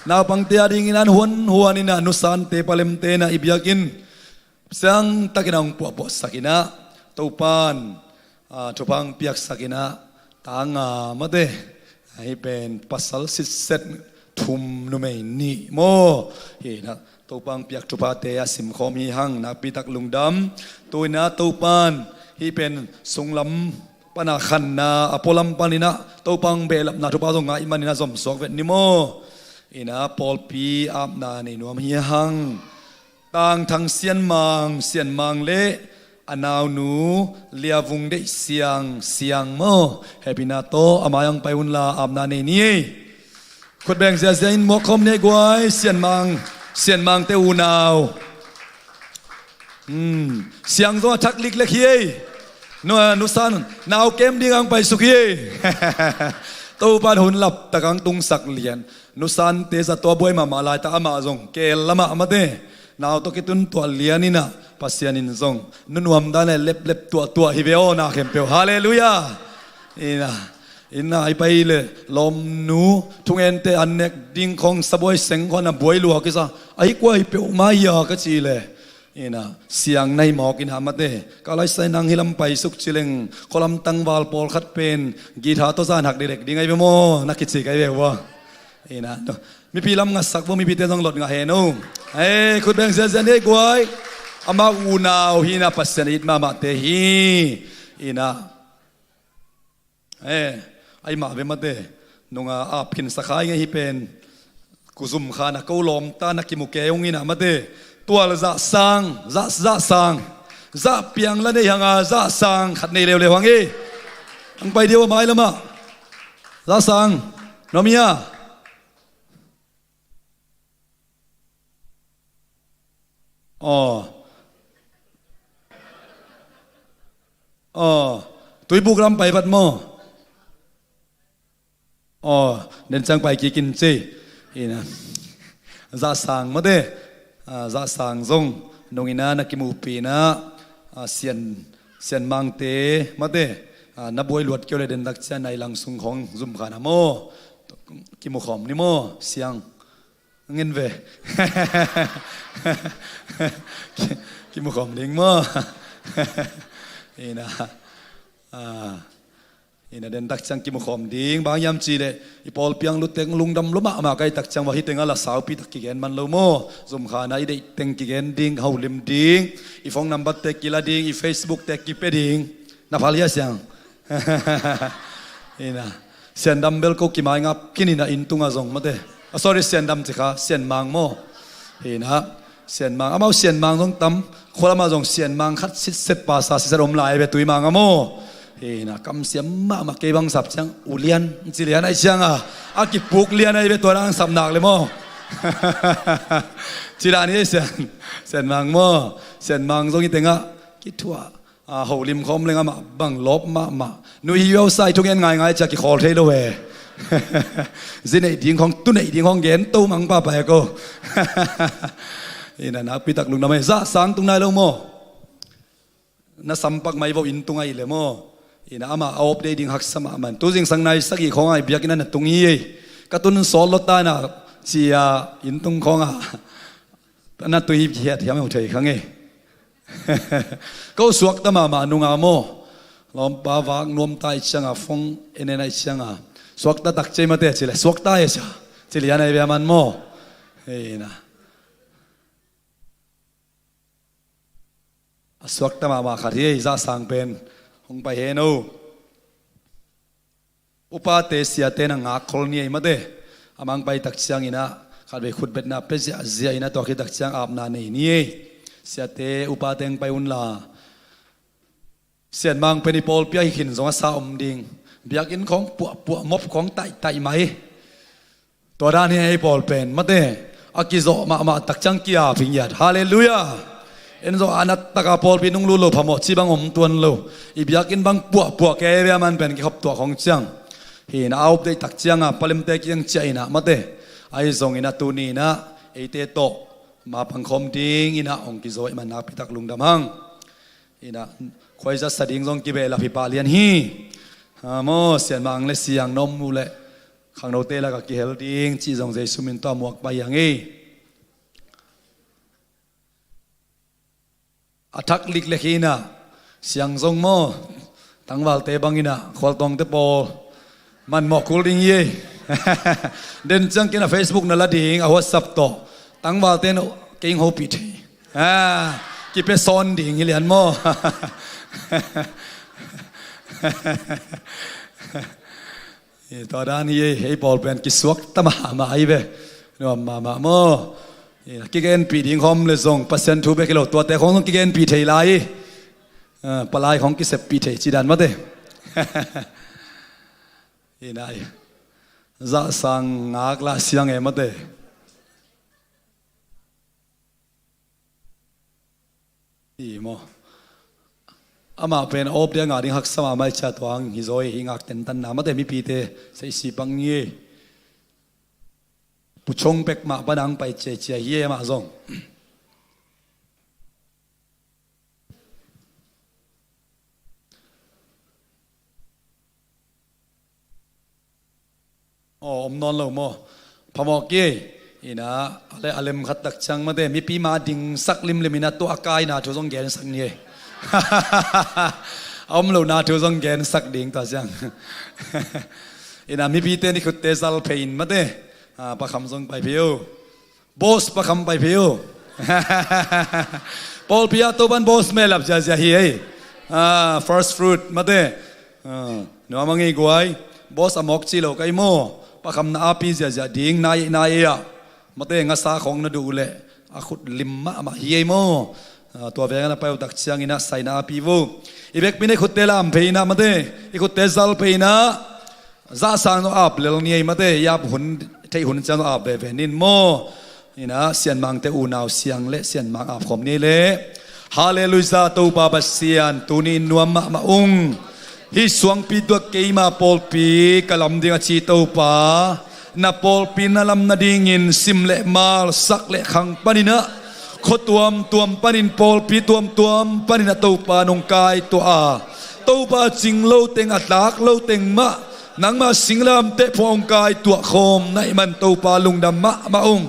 Naupangte adingin an huanhuan inah, nusante palemte inah i biakinn siangtakin a hong puahpuahsak inah, Topan, ah, thupha hong piaksak inah, tanga mate, ahi pen pasal sitset thum, numei nih maw? Hi inah Topa hong piak thuphate a simkhawm hi hang, nakpitak lungdam. Tu inah Topan hih pen sunglam pana khanna, a pualam paninah Topa hong behlapna thupha zong ngah ahih maninah zomsuak vet ni maw? Inah pawlpi apna nei nuam hi hang. Tangthang Sianmang, Sianmang le a naunu Liavung Deih Siang, Siang maw? Hehpihna tawh a mai-ah hong pai unla, apna nei ni ei. Khut beng ziazia in muak khawm ni ei guai, Sianmang, Sianmangte unau. Hmm, Siang zong a thak liklek hi ei. Nu, nusan, nau kem ding ang paisuk hi ei. Topan hun laptak ang tungsak lian. Nusante za tua buai mahmah laitak amah zong kel lamah mate. Nau tawh kitun tuah lian inah, Pasian in zong nunuam dan le leplep tuahtuah hi ve aw na khempeuh. Halleluiah. Inah, inah i pai le lawmnu thungente an nek ding khawng sabuai seng khawng a buai lua kisa. Ahi kua hi peuhmah hia ka cih le, inah, Siang na hi mawk inah mate. Ka laisai nang hi lam paisuk ci leng khualam tangval pawlkhat pen guitar tawh zan hak direk ding ahi ve maw na kici ka hi ve ua. Inah, mipi lam ngasak vo, mipite zong lot ngah hen o. Ei, khut beng ziazia ni ei guai. Amau unau hi inah, Pasian it mahmahte hi. Inah, eh, ahi mah ve mate. Nunga ap khin sakhai ngei hi pen. Ku zum khan a ko lawmta na kimu kei ung inah mate. Tual zahsang, zah, zahsang. Zah piang la nei hanga zahsang khat nei leuleu hang ei. Ang pai dia ua mai lamah. Zahsang. Nuam hia? Aw. Aw. Tuibuk lam pai vat maw? Aw, den ciang pai kik in ci. Inah, zahsang mate. Ah, zahsang zong nung inah na kimuhpih inah, ah, Sian, Sianmangte mate. Ah, na buai luat kei uh le dentak ciang nai lang sung khawng zum khan a maw. Kimu khawm ni maw, Siang. Ngen ve. Ki-, kimu khawm ding maw. Inah, ah, inah dentak ciang kimu khawm ding. Bang hiam cih leh i pawlpi ah lutteng lungdam lua mahmah ka hih tak ciang, va hih teng ah la saupi tak kigen man lo maw. Zum khan a i deih teng kigen ding, holim ding. I phone number te kila ding, i Facebook te kipia ding. Na phal hia Siang? Inah, Siandam bel ko kimai ngap khin inah, inn tungah zong mate. Ah, sorry, Siandam ci kha, Sianmang maw. Inah, Sianmang, amau Sianmang zong tam. Khualamah zong Sianmang khat sitset pasa sitset om lai ve, Tuimang ah maw. Inah, kamsiam mahmah, kei bang sap ciang ulian ci lian ahi ciang a, a kipuk lian ahi ve, tua dang sap nak le maw. Ci dan hi ei Sian, Sianmang maw. Sianmang zong hih teng ah kithuah. Ah, holim khawm leng amah bang lawp mahmah. Nu hi uh a, sai thungen ngaingai ciah kikhawl thei lo e. Zi neih ding khawng, tu neih ding khawng gen to mang pahpah e ko. Inah, nakpi tak lungdam ei. Zahsang tung nai lo maw? Na sampak mai vo, inn tung ah i le maw. Inah, amah a update ding haksa mahmah. Tu zingsang nai sagih khawng ah i biakinn ah na tung hi ei. Ka tun sawt lua ta inah, ci-a inn tung khawng ah na tui hiat hiam uh thei kha ngei. Ko suakta mahmah nunga maw. Lawmpa vak nuamta i ciang a, phone en en a i ciang a, suakta tak ci ei mate ci le, suakta e cia, ci lian ahi ve a man maw. Hei na. A suakta mahmah khat hi ei, Zahsang pen. Hong pai hen o. Upate siate na ngak khol ni ei mate. A mang pai tak ciang inah khatvei khutbetna pia ziahziah inah, tua khit tak ciang apna nei ni ei. Siate upate hong pai unla. Sianmang pen i pawlpi ah hi khin zong a sa om ding. Biakinn khawng puahpuah, mop khawng taihtaih mai. Tua dan hi ei pawl pen mate. A kizawh mahmah tak ciang ki-ap hi ngiat. Halleluiah. En zong a nat taka pawlpi nunglut lo phamawh ci bang om tuan lo. I biakinn bang puahpuah kei ve a man pen kikhop tuah khawng ciang. Hi na, a update tak ciang a palemte kiang ciah inah mate. Ahi zong inah tuni inah eite tawh mapang khawm ding inah hong kizo ahih man nakpi tak lungdam hang. Inah khuaizat sa ding zong kibehlap hi pah lian hi. Ha, maw, Sianmang le Siang na om uh leh khangnote lakah kihel ding cih zong Jesu min tawh a muak pah hi hang ei. A thak liklek hi inah, Siang zong maw, tangvalte bang inah, khualtawngte pawl manmawh kul ding hi ei. Den ciang ken a Facebook na la ding, a WhatsApp tawh. Tangvalte na kei hong hopih thei. Ah, kipia sawn ding hi lian maw. Eh, tua dan hi ei, ei pawl pen kisuakta mahmah ahi ve. Nuam mahmah maw. Eh, kigenpih ding khawm le zong Pasian thu bek hi lo, tuate khawng zong kigenpih thei lai. Ah, palai khawng kiseppih thei ci dan mate. Hi na, Zahsang ngak lah siang e mate. I maw. Amah pen a awp dia ngah ding haksa mahmah i cia tuang hi zaw hi ngak tentanna mate mipite sei si pang ngi. Puchong pek mah panang pai ciacia hi e mah zong. Aw, om nawn lo maw? Phamawh kei. Ina, a le a lem khat tak ciang mate mipi ma dingsak limlim ina tua a kaina thu zong gensak ni e. A om lo na thu zong gensak ding tua ciang. Ina mipite ni khutte zal phei in mate. Ah, pakham zong pai phei o. Boss pakham pai phei o. Pawlpi ah Topan boss melap ziazia hi ei. Ah, first fruit mate. Ah, nuam a ngei guai. Boss a mawk ci lo kai maw. Pakhamna api ziazia ding nai nai ah. Mate ngasa khong na duh leh a khut lim mahmah hi ei maw. Ah, tua veng a na pai uh tak ciangin a saina api vo. I vekpi na i khutte lam phei ina mate. I khutte zal phei ina. Zahsang zong ap lel ni ei mate, i ap hun, theih hun ciang zong ap veve nin maw. Ina, sianmangte unau siang le sianmang ap khawm ni ei le. Halleluiah, Topa Pasian, tuni in nuam mahmah ung. Hih suangpi tuak keima pawlpi ka lam ding a ci Topa. Na pawlpi na lam nadingin sim le mal, sak le khang paninah, khua tuamtuam panin pawlpi tuamtuam paninah Topa nong kai tuah a. Topa cing lo teng a tlak lo teng mah nangmah singlamteh phuang hong kai tuah khawm na hih man Topa lungdam mahmah ung.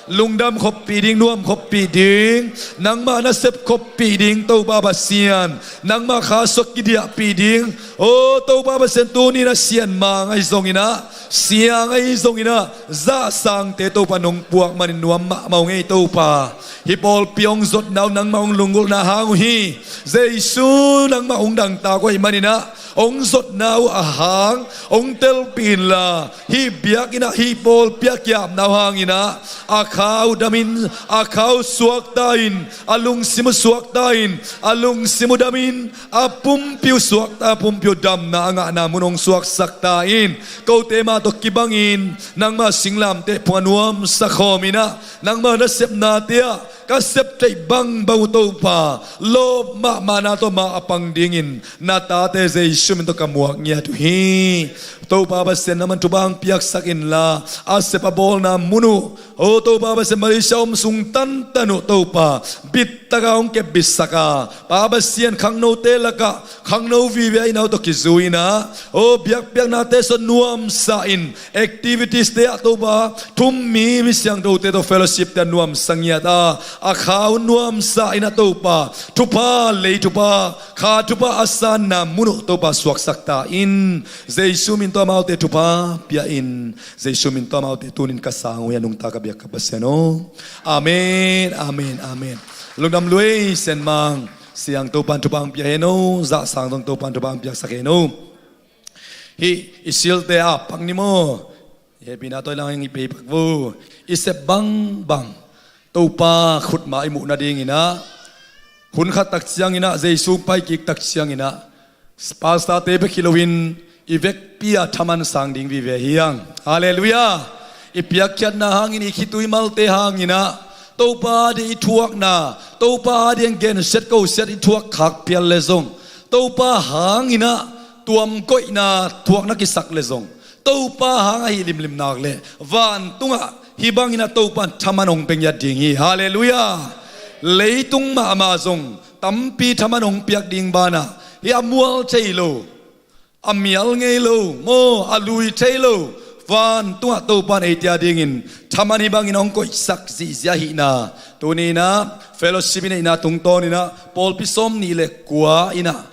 Lungdam khoppih ding, nuam khoppih ding, nangmah na sep khoppih ding Topa Pasian, nangmah kha suak kidiahpih ding. O Topa Pasian, tuni na sianmang ahi zonginah, siang ahi zonginah, zahsangte Topa nong puak manin nuam mahmah ung ei Topa. Hih pawlpi hong zotna uh nangmah hong lunggulhna hang uh hi. Jesu nangmah hong dangtak uh ahih maninah hong zotna uh a hang hong telpih inla, hih biakinnah hih pawlpi a kiapna uh hanginah a kha uh damin, a kha uh suakta in, a lungsim uh suakta in, a lungsim uh damin, a pumpi uh suakta, a pumpi uh damna a ngahna mun hong suaksak ta in. Kote mah tawh kibangin nangmah singlamteh phuang a nuamsa khawminah nangmah nasepnate ah ka sep theih bangbang uh Topa, lawp mahmahna tawh mah a pang dingin na tate Jesu min tawh ka muak ngiat uh hi. Topa Pasian, nangman thupha hong piaksak inla, a sep a bawlna mun uh, o Topa Pasian, Malaysia om sung tantan uh Topa, bittaka hong kepbitsak a, Pa Pasian, khangnote lakah khangno vive ahi na uh tawh kizui inah, o biakpiaknate sua nuamsa in, activities te ah Topa, thum mi, mi siangthote tawh fellowship te ah nuamsa ngiat a, a kha uh nuamsa inah Topa, thupha, lei thupha, kha thupha a sanna mun uh Topa suaksak ta in. Jesu min tawh amaute thupha pia in. Jesu min tawh amaute tunin ka sang uh hi a, nungta ka biak ka Pasian aw. Amen, amen, amen. Lungdam lua ei, sianmang siang Topan thupha hong pia hen aw, zahsang zong Topan thupha hong piaksak hen aw. Hih i silte a pak ni maw? I hehpihna tawh i lang i pei pak vo. I sep bangbang Topa khutma i muh nadinginah, hun khat tak cianginah, Jesu pai kik tak cianginah, pastorte bek hi loin i vekpi a thaman sang ding vive hi hang. Halleluiah. I piakkhiatna hangin, i khitui malte hanginah Topa ding i thuakna, Topa ding gensiat kosiat i thuak khak phial le zong, Topa hanginah tuam koihna thuakna kisak le zong, Topa hang ahi limlim nak le vantungah hih banginah Topa in thaman hong pia ngiat ding hi. Halleluiah. Leitung mahmah zong tampi thaman hong piak ding banah, hih a mual thei lo, a mial ngei lo maw, a lui thei lo, vantungah Topa in eite a dingin thaman hih bangin hong koihsak zihziah ahihna tuninah fellowship i neihna tungtawninah pawlpi sawm nih le kua inah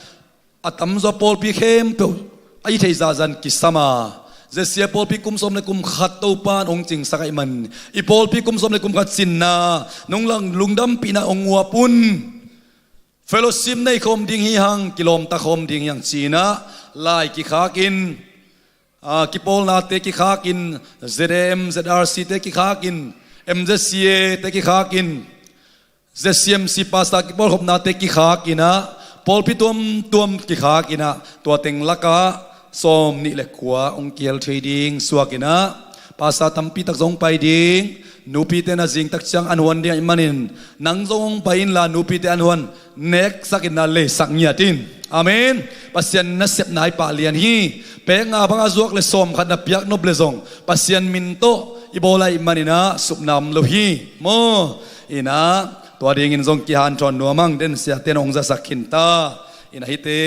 a tamzaw pawlpi khempeuh a i theih zahzah in kisam a, Z C A pawlpi kum sawm le kum khat Topa in hong cingsak ahih man, i pawlpi kum sawm le kum khat cinna nong lang lungdampihna hong uap un. Fellowship nei khawm ding hi hang, kilawmta khawm ding hi hang ci-inah lai kikhakin, a, kipawlnate kikhakin, Z A M, Z R C te kikhakin, M Z C A te kikhakin, Z C M C pastor kipawlkhopnate kikhakinah, pawlpi tuamtuam kikhakinah, tua teng lakah sawm nih le kua hong kihel thei ding suak in ah, pasa tampi tak zong pai ding. Nupite na zingtak ciang an huan ding ahih manin, nang zong hong pai inla nupite an huan neksak in ah leisak ngiat in. Amen. Pasian nasepna i pah lian hi. Pek nga bang a zuak le sawm khat na piak nop le zong Pasian min tawh i bawl ahih manin ah supna om lo hi maw. In ah tua dingin zong kihanthawn nuam ang, den siate na hong zasak khin ta. In ah hihte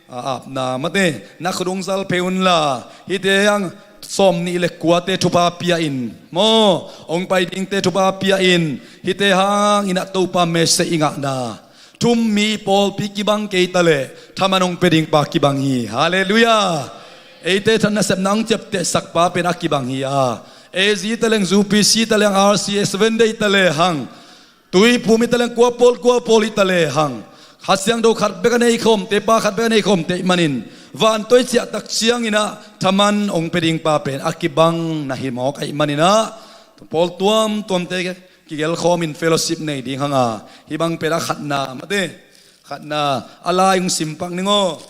a, apna mate na khut hong zal phei unla, hihte hang sawm nih le kuate thupha pia in maw, hong pai dingte thupha pia in. Hihte hang in ah Topa message i ngahna, thu-um mi pawlpi kibang kei ta leh thaman hong pia dingpa kibang hi. Halleluiah. Eite than nasepna hong ciaptehsakpa pen a kibang hi a, A Z ta leng, U P C ta leng, R C A, Seventh Day ta lehang, Tuiphum hi ta leng, kua pawl kua pawl hi ta lehang, Kha Siangtho khat bek a nei khawmte, Pa khat bek a nei khawmte ahih manin, van tawh i ciahtak ciangin ah thaman hong pia dingpa pen a kibang na hi mawk ahih manin ah, pawl tuamtuamte kigelh khawmin fellowship nei ding hang a, hih bang pen a khatna mate, khatna a lai hong simpak ning aw.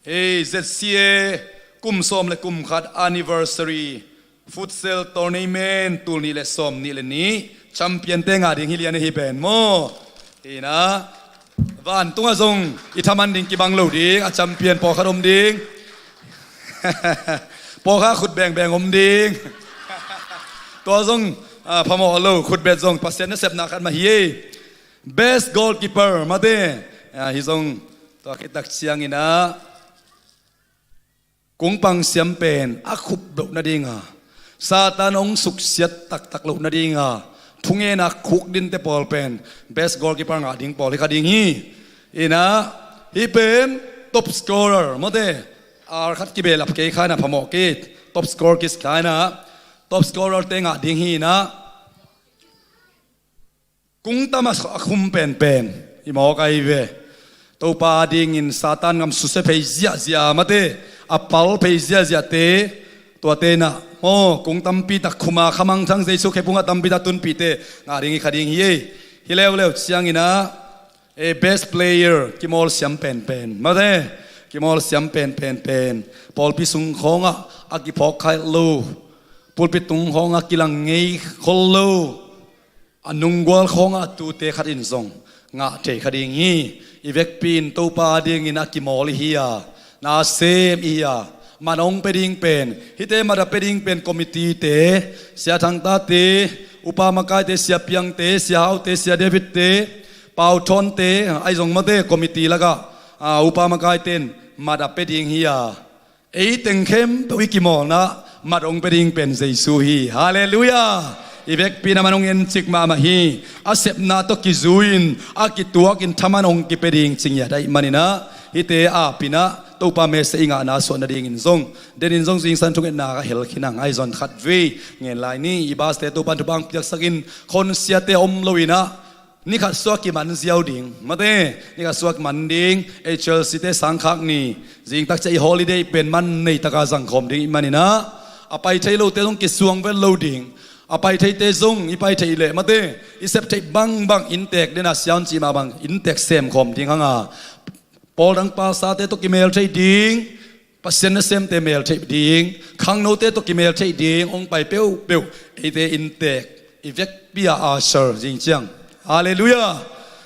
Hei, Z C A kum sawm le kum khat anniversary futsal tournament, tul nih le sawm nih le nih, champion-te ngah ding hi lian ahi pen maw. Hi in ah, vantungah zong i thaman ding kibang lo ding, a champion pawlkhat om ding. Pawlkhat khut bengbeng om ding. Tua zong, ah, phamawh lo, khutbet zong Pasian nasepna khat mah hi ei. Best goalkeeper mate, ah, hih zong tua khit tak ciangin ah, kungpang siam pen a khup loh nading a, Satan hong suksiat taktak loh nading a, thungetna khuk dingte pawl pen best goalkeeper ngah ding pawl hi kha ding hi. In ah, hih pen top scorer mate, ar khat kibehlap kei kha in ah, phamawh kei, top score kis kha in ah, top scorer-te ngah ding hi in ah, kungtam a khum penpen i mawk ahi ve. Topa dingin Satan gam susia phei ziahziah mate, a pal phei ziahziahte, tuate in ah maw, kungtampi tak khum a khamangthang Jesu khephung a tampi tak tunpihte ngah ding hi kha ding hi ei. Hi leuleu ciangin ah, eh, best player kimawl siam penpen mate, kimawl siam penpen pen, pawlpi sung khawngah a kiphawk khaih lo, pulpit tung khawngah kilang ngei khol lo, a nunggual khawngah a tute khat in zong ngah thei kha ding hi. I vekpi in Topa dingin a kimawl i hi a, nasem i hi a, man hong pia ding pen, hihte mat a pia ding pen committee-te, Sia Thangtate, Upa Makaite, Sia Piangte, Sia Haute, Sia David-te, Pau Thawnte, ahi zong mate committee lakah, ah, Upa Makaite in mat a pia ding hi a, ei teng khempeuh i kimawlna mat hong pia ding pen Jesu hi. Halleluiah. I vekpi in a man hong encik mahmah hi. A sepna tawh kizui-in, a kituakin thaman hong kipia ding ci ngiat ahih manin ah, hihte ap in ah Topa message i ngahna suah nadingin zong, denin zong zingsang thungetna ka hel khin ang, ahi zong khatvei ngen lai ni. I bus-te Topa in thupha hong piaksakin, khonsiate om lo in ah, ni khat sung a kiman ziau ding mate, ni khat sung a kiman ding, H L C-te sangkhak ni, zingtak ciang i holiday pen man nei taka zangkhawm ding ahih manin ah, a pai thei lote zong kisuang vet lo ding, a pai theite zong i pai theih leh mate, i sep theih bangbang inntek den a, siawn cih mah bang inntek semkhawm ding hang a, pawl dang pastor-te tawh kimel theih ding, Pasian nasemte mel theih ding, khangnote tawh kimel theih ding, hong pai peuhpeuh, eite inntek, i vekpi a usher zing ciang. Halleluiah.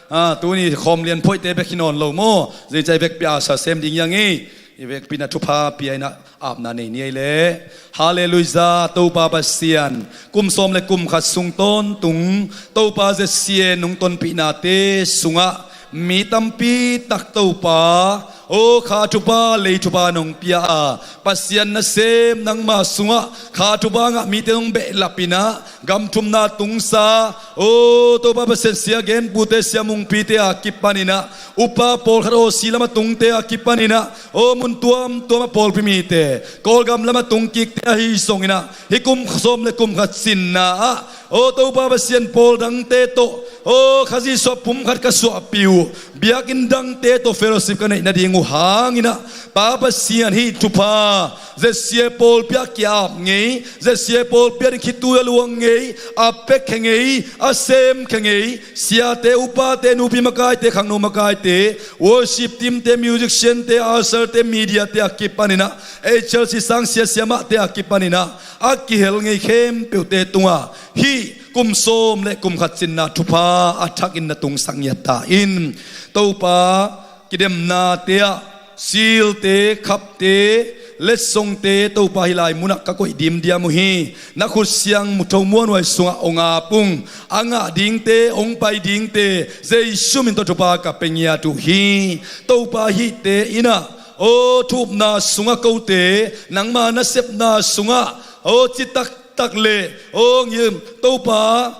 Ah, tuni khawm lian phoihte bek hi nawn lo maw, zing ciang i vekpi a usher sem ding hi hang ei. I vekpi in ah thupha pia in ah apna nei ni ei leh. Halleluiah, Topa Pasian. Kum sawm le kum khat sung tawntung Topa Z C A nungtonpihnate sungah mi tampi tak Topa, aw, kha thupha, lei thupha nong pia a, Pasian nasem nangma sungah kha thupha ngah mite nong behlap in ah, gam thumna tungsa, aw, Topa Pasian, Sia Genpute, Sia Mungpite a kipan in ah, upa pawlkhat O C lam a tungte a kipan in ah, aw, mun tuamtuam a pawlpi mite, Kawlgam lam a tungkikte ahi zongin ah, hih kum sawm le kum khat cinna ah, Aw Topa Pasian, pawl dangte tawh, aw Kha Jesu ah pumkhat ka suahpih uh, biakinn dangte tawh fellowship ka neih nading uh hangin ah, Pa Pasian, hih thupha ZCA pawlpi ah ki-ap ngei, ZCA pawlpi ah ding khitui a luang ngei, a pekkhia ngei, a semkhia ngei, siate, upate, nupi makaite, khangno makaite, worship teamte, musiciante, usherte, mediate a kipanin ah, HLC sang sia siamahte a kipanin ah, a kihel ngei khempeuhte tungah hih kum sawm le kum khat cinna thupha a thakin na tungsak ngiat ta in. Topa, kidemnate ah, silte, khapte, letsongte, Topa, hih lai munah ka koih dimdiam uh hi. Na khut siangtho muanhuai sungah hong ap ung. A ngah dingte, hong pai dingte, Jesu min tawh thupha ka pia ngiat uh hi. Topa, hihte in ah, aw thu upna sungah kote, nangma nasepna sungah, aw citak tak le, aw ngim, Topa,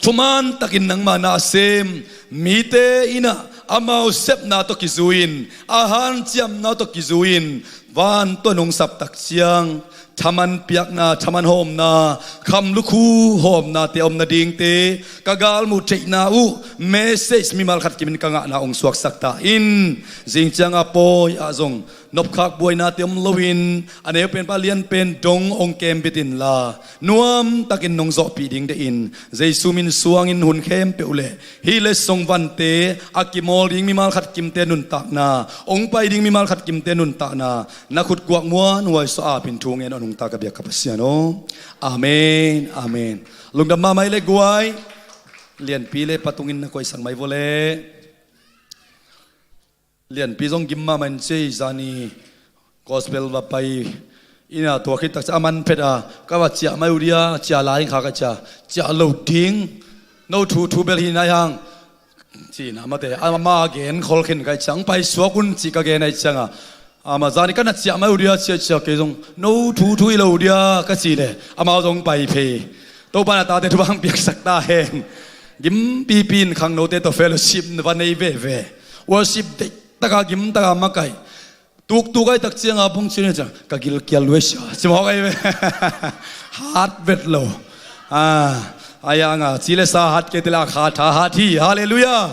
thuman takin nangma na a sem mite in ah, amau sepna tawh kizui-in, a hanciamna tawh kizui-in, van tawh nong sap tak ciang, thaman piakna, thaman hawmna, kham lukhu hawmnate a om nadingte, ka galmuh theihna uh message mimal khat kimin ka ngahna hong suaksak ta in. Zing ciang a pawi ah zong nopkhak buainate om loin, a neu pen pa lian pen dong hong kembit inla, nuam takin nong zawhpih ding deih in. Jesu min suangin hun khempeuh le hih letsong vante a kimawl ding mimal khat kimte nuntakna, hong pai ding mimal khat kimte nuntakna, na khut guak muanhuai sungah apin thu ngen a nungta ka biak ka Pasian aw. Amen, amen. Lungdam mahmah i le guai. Lianpi le patungin na koihsak mai vua le. Lianpi zong gim mahmah in, ci ei, zani gospel va pai ina, tua khit tak ciang a man phet a, ka va ciah mai uh dia, ciah lai kha ka ciah, ciah lo ding, no thu thu bel hi nai hang, ci na mate, ama gen khol khin ka hih ciang, pai suak un ci ka gen a hih ciang a, ama zani ka na ciah mai uh dia, ciah ciah kei zong, no thu thu hi lo uh dia, ka ci le, amau zong pai phei. Topa in a tate thupha hong piaksak ta hen. Gimpipi in khangnote tawh fellowship na va nei veve. Worship deih taka gim taka makaih. Tuktuk ai tak cianga bung cin ciang ka gilkial uh e sia. Cimawk ai ve. Hat vet lo. Ah, ai anga ci le sa hat kei tila kha tha hat hi. Hallelujah.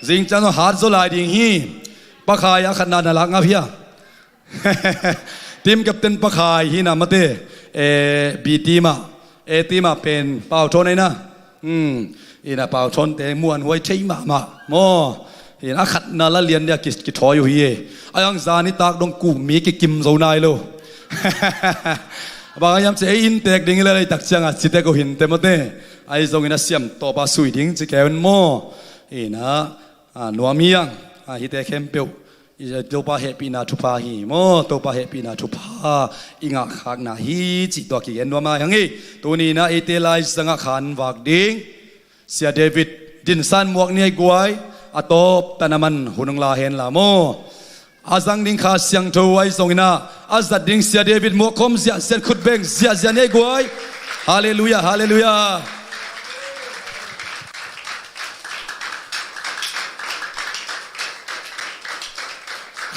Zing ciang hat zo lai ding hi. Pakhai a khatna na lak ngap hia. Team captain Pakhai hi na mate. Eh, B team ah, A team ah pen Pau Thon ai na. Hmm. Ina Pau Thon te muanhuai thei mahmah maw. Ina a khatna la lian dia ki, kithawi uh hi e. Ai ang zani tak dong ku mi kikim zo nai lo. Bang a yam ci ei in tek ding i le lei tak cianga ci tek uh hin te mate. Ai zong ina siam tawpa sui ding ci keu in maw. Ina, ah, nuam hi ang. Ah, hite khempeuh. I Topa hehpihna thupha hi maw, Topa hehpihna thupha i ngahkhakna hi cih tua kigen nuam ai hang hi. Tuni ina eite lai zangah khan vak ding Sia David Dinsan Muak ni ai guai, a tawp tanaman hun hong la hen la maw. A zang ding Kha Siangtho ai zong ina a zat ding Sia David Muak khawm ziahziah, khut beng ziahziah ni ai guai. Halleluiah, halleluiah.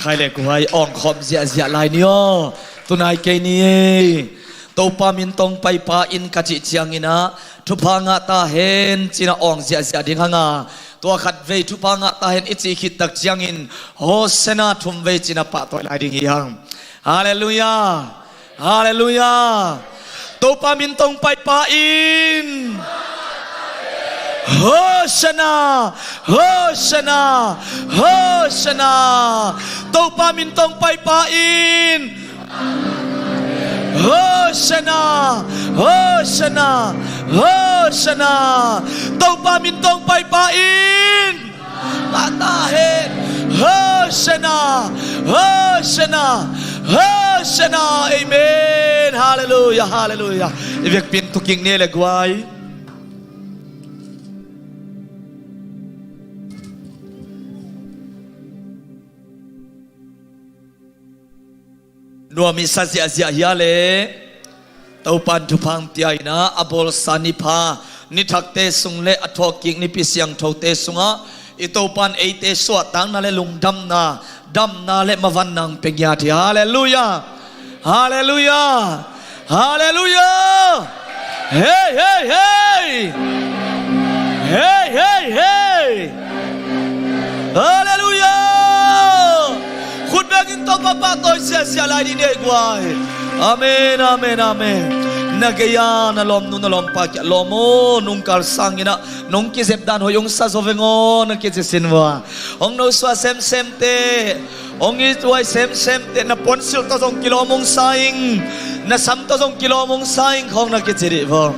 Khai le guai awng khawm ziahziah lai ni aw. Tunai kei ni ei. Topa min tawng paipa in ka cih ciangin ah thupha ngah ta hen cina awng ziahziah ding hanga. Tua khat vei thupha ngah ta hen i cih khit tak ciangin Hosanna thum vei cina pahtawi lai ding hi hang. Halleluiah. Halleluiah. Topa min tawng paipa in. Hosanna, Hosanna, Hosanna. Topa min tawng paipa in. Hosanna, Hosanna, Hosanna. Topa min tawng paipa in. Ngah ta hen. Hosanna, Hosanna, Hosanna. Amen. Halleluiah, halleluiah. I vekpi in thukik ni le guai. Nuam i sa ziahziah hi a le. Topan thupha hong pia ina a bawlsa ni pha, ni thakte sung le a thawhkik Nipi Siangthote sungah i Topan eite suahtakna le lungdamna, damna le mavanna hong pia ngiat hi. Halleluiah. Halleluiah. Halleluiah. Hei, hei, hei! Hei, hei, hei! Halleluiah! Khut bengin Topa pahtawi siasia lai dih ni ei guai. Amen, amen, amen. Na gei-a na lawmnu na lawmpa kiang lawm aw, nungkal sanginah nong kizep dan hoih hong sa zaw veng aw, na kici sin vua. Hong nosuah semsemte, hong ithuai semsemte, na puansilh tawh zong kilawm hong sa ing, na sam tawh zong kilawm hong sa ing khawng na kici dih vua.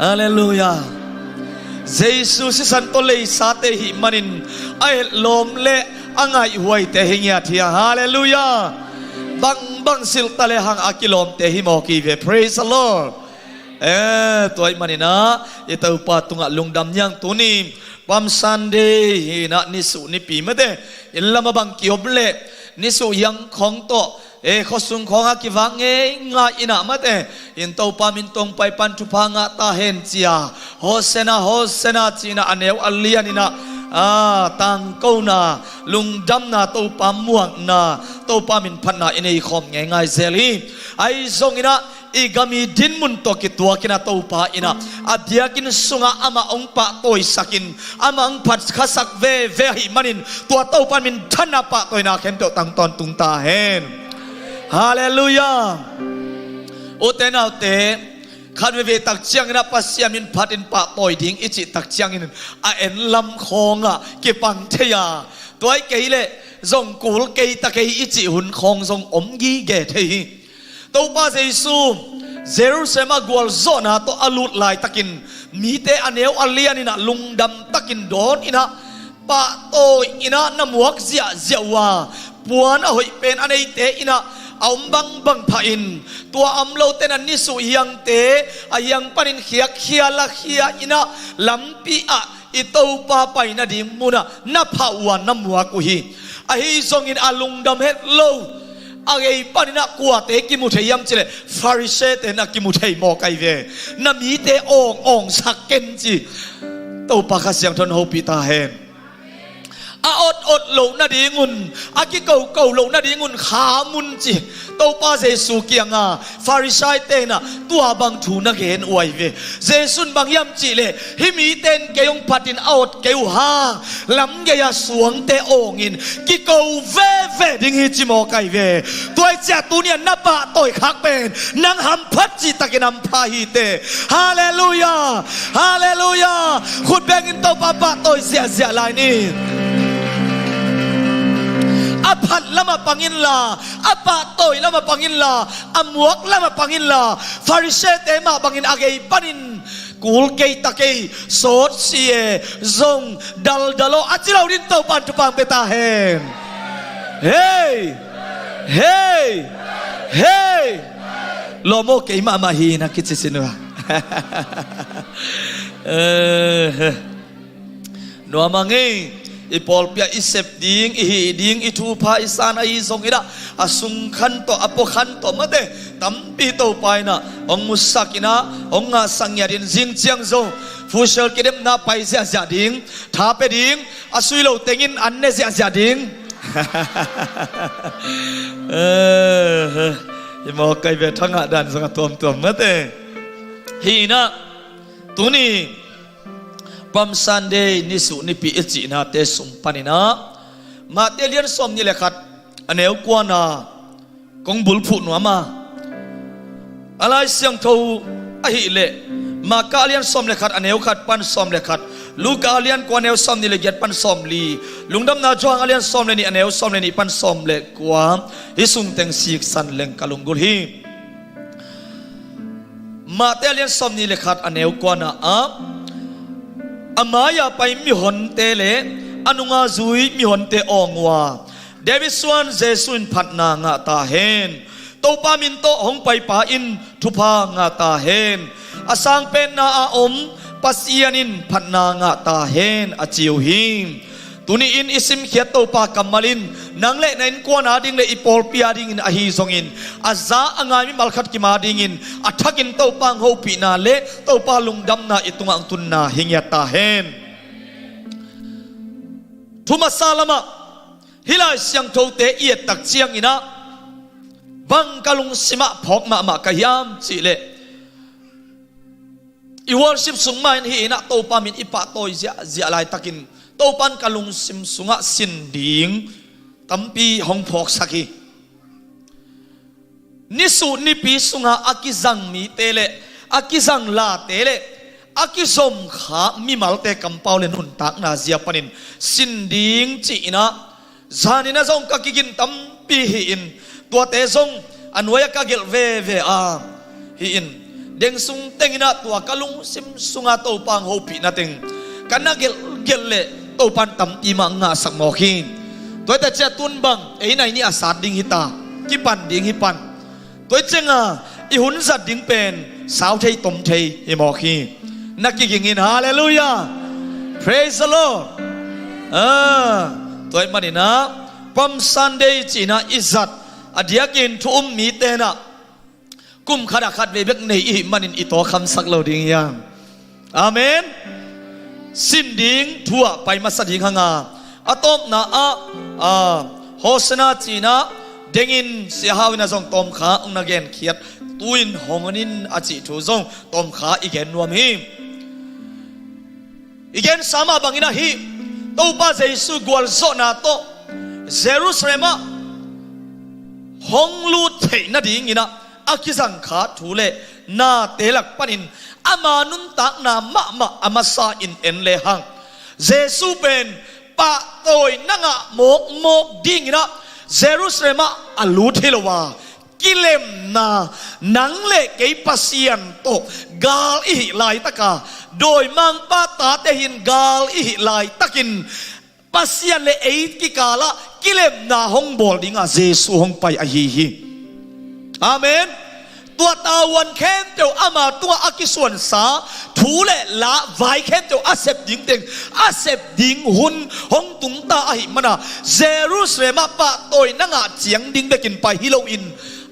Halleluiah. Jesu sisan tawh leisate hih manin a etlawm le a ngaihhuaite hi ngiat hi a. Halleluiah. Bangbang silh ta lehang a kilawmte hi mawk hi ve. Praise the Lord. Eh, tua ahih maninah i Topa tungah lungdam ni ang. Tuni Palm Sunday hinah nisuh nipi mate, inn lamah bang kiom leh nisuh hiang khawng tawh, eh, khuasung khawngah kivak ngeingai inah mate, in Topa min tawh hong pai pan thupha ngah ta hen ci-a, Hosanna, Hosanna ci-inah a neu a lianinah, ah, tangkona, lungdamna, Topa muakna, Topa min phatna i nei khawm ngeingai zel hi. Ahi zonginah i gam i dinmun tawh kituakinah Topa inah a biakinn sungah amah hong pahtawisakin, amah hong phatkhasak veve ahih manin tua Topa min thanna pahtawina khempeuh tang tawntung ta hen. Halleluiah. Ute naute, khat veve tak cianginah Pasian min phatin pahtawi ding i cih tak ciangin a en lam khawngah kipang thei a, tua hi kei leh zong kul kei ta kei i cih hun khawng zong om gige thei hi. Topa Jesu Jerusalem ah gualzawhna tawh a lut laitakin mite a neu a lianinah lungdam takin dawninah pahtawi inah na muak ziahziah uh a, puan a hoih pen a neite inah a om bangbang phahin, tua a om lote na nisuh hiangte a hiang panin khiakkhia lakhia inah lampi ah i Topa pai nading munah na phah uh a na muak uh hi. Ahi zongin a lungdam het lo a gei paninah kuate kimu thei hiam cileh Farisee-te na kimu thei mawk ahi ve. Na mite awng awngsak ken ci. Topa Kha Siangtho in hopih ta hen. A otot loh nadingun, a kikoko loh nadingun kham un ci. Topa Jesu kianga Farisee-te inah tua bang thu na gen uh ahi ve. Jesu in bang hiam cihleh, hih mite in kei hong phatin a ot kei uh hang, lam gei-a suangte awngin kiko veve ding hi ci mawk ahi ve. Tua hi ciah tuni-a na pahtawi khak pen nang hamphat cihtakin hampha hi teh. Halleluiah. Halleluiah. Khut bengin Topa pahtawi ziahziah lai ni. A phat lamah pang inla, a pahtawi lamah pang inla, a muak lamah pang inla, Farisee-te mah bangin a gei panin kul kei ta kei, sawt si e, zong daldal aw a ci lo din Topa in thupha hong pia ta hen. Hei! Hei! Hei! Lawm aw, kei mahmah hi na kici sin uh a. Eh, nuam a ngei, i pawlpi ah i sep ding, i hih ding, i thupha i san ahi zonginah, a sungkhan tawh, a puakhan tawh mate, tampi Topa inah hong musak inah, hong ngahsak ngiat in, zing ciang zo futsal kidemna pai ziahziah ding, tha pia ding, a sui lo tengin an ne ziahziah ding. Eh, i mawk kai ve, thangah dan zong a tuamtuam mate. Hi inah, tuni Palm Sunday nisuh nipi i cihnate sung paninah Mate lian sawm nih le khat a neu kuana kong bulphuh nuam a, a Lai Siangtho ahileh Marka lian sawm le khat a neu khat pan sawm le khat, Luka lian kua a neu sawm nih le giat pan sawm li, Lungdamna Johan a lian sawm le nih a neu sawm le nih pan sawm le kua, hih sungteng siksan leng ka lunggulh hi. Mate a lian sawm nih le khat a neu kuana ah, a mai-a pai mihonte le a nunga zui mihonte awng uh a, David suan Jesu in phatna ngah ta hen. Topa min tawh hong paipa in thupha ngah ta hen. A sangpenna a om Pasian in phatna ngah ta hen, a ci uh hi. Tuni-in i simkhiat Topa kammal in nang le na innkuan ading le i pawlpi adingin ahi zongin, a za a ngai mimal khat kim adingin a thakin Topa hong hopihna le Topa lungdamna i tungah hong tunna hi ngiat ta hen. Thu masa lamah hih Lai Siangthote i et tak cianginah bang ka lungsimah phawk mahmah ka hiam cihleh, I worship sung mah in hi inah Topa min i pahtawi ziahziah laitakin Topan ka lungsim sungah sin ding tampi hong phawksak hi. Nisuh nipi sunga a kizang mite le a kizang late le a kizom kha mimalte kampau le nuntakna zia panin sin ding ci inah zanin ah zong ka kigin tampi hi-in, tuate zong a nuai-ah ka gelh veve a hi-in, deng sung tenginah tua ka lungsim sunga Topa hong hopihna teng ka na gelhgelh leh Topan tampi mah ngahsak mawk hi. Tuate ciah tun bang ei nai nih a sat ding hita, kipan ding hi pan. Tua hi cianga i hun zat ding pen sau thei tom thei hi mawk hi. Na kigingin, halleluiah, praise the Lord. Ah, tua hi maninah Palm Sunday cinah i zat a diakin thu um mite inah kum khatah khat vei bek nei i hih manin i tawkhamsak lo ding hiam? Amen. Sin ding thu-ah pai masa ding hanga a tawpna ah, ah, Hosanna cinah dengin Sia Hau inah zong tawmkha hong na genkhiat, tu-in hong onin a cih thu zong tawmkha i gen nuam hi. I gensa mah bangin ahi, Topa Jesu gualzawhna tawh Jerusalem ah hong lut theih nadinginah a kizangkha thu le nate lak panin ama nuntakna mahmah a masa in en lehang, Jesu pen pahtawi na ngah mawkmawk dinginah Jerusalem ah a lut hi lo a, kilemna, nang le kei Pasian tawh gal i hih laitaka, dawimangpa tate hin gal i hih laitakin Pasian le ei kikalah kilemna hong bawl dinga Jesu hong pai ahi hi. Amen. Tua tavuan khempeuh ama tungah a kisuansa thu le la vai khempeuh a sep ding teng a sep ding hun hong tungta ahih mana Jerusalem ah pahtawi na ngah ciang ding bekin pai hi loin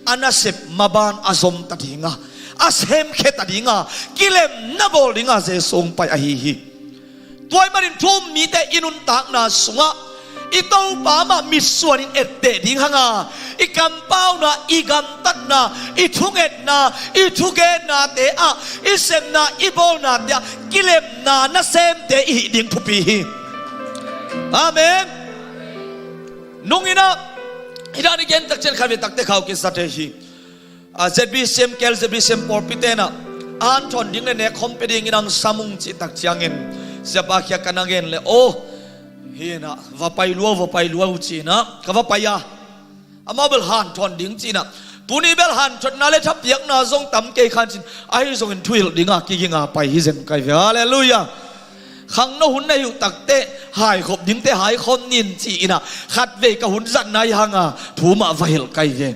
a nasep maban a zomta dinga, a semkheta dinga, kilemna bawl dinga Jesu hong pai ahi hi. Tua hi manin thu um mite i nuntakna sungah i Topa mah mitsuanin etteh ding hanga, i kampauna, i gamtatna, i thungetna, i thugennate ah, i sepna, i bawlnate ah kilemna nasemte i hih ding thupi hi. Amen. Nunginah i dan i gen takcian khat ve takte khau kisa thei hi. A, Z B C M kel, Z B C M pawlpi tenah a hanthawn ding le nekkhawm pia dingin ang sam ung cih tak ciangin siapa khia ka na gen le, aw, hinah va pai lua, va pai lua uh cinah ka va pai a, amau bel hanthawn ding cinah, tuni bel hanthotna le thapiakna zong tam kei khan cin, ahi zongin thuhilh dinga kiginga pai hi zen kai ve. Halleluiah. Khangno hun na hi uh takteh haikhop dingte haikhawm nin ci-inah khatvei ka hun zatna hi hanga thu mah va hilh kai ve.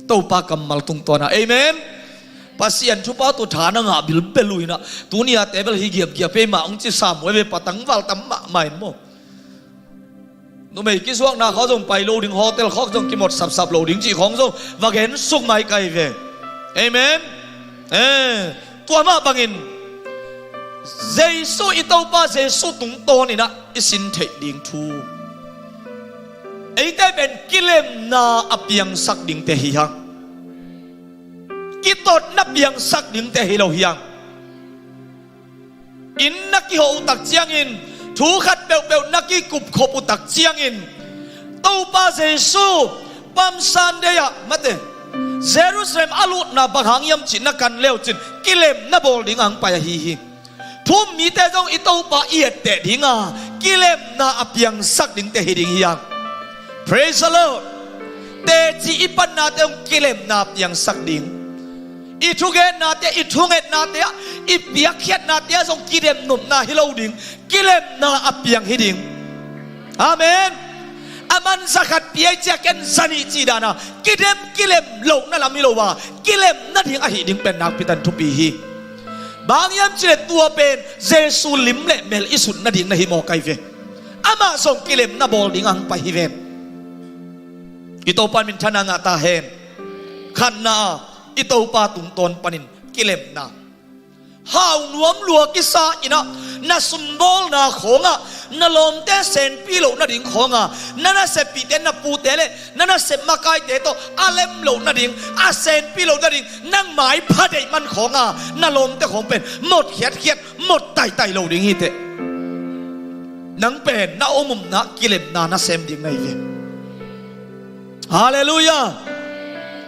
Topa kammal tungtawnah, amen. Pasian thupha tawh tha na ngah bilbel uh inah, tuni-a table hi giapgiap ei mah hong ci sam uh ei ve, patang val tam mahmah in maw. Numei kizuakna khawng zong pai lo ding, hotel khawng zong kimawt sapsap lo ding cih khawng zong va gen suk mai kai ve. Amen. Eh, tua mah bangin Jesu, i Topa Jesu tungtawninah i sin theih ding thu, eite pen kilemna a piangsak dingte hi hang. Kitotna piangsak dingte hi lo hi hang. Inn na kihawh uh tak ciangin, thu khat peuhpeuh na kikupkhop uh tak ciangin, Topa Jesu Palm Sunday ah, mate, Jerusalem a lutna bang hang hiam cih na kan leucin kilemna bawl ding a hong pai ahi hi. Thu um mite zong i Topa i etteh dinga kilemna a piangsak dingte hi ding hi hang. Praise the Lord. Teci i pannate hong kilemna a piangsak ding. I thugennate, i thungetnate ah, i piakkhiatnate ah zong kidemnopna hi lo ding, kilemna a piang hi ding. Amen. A man zakhat piai cia ken zanih cih dana kidem kilem lohna lam hi lo a, kilemna ding ahi ding pen nakpitan thupi hi. Bang hiam cih leh tua pen Jesu lim le mel i sut nading na hi maw kai ve. Amah zong kilemna bawl ding a hong pai hi ven. I Topa min thana ngah ta hen. Khatna, i Topa tungtawn panin kilemna. hau nuam lua kisa in ah, na sumbawlna khawngah, na lawmte senpi loh nading khawngah, na naseppihte, na pute le na nasep makaite tawh a lem loh nading, a senpi loh nading, nang maipha deih man khawngah na lawmte khawng pen mot khiatkhiat, mot taitai lo ding hi teh. Nang pen na om omna kilemna nasem ding na hi ve. Halleluiah.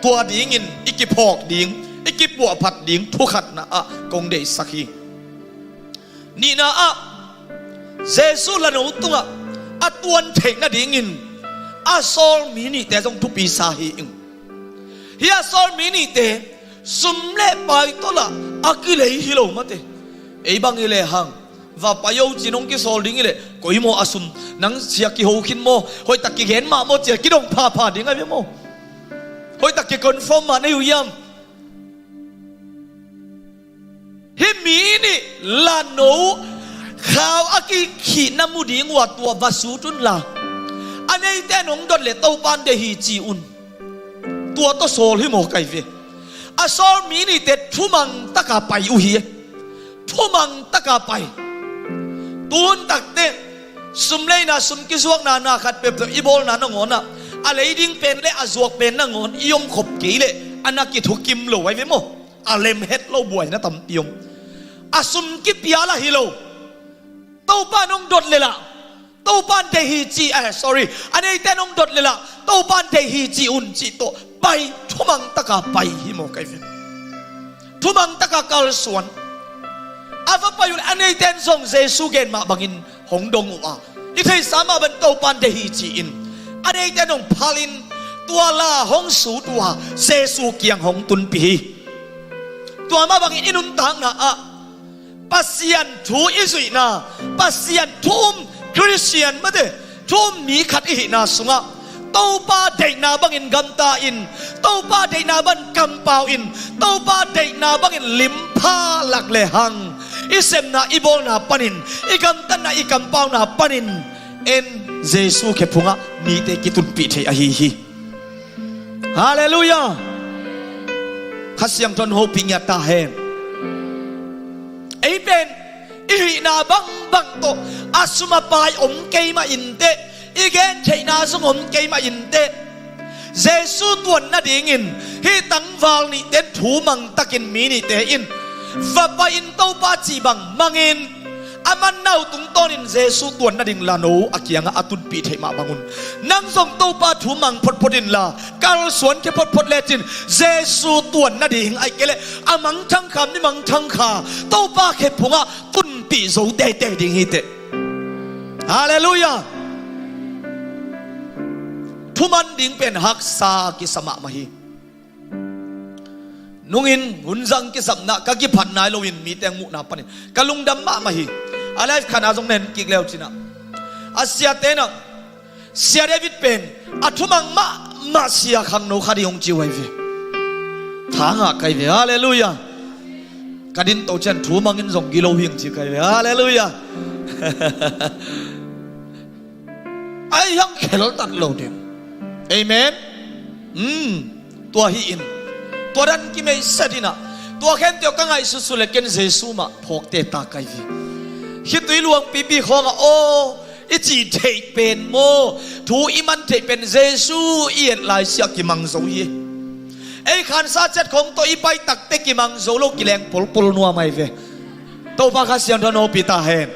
Tua dingin i kiphawk ding, i kipuahphat ding thu khatna ah kong deihsak hi. Nihna ah, Jesuh lano tungah a tuan theih nadingin a sawl mi nihte zong thupi sa hi ing. Hih a sawl mi nihte sum le pai tawh lah a kilei hi lo mate. Ei bang hi lehang, va pai o ci-in hong kisawl ding hi leh, koi maw a sum, nang sia kiho khin maw, hoihtak kigen mah maw ci-a kidong phapha ding a hi ve maw? Hoihtak kiconfirm mah na hi uh hiam? Hih mi nih lano khau a kikhihna mu ding uh a, tua va sut unla, a neite in hong dot leh Topa'n deih hi ci un. Tua tawh sawl hi maw kai ve. A sawl mi nihte thumang taka pai uh hi. Thumang taka pai. Tun takte sum leina, sum kizuakna, na khat peuhpeuh i bawlna nangawnah a lei ding pen le a zuak pen nangawn i om khop kei leh a na kithukim lo a hi ve maw? A lem het lo buaina tampi om. A sum kipia lah hi lo. Topa'n hong dot leh lah Topa'n deih hi ci, eh, sorry, a neite in hong dot leh lah Topa'n deih hi ci un cih tawh pai, thumang taka pai hi maw kai ve. Thumang taka kalsuan. A va pai uh leh a neite in zong Jesuh gen mah bangin hong dong uh a, i theihsa mah bangin Topa'n deih hi ci-in a neite in hong phalin, tua la hong sut uh a, Jesuh kiang hong tunpih hi. Tua mah bangin i nuntakna ah Pasian thu i zuihna, Pasian thu um Khristian mate, thu um mi khat i hihna sungah Topa deihna bangin gamta in, Topa deihna bangin kampau in, Topa deihna bangin limpha lak lehang, i sepna i bawlna panin, i gamtatna i kampauna panin en Jesuh khephungah mite kitunpih thei ahi hi. Halleluiah. Kha Siangtho in hopih ngiat ta hen. Ei pen i hihna bangbang tawh a sum a pai om kei mah inteh, i gentheihna zong om kei mah inteh, Jesuh tuan nadingin hih tangval nihte in thumang takin mi nihte in va pai in Topa cih bang mangin, a manna uh tungtawnin Jesuh tuan nading lano a kiangah a tunpih theih mah bangun, nang zong Topa thumang photphot inla, kalsuan khia photphot lecin Jesuh tuan nading, ahih kei leh a mangthang kha, mi mangthang kha Topa khephungah tunpih zo teitei ding hi teh. Halleluiah. Thuman ding pen haksa kisa mahmah hi. Nungin hun zang kisapna ka kiphat nai loin mite muhna panin ka lungdam mahmah hi. A live khatna zong na en kik leu cinah, a siate nah, Sia David pen a thumang mahmah sia khangno khat hi hong ci uh ahi ve. Thangah kai ve. Halleluiah. Ka din to cian thumangin zong gilo hing ci kai ve. Halleluiah. Ai hang kheltat lo ding. Amen. Hmm. Tua hi in, tua dan kimeisa dinah, tua khenteu ka ngaihsutsu le ken Jesu mah phawkte ta kai vi. Khitui luang pipi khawngah aw i cih theih pen maw, thu i man theih pen Jesu i et lai siah kimang zo hi. Ei khansa cet khawng tawh i pai takte kimang zo lo, kileng polpol nuam ahi ve. Topa Kha Siangtho in hopih ta hen.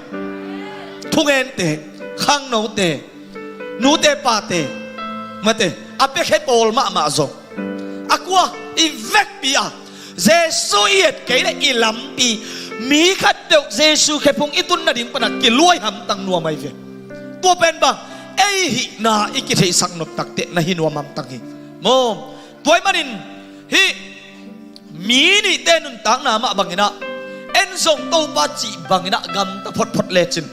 Thungente, khangnote, nute pate, mate, a piakhia pawl mahmah zong, a kua i vekpi a Jesu i et kei le i lampi, mi khat peuh Jesu khephung i tun nading pana kiluai hamtang nuam ahi ve. Tua pen bang ei hihna i kitheihsak nop takte na hi nuam hamtang hi. Maw, tua ahih manin hih mi nihte nuntakna mah banginah en zong Topa cih banginah gamta photphot lecin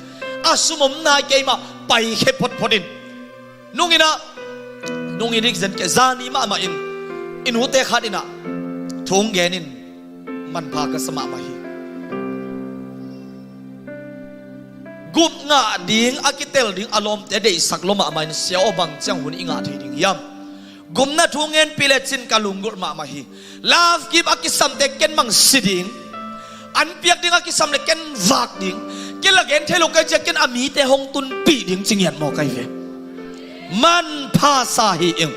a sum om nai kei mah paikhia photphot in. Nunginah, nungin dik zen kei, zani mahmah in i nute khat inah thu hong gen in manpha ka sa mahmah hi. Gup ngah ding a kitel ding a lawmte deihsak lua mahmah in, sia aw bang ciang hun i ngah thei ding hiam? Gupna thu ngenpih lecin ka lunggulh mahmah hi. Love gift a kisamte ken bang si ding, An piak ding a kisam le ken vak ding. Ken la gen thei lo kai cia ken a mite hong tunpih ding ci ngiat maw kai ve. Manpha sa hi ing.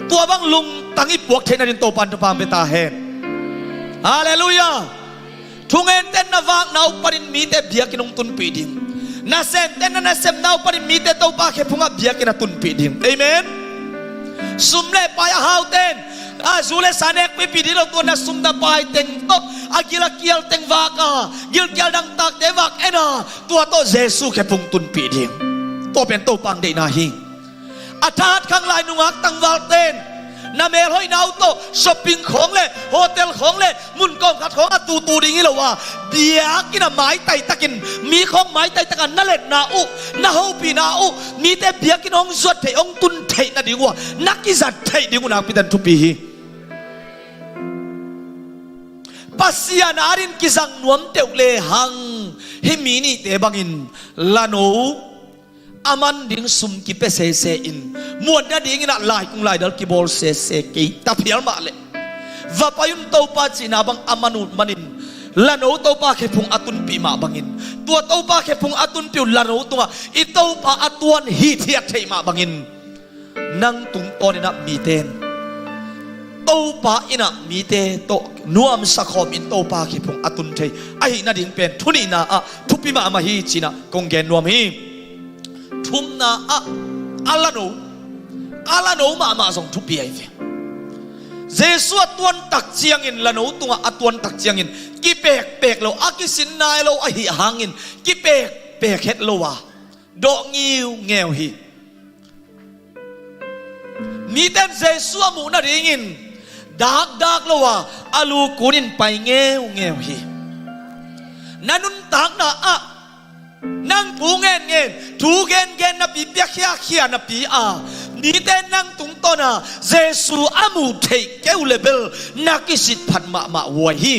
Tua bang lungtang i puak theihna din Topan thupha pia ta hen. Halleluiah. Thungente na vakna uh panin mite biakinn hong tunpih ding. Nasente na nasemna uh panin mite Topa khephungah biakinn a tunpih ding. Amen. Sum le pai a hauten a zu le sa nek pipi ding lo tua na sum na pai teng tawh a gil a kial teng vak a gilkial dangtakte vak en a tua tawh Jesu khephung tunpih ding. Tua pen Topa deihna hi. A thahat khang lai nungak tangval ten na melhoihna uh tawh shopping khawng le hotel khawng le mun kawmkhat khawng a tutu ding hi lo a biakinn a maitai takin mi khawng maitai taka na letna uh na hopihna uh mite biakinn hong zuat theih hong tun theih nading uh a na kizat theih ding uh nakpi ten thupi hi. Pasian a adin kizang nuam teuh le hang hih mi nihte bangin lano a man ding sum kipia sese in muan nadingin ah laikung laidal kibawl sese kei ta phial mah leh va pai un Topa cihna bang a man uh manin lano Topa khephung a tunpih mah bangin tua Topa khephung a tunpih uh lano tungah i Topa a tuan hithiat theih mah bangin nang tungtawn inah mite in Topa inah mite tawh nuamsa khawm in Topa khephung a tun thei ahi nading pen thunihna ah thupi mahmah hi cinah kong gen nuam hi. Thumna ah a lano a lano mahmah zong thupi ahi ve. Jesu a tuantak ciangin lano tungah a tuantak ciangin kipekpek lo a kisin nai lo ahi hangin kipekpek het lo a dawh ngiungeu hi. Miten Jesu a muh nadingin dakdak lo a a lu kunin pai ngeungeu hi. Na nuntakna ah nang thu ngenngen thu gengen napi piakhiakhia napi a mite nang tungtawna Jesu a muh theih keu le bel na kisitphat mahmah huai hi.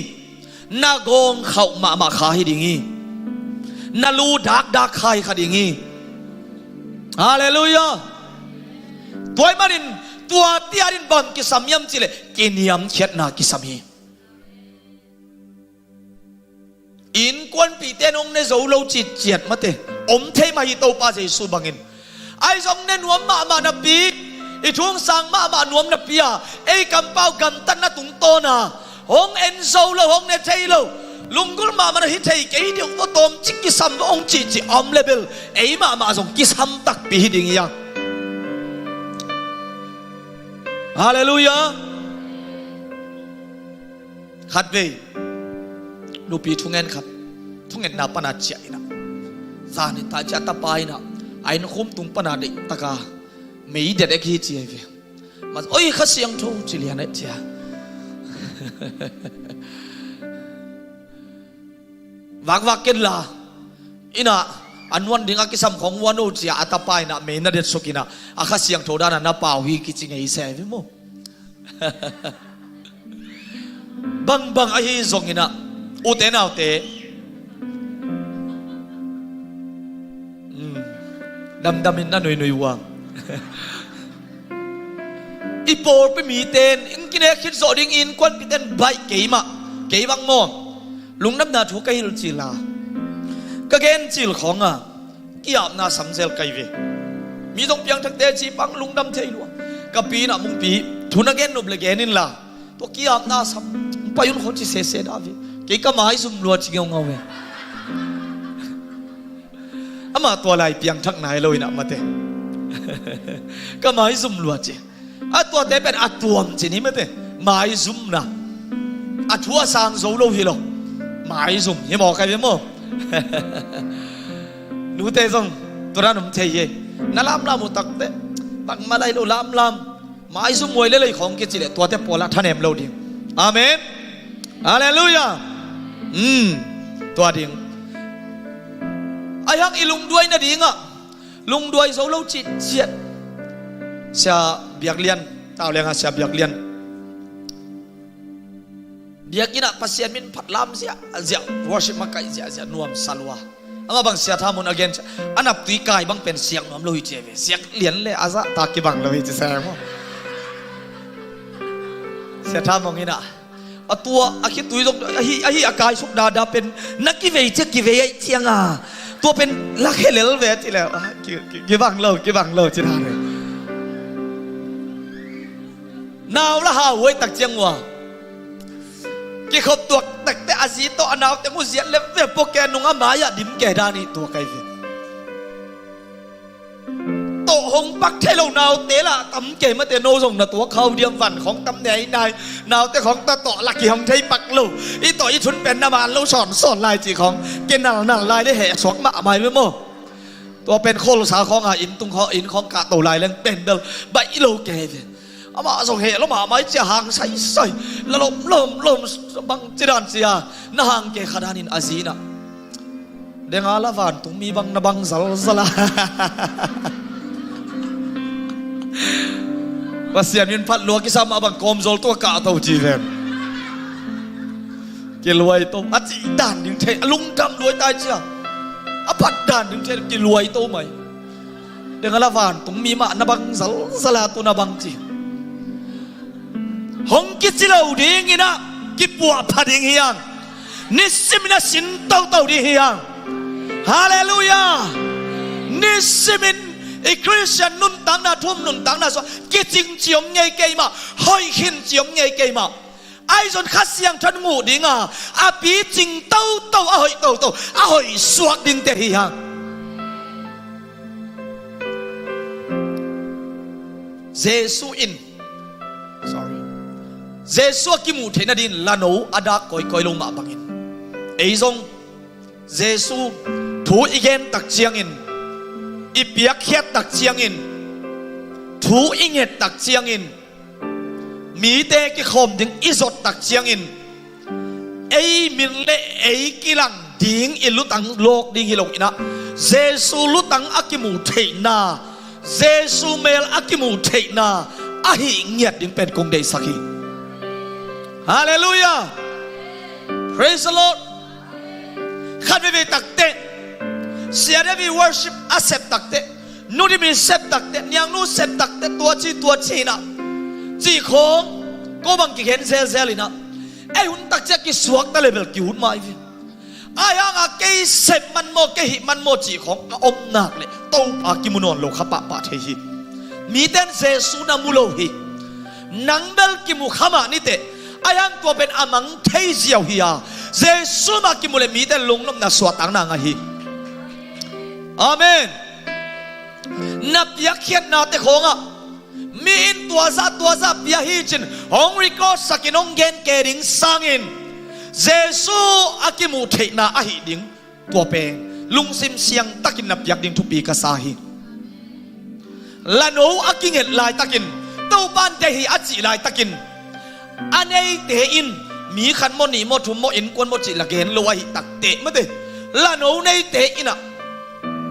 Na gawng khauh mahmah kha hi ding hi. Na lu dakdak kha hi kha ding hi. Halleluiah. Tua ahih manin tua tiatin bang kisam hiam cihleh kiniamkhiatna kisam hi. Innkuanpihte in hong ne zo lo citciat mate om thei mah hi Topa Jesu bangin. Ahi zong ne nuam mahmah napi i thu hong sang mahmah nuam napi a ei kampau gamtatna tungtawna hong en zo lo hong ne thei lo lunggulh mahmah na hi thei kei deuh vo tawmcik kisam vo hong cihcih a om le bel ei mahmah zong kisam takpi hi ding hi a. Halleluiah. Khatvei nupi thungen khat thungetna pana ciah inah zan hi ta ciah tapa inah a innkhum tung pana deihtaka mei det ek hi ci ahi ve. Mas oi Kha Siangtho ci lian eh cia vakvak ken la inah a nuan ding a kisam khong uan uh cia a tapa inah mei na det suk inah a Kha Siangtho dana na pau hi kici ngei se ahi ve maw? Bangbang ahi zong inah ute naute damdam in na nuinui uang i pawlpi mite in kinek khit zawh ding innkuanpihte in baih kei mah kei bang maw? Lungdamna thu ka hilh cila ka gen cil khawnga ki-apna samzel kai ve. Mi zong piangthakte ci pang lungdam thei lua ka pi inah mungpi thu na gen nop le gen inla tua ki-apna sam pai un khaw ci sese dah ve. Kei ka maizum lua ci ngeungau ve. Amah tua lai piangthak nai lo inah mate ka maizum lua ci. A tuate pen a tuam ci ni mate maizumna a thu a sang zo lo hi lo. Maizum hi maw kai ve maw? Nute zong tua dan om thei hi. Na lamlam uh takte takma lai lo lamlam maizum huai le lei khawng kici leh tuate pawlah thanem lo ding. Amen. Halleluiah. Tua ding ahi hang i lungduai nadingah lungduai zo lo citciat. Sia Biaklian tau lianga Sia Biaklian biakinn ah Pasian min phat lam ziahziah worship makaih ziahziah nuam sa lua. Amah bang Sia Tha Mun a gen ciah a naptui kai bang pen siak nuam lo hi ci ve. Siak lian le a zahtak kibang lo hi ci sa maw? Sia Tha Mung inah A tua a khitui zong ahi, ahi a kaisuk dada pen na kivei cia kivei aih cianga tua pen la khelel ve ci le, ah, ki, ki, kibang lo, kibang lo ci dan. Nau la hau huai tak ciang ua kikhop tuak takte a zi tawh a naute mu ziat le ve pua ke nung a mai-ah dim ke dan i tuak ai ve. Tawh hong pak thei lo naute lah tam kei mate, no zong na tuak khau diam, van khong tam nei nai, naute khong ta tawh la kihong thei pak lo. I tawh i thun pen na man lo sawn sawn lai ci khong, ke nal nal lai le heh suak mahmah ve maw. Tua pen kholsa khong a inn tung khong, inn khong kah to lai leng pen bel baih lo kei ve. Amah zong heh lo mahmah i cia hang saisai, la lom lom lom bang ci dan cia na hang ke kha danin a zi nah. Denga la vantung mi bang na bang zalzala. Pasian min phat lua kisa mah bang kawmzawl tua kah to ci ven. Kiluai to a cih dan ding thei, a lungdam luai tai cia. A phat dan ding thei kiluai to mai. Denga la vantung mi mah na bang zalzala tu na bang ci. Hong kici lo dingin ah kipuah pha ding hi hang. Nisimin a sin toto ding hi hang. Halleluiah. Nisimin i Khristian nuntakna, thu-um nuntakna sua kicing ci om ngei kei mah, hoih khin ci om ngei kei mah. Ahi zong Kha Siangtho in muh dinga a picing toto, a hoih toto, a hoih suak dingte hi hang. Jesu in, sorry, Jesu a kimuh theih nadin lano a dak kawikawi lo mah bangin ei zong Jesu thu i gen tak ciangin, i piakkhiat tak ciangin, thu i nget tak ciangin, mite kikhawm ding i zot tak ciangin, ei min le ei kilang ding i lutang lawk ding hi lo inah, Jesu lutang a kimuh theihna, Jesu mel a kimuh theihna ahi ngiat ding pen kong deihsak hi. Halleluiah. Praise the Lord. Khat veivei takte Sia David worship a sep takte, Nu Dimi sep takte, Niangnu sep takte, tua ci tua ci inah cih khawng ko bang kigen zelzel inah, ei hun takciah kisuakta le bel kihut mai ve. Ahi hanga kei sep man maw, kei hih man maw cih khawng a om nak le Topa kimu nawn lo kha pahpah thei hi. Miten Jesu na mu lo hi. Nang bel kimu kha mah niteh, ahi hang tua pen a mang thei ziau hi a, Jesu mah kimu le mite lungnopna suahtakna ngah hi. Amen. Na piakkhiatnate khawngah mi in tuazah tuazah pia hi cin hong record sakin hong gen ke ding sangin, Jesu a kimuh theihna ahi ding tua pen lungsim siangtakin na piak ding thupi ka sa hi. Lano a kinget laitakin, Topa in deih hi a cih laitakin, a neite in mi khat maw nih maw thum maw innkuan maw cih la gen lo ahi takteh mate, lano neite inah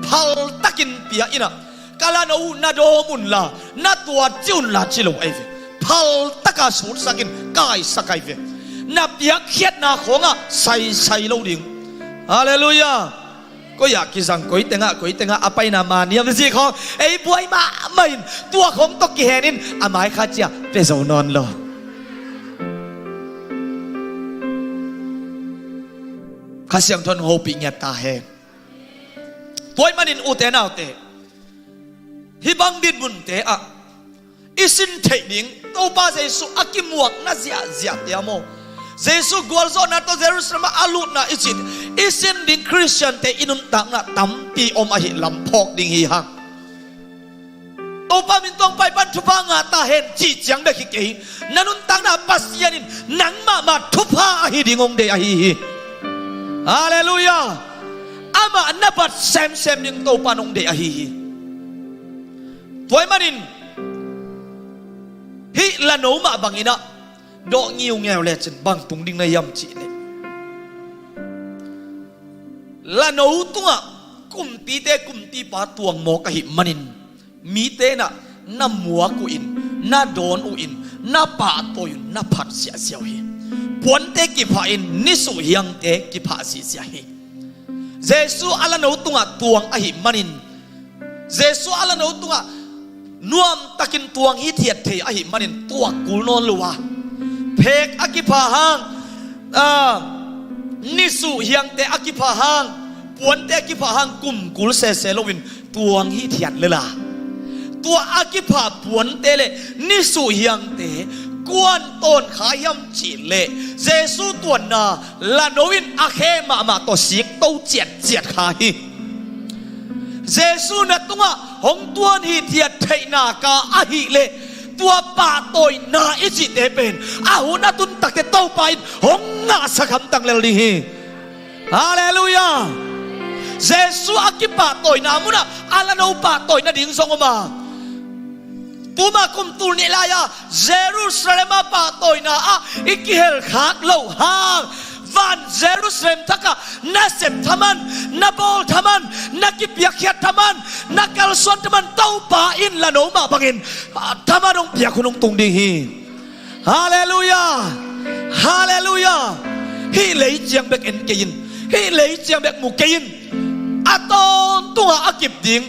phaltakin pia inah, ka lano uh na dawm unla, na tuat ci unla ci lo ahi ve. Phaltaka sutsakin kaisak ahi ve. Na piakkhiatna khawngah saisai lo ding. Halleluiah. Koi-ah kizang, koi tengah, koi tengah a paina maniam zi khawng ei buai mahmah in, tua khawng tawh kihenin a mai kha cia pia zo nawn lo. Kha Siangtho in hopih ngiat ta hen. Tua ahih manin ute naute, hih bang dinmunte ah i sin theih ding Topa Jesu a kimuakna ziahziahte ah maw, Jesu gualzawhna tawh Jerusalem ah a lutna i cih i sin ding Khristiante i nuntakna tampi om ahi lam phawk ding hi hang. Topa min tuang pai pan thupha ngah ta hen cih ciang bek hi kei. Na nuntakna Pasian in nangmah mah thupha ahi ding hong deih ahi hi. Halleluiah. Amah na bat semsem ding Topa in hong deih ahi hi. Tua ahih manin hih lano mah bangin ah dawh ngiungeu lecin bang tung ding na hiam cih leh, lano tungah kumpite kumpipa tuang mawk ahih manin mite inah na muak uh in, na dawn uh in, na pahtawi uh in, na phat ziahziah uh hi. Puante kiphah in, nisuh hiangte kiphah ziahziah hi. Jesu a lano tungah tuang ahih manin, Jesu a lano tungah nuamtakin tuang hithiat thei ahih manin tuak kul nawn lo a, Phek a kipha hang, ah, nisuh hiangte a kipha hang, puante a kipha hang kum kul sese loin tuang hithiat lela. Tua a kipha puante le nisuh hiangte kuan tawn kha hiam cih leh Jesu tuanna lano in a khe mahmah tawh sik to ciatciat kha hi. Jesu na tungah hong tuan hithiat theihna ka ahih leh tua pahtawina i cihte pen a hun a tun takte Topa in hong ngahsak hamtang lel ding hi. Halleluiah. Jesu a kipahtawina munah a lano pahtawina ding zong om a, tuma kum tul nih lai-a Jerusalem a pahtawina ah i kihelkhak loh hang van Jerusalem thakah na sep thaman, na bawl thaman, na kipiakkhiat thaman, na kalsuan thaman Topa in lano mah bangin, ah, thaman hong piak hun hong tung ding hi. Halleluiah. Halleluiah. Hih lei ciang bek en kei in, hih lei ciang bek mu kei in, a tawntungah a kip ding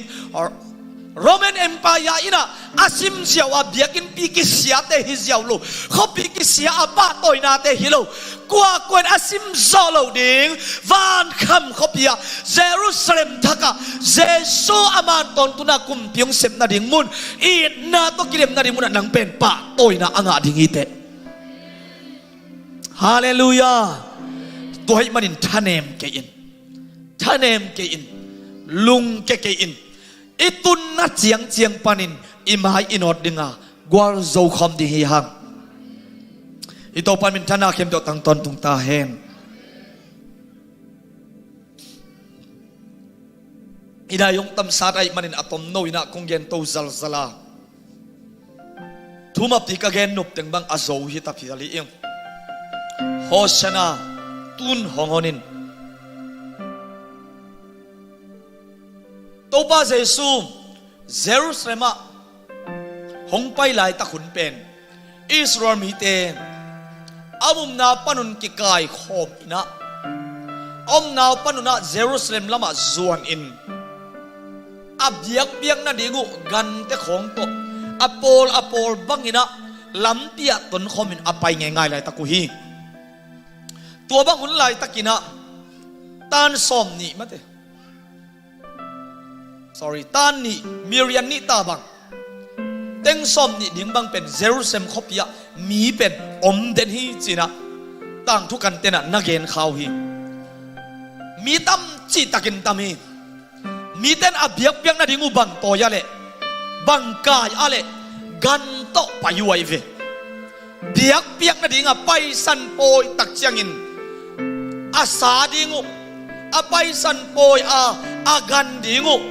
Roman Empire in ah a sim ziau a biakinnpi kisiate hi ziau lo, khuapi kisia a pahtawinate hi lo, kuakua in a sim zawh loh ding vankham khuapi ah Jerusalem thakah Jesu a man tawntungah kumpi hong sep nading mun, itna tawh kidem nading munah nang pen pahtawina a ngah ding hi teh. Halleluiah. Tua ahih manin thanem kei in, thanem kei in, lungke kei in, i tunna ciangciang panin i mai i nawt dinga gualzo khawm ding hi hang. I Topa min thanna khempeuh tang tawntung ta hen. I dai hong tamsat ahih manin a tomno in ah kong gen to zalzala. Thumapti ka gen nop teng bang a zo hi ta phial hi ing. Hosanna, tun hong hon in. Topa Jesu Jerusalem ah hong pai laitak hun pen Israel mite a omna panun kikai khawm in ah, a omna panun ah Jerusalem lamah zuan in a biakpiak nading uh gante khawng tawh a pawl a pawl bangin ah lampi ah tonkhawm in a pai ngeingai laitak uh hi. Tua bang hun laitakin ah tan sawm nih mate, sorry, tan nih, mirian nih ta bang, teng sawm nih ding bang pen Jerusalem khuapi ah mi pen om den hi ci-in ah tangthu kanten ah na gen kha uh hi. Mi tam cihtakin tam hi. Miten a biakpiak nading uh bang tawi a leh, bang kai a leh gan tawh pai uh ahi ve. Biakpiak nading a paisan pawi tak ciangin a sa ding uh, a paisan pawi a, a gan ding uh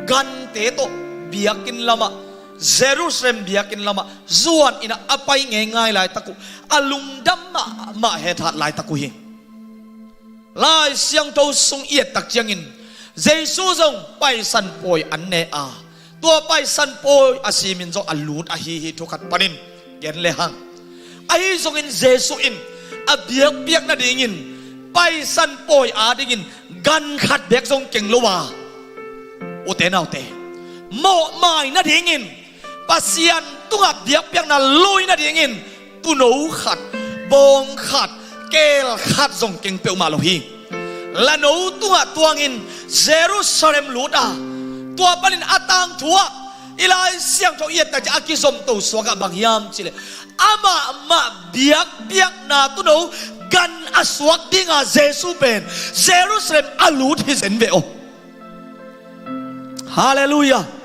gante tawh biakinn lamah, Jerusalem biakinn lamah zuan in ah a pai ngeingai laitak uh, a lungdam mahmah hethat laitak uh hi. Lai Siangtho sung i et tak ciangin Jesu zong paisan pawi an ne a, tua paisan pawi a simin zong a lut ahi hi. Thu khat panin gen lehang, ahi zongin Jesu in a biakpiak nadingin paisan pawi adingin gan khat bek zong keng lo a, ute naute, mawhmai nadingin Pasian tungah biakpiakna lui nadingin tuuno khat, bawng khat, keel khat zong keng peuhmah lo hi. Lano tungah tuangin Jerusalem lut a, tua panin a tangthu ah i Lai Siangtho i et tak ciang a kizomto suakah bang hiam cih leh, amah mah biakpiakna tuuno gan a suak dinga Jesu pen Jerusalem a lut hi zen ve aw. Halleluiah.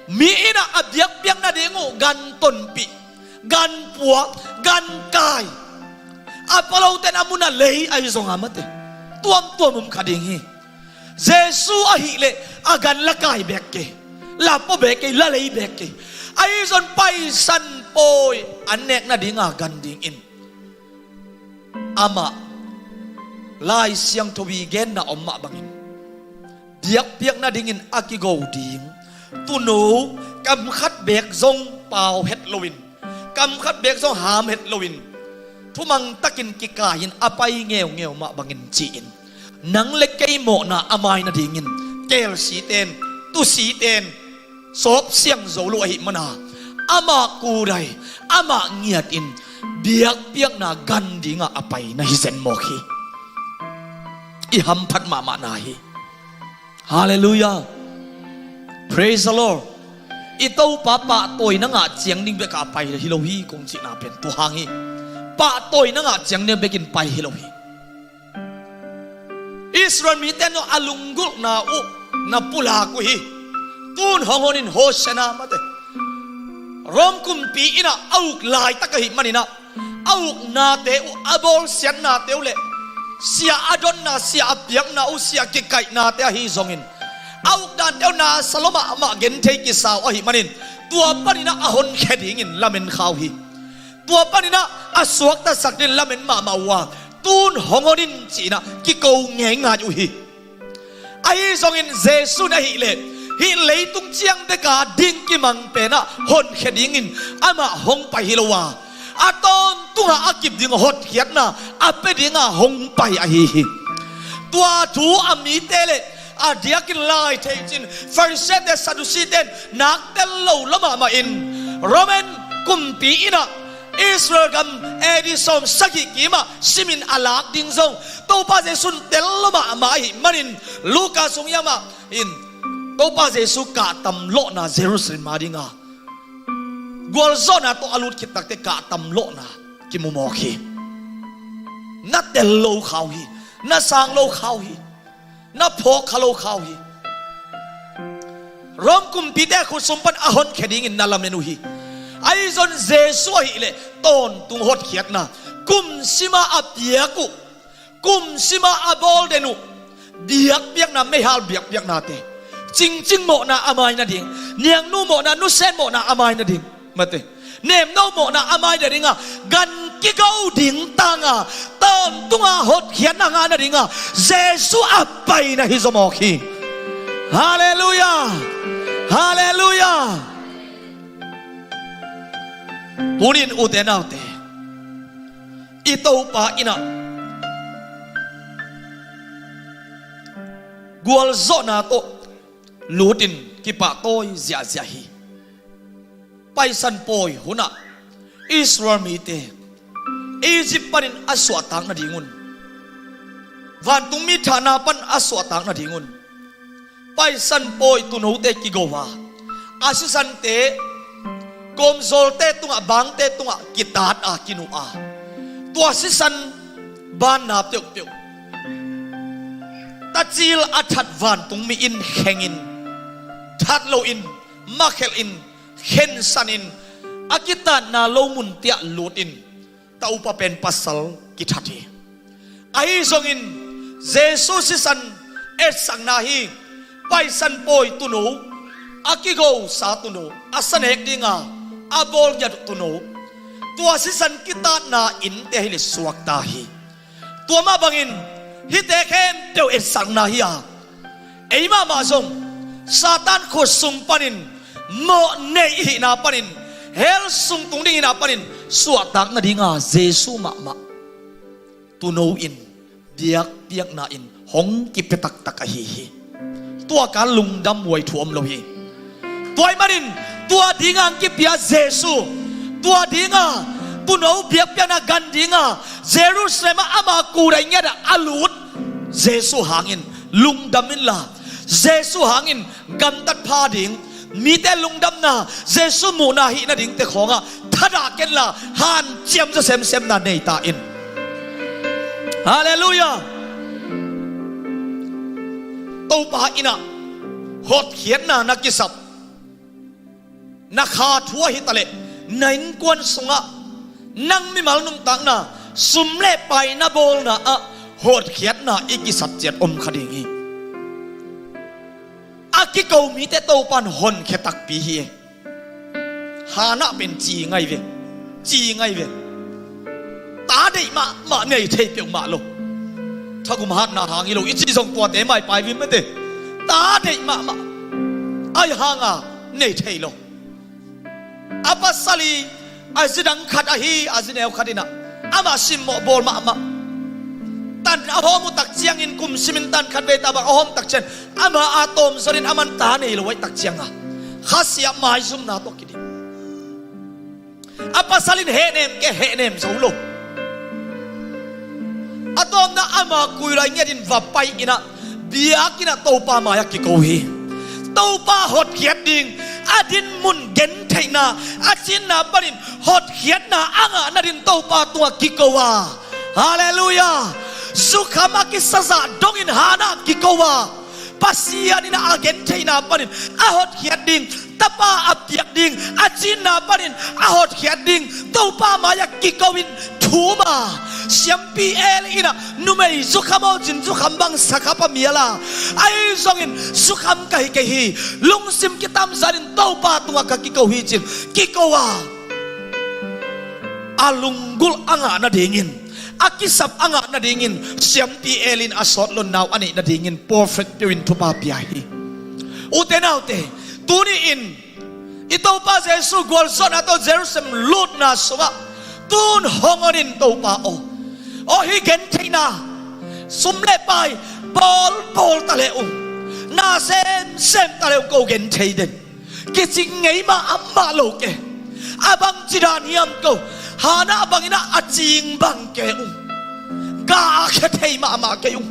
Mi in ah a biakpiak nading uh gan tonpih, gan puak, gan kai, a paloten a mun a lei ahi zong a mate, tuamtuam om kha ding hi. Jesu ahih leh a gan la kai bek kei, la pua bek kei, la lei bek kei. Ahi zong paisan pawi an nek nadinga gan dingin amah Lai Siangtho i genna om mah bangin biakpiak nadingin a kigo ding tuuno kam khat bek zong pau het loin, kam khat bek zong ham het loin, thumang takin kikai-in a pai ngeungeu mah bangin ci-in, nang le kei mawhna a mai nadingin keelsiten, tusiten sawp siang zo lo ahih mana, amah kudai, amah ngiatin, biakpiakna gan dingah a pai na hi zen mawk hi. I hamphat mahmahna hi. Halleluiah. Praise the Lord. I Topa pahtawi na ngah ciang ding bekah a pai hi lo hi kong cihna pen tua hang hi. Pahtawi na ngah ciang ding bekin pai hi lo hi. Israel mite no a lunggulhna uh na pulak uh hi. Tun hong honin Hosanna mate. Rom kumpi innah a uk laitak ahih maninah a uknate uh, a bawlsiatnate uh le sia a donna, sia a piakna uh, sia kikaihnate ahi zongin a ukdante uh na sa lua mahmah genthei kisa uh ahih manin tua paninah a honkhia dingin lamen kha uh hi. Tua paninah a suaktasak dingin lamen mahmah uh a tun hong honin ci-inah kiko ngeingai uh hi. Ahi zongin Jesuh in ahileh hih leitung ciang beka ding kimang penah honkhia dingin amah hong pai hi lo a, a tawntungah a kip ding hotkhiatna a pia dinga hong pai ahi hi. Tua thu a mite le a diakin lai thei cin Farisee-te, Sadducee-ten nak tel lo lua mahmah in Roman kumpi innah Israel gam A D sawm sagih kimah simin a lak ding zong Topa Jesuh in tel lua mahmah ahih manin Luka sung hiamah in Topa Jesuh kahtam lawhna Jerusalem a dinga gualzawhna tawh a lut khit takte kahtam lawhna kimu mawk hi. Na tel lo kha uh hi. Na sang lo kha uh hi. Na phawk kha lo kha uh hi. Rom kumpite khut sung pan a honkhia dingin na lamen uh hi. Ahi zong Jesuh ahileh tawntung hotkhiatna kum sima a piak uh, kum sima a bawl den uh biakpiakna, meihal biakpiaknate, cingcing mawhna a mai nading, niangnu mawhna, nusen mawhna a mai nading, mate, nemno mawhna a mai nadinga gan kigo ding tanga tawntunga hotkhiatna ngah nadinga Jesuh a pai na hi zaw mawk hi. Halleluiah. Halleluiah. Tunin ute naute, i Topa innah gualzawhna tawh lutin kipahtawi ziahziah hi. Paisan pawi hunah Israel mite Egypt panin a suahtak nadingun, vantungmi thahna pan a suahtak nadingun Paisan pawi tuunote kigo a, a sisante kawmzawlte tungah, bangte tungah kitat a, kinuh a, tua sisan banna peuhpeuh tacil a that vantungmi in khengin, that loin, makhelhin, khensanin, a kitatna lo munte ah lutin, ta upa pen pasal kithat hi. Ahi zongin Jesuh sisan etsakna hi. Paisan pawi tuuno, a kigosa tuuno, a sanek dinga a bawlngiat tuuno, tua sisan kitatna innte hileh suakta hi. Tua mah bangin hihte khempeuh etsakna hi a, ei mahmah zong Satan khut sung panin mawh nei ihihna panin, hell sung tung ding ihihna panin suahtak nadinga Jesuh mahmah tuuno in, biakpiakna in hong kipia taktak ahi hi. Tua kan lungdam huai thu om lo hi. Tua ahih manin tua dinga hong kipia Jesuh, tua dinga tuuno biakpiakna gan dinga Jerusalem ah ama kurai ngiat ah a lut Jesuh hangin lungdam inla, Jesuh hangin gamtat pha ding, mite lungdamna, Jesuh muhna hih nadingte khawngah thadah kenla hanciam zaw semsemna nei ta in. Halleluiah. Topa innah hotkhiatna na kisap, na kha thu ahi taleh na innkuan sungah, nang mimal nuntakna, sum le pai na bawlna ah hotkhiatna i kisap ciat om kha ding hi. A kiko mite Topa in honkhia takpi hi e. Hannah pen ci ngai ve, ci ngai ve. Ta deih mahmah, nei thei peuhmah lo. Thagum hatna hang hi lo i cih zong tuate maipai vin mate. Ta deih mahmah, ahi hanga nei thei lo. A pasal hi, a zi dang khat ahi, a zi neu khat innah amah simmawh bawl mahmah. Tan a hawm uh tak ciangin, kum simin tan khat vei ta bang a hawm tak ciang, amah a tawm zonin aman ta nei lo ahih tak cianga khasiah maizumna tawh kidim. A pasal in hehnem kei, hehnem zo lo. A tawpna ama kuilai ngetin va pai-in ah, biakinn ah Topa mai-ah kiko hi. Topa hotkhiat ding a dinmun gentheihna a cinna panin hotkhiatna a ngah nadin Topa tungah kiko a. Halleluiah. Zukham a kisazah dongin Hannah kiko a. Pasian in a gentheihna panin a hotkhiat ding, tapa a piak ding a cinna panin a hotkhiat ding Topa mai-ah kiko in thum a. Siampi Eli in ah numei zukham aw cin zukham bang sakhap a mial a, ahi zongin zukham ka hi kei hi, lungsim kitamzanin Topa tungah ka kiko hi cin kiko a. A lunggulh a ngah nadingin, a kisap a ngah nadingin Siampi Eli in a sawtlonnau a neih nadingin prophet peuh in thupha pia hi. Ute naute, tuni-in i Topa Jesu gualzawhna tawh Jerusalem lutna sungah tun hong onin Topa aw, aw hih gentheihna, sum le pai bawlbawl ta le ung, na semsem ta le ung, ko genthei den. Kicing ngei mah amah lo kei. A bangci dan hiam ko, Hannah bangin ah a cing bang kei ung. Gah a khia thei mahmah kei ung.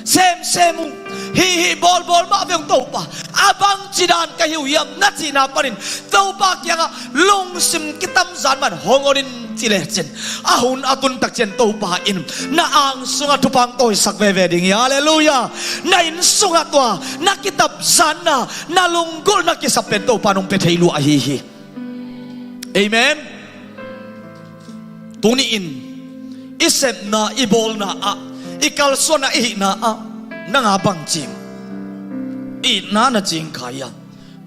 Semsem ung. Hih hih bawlbawl mah ve ung Topa, a bangci dan ka hi uh hiam na cihna panin Topa kiangah lungsim kitamzan man hong onin ci lecin, a hun a tun tak ciang Topa in na ang sungah thupha hong tawisak veve ding hi. Halleluiah. Na inn sungah tua na kitamzanna, na lunggulhna kisap pen Topa in hong pia thei lua ahi hi. Amen. Tuni-in i sepna, i bawlna ah, i kalsuanna, i hihna ah nang a bangci itna na cingkhai a,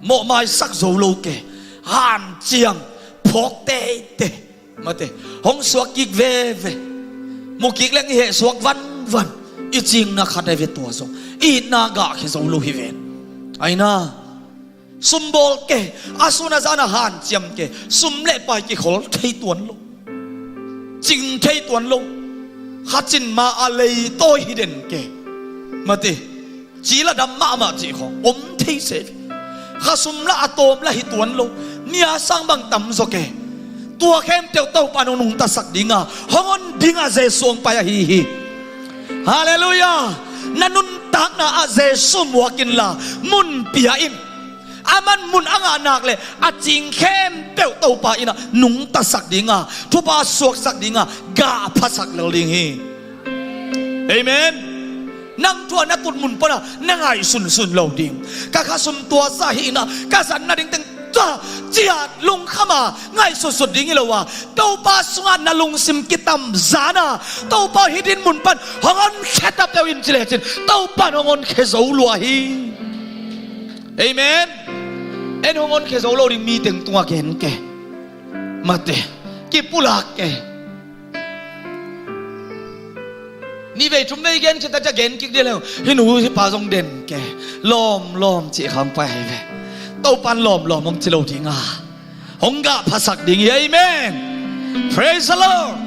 mawhmaisak zo lo kei, hanciam phawk teitei, mate, hong suak kik veve, mu kik leng i heh suak vanvan, i cingna khat a ve tua zong itna gah khia zo lo hi ven. Aina, sum bawl kei, a sun a zan a hanciam kei, sum le pai kikhol thei tuan lo, cing thei tuan lo, kha cin ma a leitawi hi den kei, mate, ci la dam mahmah cih khawng om thei se. Kha sum la a tawm la hi tuan lo, mi a sang bang tam zaw kei. Tua khempeuh Topa in hong nungtasak dinga, hong on dinga Jesu hong pai ahi hi. Halleluiah. Na nuntakna ah Jesu muak inla, mun pia in. Aman mun a ngah nak le a cing khempeuh Topa in ah nungtasak dinga, thupha suaksak dinga, gah phasak lel ding hi. Amen. Nang thu a na tut mun pana na ngaihsunsun lo ding. Ka khasum tua sa hi in ah, ka zat nading teng tua ciat lungkhama ngaihsutsut ding hi lo a, Topa sungah na lungsim kitamzan a, Topa hih dinmun pan hong honkhia ta peuh in ci lecin Topa in hong honkhia zo lua hi. Amen. En hong honkhia zo lo ding mi teng tungah gen kei, mate, kipulak kei. Ni vei thum vei gen khit a, gen kik dih leng, hih nu hih pa zong den kei, lawmlawm cih khang pai hi ve. Topa in lawmlawm hong ci lo dinga, hong gah phasak ding hi. Amen. Praise the Lord.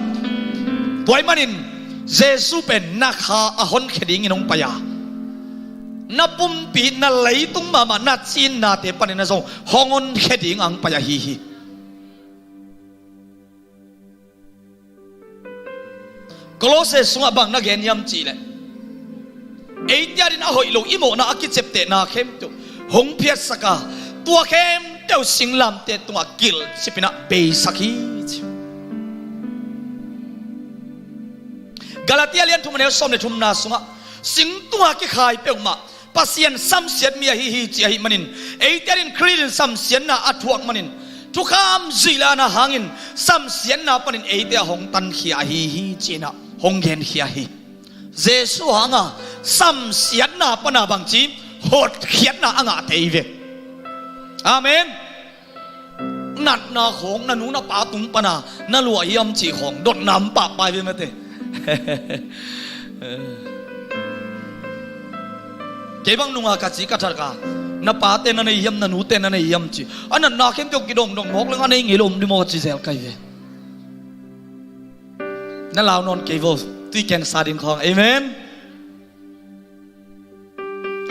Tua ahih manin Jesu pen na kha a honkhia dingin hong pai a, na pumpi, na leitung mahmah, na cinnate panin a zong hong honkhia ding a hong pai ahi hi. Kolose sungah bang na gen hiam cihleh, eite adin a hoih lo i mawhna a kiceptehna khempeuh hong phiatsak a, tua khempeuh singlamteh tungah kilhcip in ah beisak hi, ci. Galatia lian thum a neu sawm le thumna sungah sing tungah kikhai peuhmah Pasian samsiat mi ahi hi, ci ahih manin, eite adin Khrih in samsiatna a thuak manin, thukham zuih le a na hangin samsiatna panin eite a hong tankhia ahi hi, ci-in ah hong genkhia hi. Jesu hanga samsiatna pana bangci hotkhiatna a ngahte hi ve. Amen. Natna khawng na nu na pa tung pana na luah hiam cih khawng dotna om pahpah hi ve, mate. Kei bang nunga ka ci ka thak a, na pate na nei hiam, na nute na nei hiam ci. A natna khempeuh kidongdong mawk leng a nei ngei lo om ding maw ka ci zel ka hi ve. Na lau nawn kei vo, tui kensa ding khawng. Amen.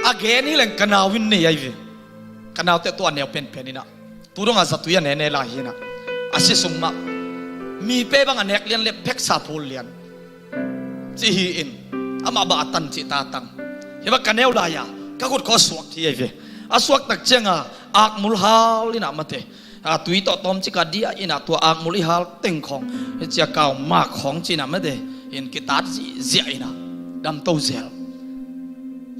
A gen hi leng ka nau in nei ahi ve. Ka naute tua neu penpen in ah, tu dongah zatui a nene lai hi in ah, a si sung mah Mi pe bang a nek lian le pheksa phul lian. Ci hi in, amah bah a tan cih tatang. Hi bang ka neu lai-a, ka khut khawng a suak hi ahi ve. A suak tak ciangin, akmul hal in ah mate. A tui tawh tawmcik a dia in ah tua akmul i hal teng khawng. Hi cia kau mak khawng ci in ah mate. In kitat zihziah in ah. Damto zel.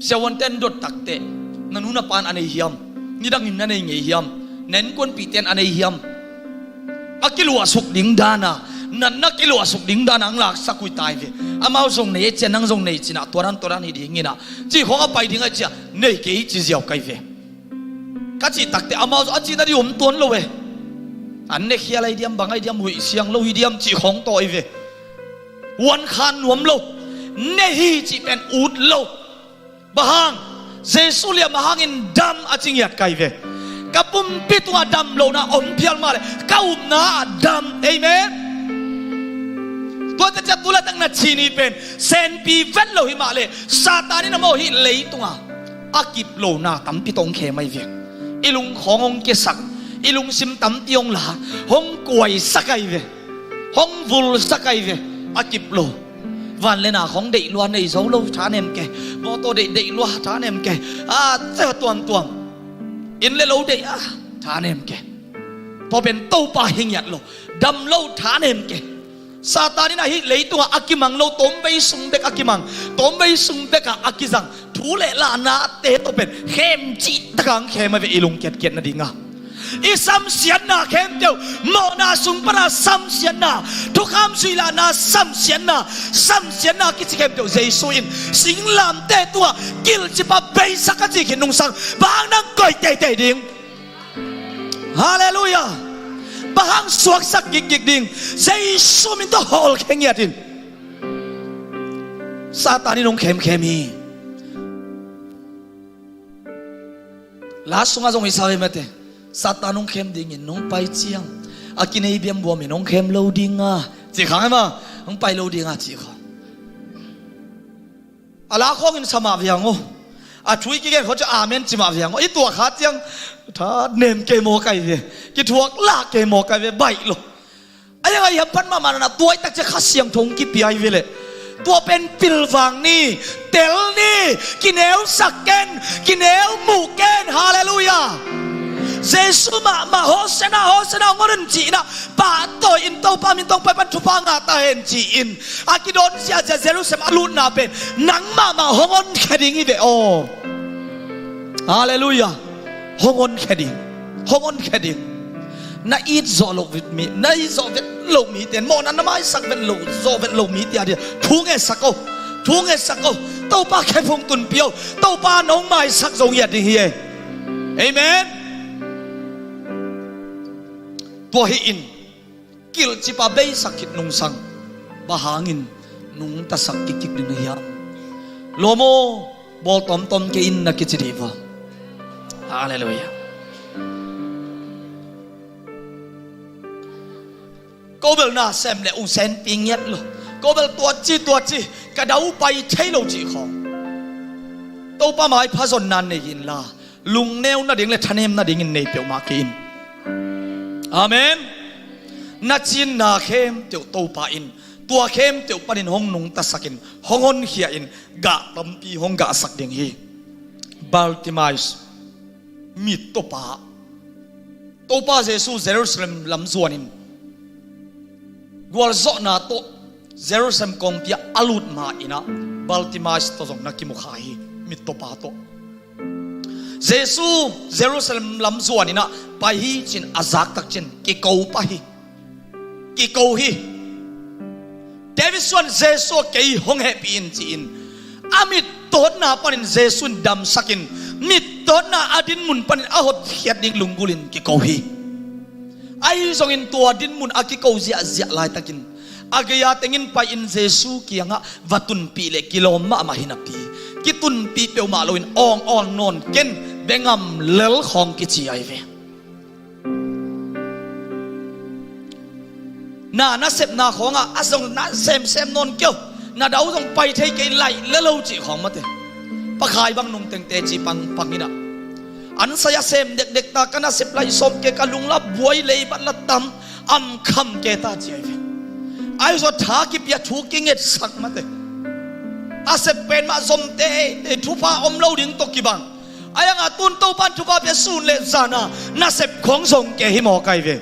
Siavuante'n dot takteh, na nu na pa'n a nei hiam? Nidangin na nei ngei hiam? Na innkuanpihte in a nei hiam? A kiluahsuk ding dan a, na, na kiluahsuk ding dan a hong laksak uh hi ta hi ve. Amau zong nei e cia, nang zong nei ci in ah, tua dan, tua dan hi ding in ah. Cih khawng a pai ding ahih cia, nei kei ci ziau ka hi ve. Ka cih takteh, amau zong a cih nading om tuan lo e. An ne khial ahi diam, bang ahi diam, huih siang lo hi diam, cih khawng tawh hi ve. Huan khan nuam lo. Ne hi cih pen ut lo. Bang hang, Jesu liam a hangin dam a ci ngiat ka hi ve. Ka pumpi tungah dam lohna om phial mah leh, ka upna ah dam. Amen. Tua teh cia tu laitak na ci ni pen, senpi vet lo hi mah leh, Satan in amau hih leitungah a kip lohna tampi tawh hong khem ahi ve. I lung khawng hong kisak, i lungsim tampi hong la, hong kuaisak ahi ve. Hong vulsak ahi ve, a kip lo. Van le na khawng deih lua, nei zo lo, tha nem ke. Mawtaw deih, deih lua, tha nem ke. A, cia tuamtuam. Inn le lo deih a, tha nem ke. Tua pen Topa hi ngiat lo. Dam lo, tha nem ke. Satan in ah hih leitungah a kimang lo, tawmvei sung bek a kimang. Tawmvei sung bek ah a kizang. Thu le lanate tawh pen khem cih tak a hong khem ahi ve, i lung kiatkiat nading a. I samsiatna khempeuh, mawhna sung pan a samsiatna, thukham zuih lahna samsiatna, samsiatna kici khempeuh Jesu in singlamteh tungah kilcip a beisak a cih khit nungsang, bang hang nang koih teitei ding? Halleluiah. Bang hang suaksak gikgik ding? Jesu min tawh hawlkhia ngiat in. Satan in hong khemkhem hi. La sungah zong i sa ve mate. Satan hong khem dingin nong pai ciang, a kinei biambuam in hong khem lo ding a, ci khang e maw. Hong pai lo ding a, ci khang. A la khawng in sa mah viang aw. A thu i kigen khawng ciang amen ci mah viang aw. I tuah kha ciang, tha nem kei maw ka hi ve. Kithuak lah kei maw ka hi ve, baih lo. A yang a i hamphat mahmah na, tua i tak ciang Kha Siangtho hong kipia hi ve leh. Tua pen pilvang ni, tel ni, kineusak ken, kineu muh ken, halleluiah. Jesu mahmah, Hosianna, Hosianna, hong hon un ci in ah, pahtawi in, Topa min tawh hong pai pan thupha ngah ta hen ci in, a kidawn ziahziah Jerusalem a lutna pen nang mahmah hong honkhia ding hi ve aw. Halleluiah. Hong honkhia ding. Hong honkhia ding. Na it zawh loh mi, na it zawh vet loh mite, mawhna na maisak vet loh, zawh vet loh mite a dia thu ngetsak aw. Thu ngetsak aw. Topa khephung tunpih aw. Topa nong maisak zo ngiat ding hi e. Amen. Tua hi in. Kilcip a beisak khit nungsang, bang hangin nungtasak kikik ding na hiam? Lawm aw, bawl tawmtawm kei in na kici dih vua. Halleluiah. Ko bel na sem le ung senpi ngiat lo. Ko bel tua ci, tua ci, ka dau pai thei lo cih khawng. Topa mai phazonna nei inla, lungneu nading le thanem nadingin nei peuhmah kei in. Amen. Na cinna khempeuh Topa in, tua khempeuh panin hong nungtasakin, hong honkhia in, gah tampi hong gahsak ding hi. Bartimaeus, mittawpa. Topa Jesu Jerusalem lam zuanin, gualzawhna tawh Jerusalem kongpi ah a lut ma-in ah, Bartimaeus tawh zong na kimu kha hi, mittawpa tawh. Jesu Jerusalem lam zuanin ah pai hi ci-in a zak tak ciang kiko pah hi. Kiko hi. David suan Jesu, kei hong hehpih in ci-in a mittawtna panin Jesu in damsakin, mittawtna a dinmun panin a hotkhiat ding lunggulhin kiko hi. Ahi zongin tua dinmun a kiko ziahziah laitakin a gei-a tengin pai-in Jesu kiangah va tunpih leh kilawm mahmah hi napi, kitunpih peuhmah loin awng awn nawn ken, bengam lel khawng kici ahi ve. Na, na sepna khawngah a zong na semsem nawn kei aw. Na dau zong pai thei kei, laih le lo cih khawng mate. Pakhai bang nungteng teci pangpang in ah, an sai a sem dekdek ta, ka nasep laih sawm kei, ka lungla buai leibat la tam, am kham kei ta ci ahi ve. Ahi zong tha kipia thu kingetsak mate. A sep pen mah zomte, thupha om lo ding tawh kibang. Ahi hanga tun Topan thupha pia sun le zana nasep khong zong ke hi maw kai ve.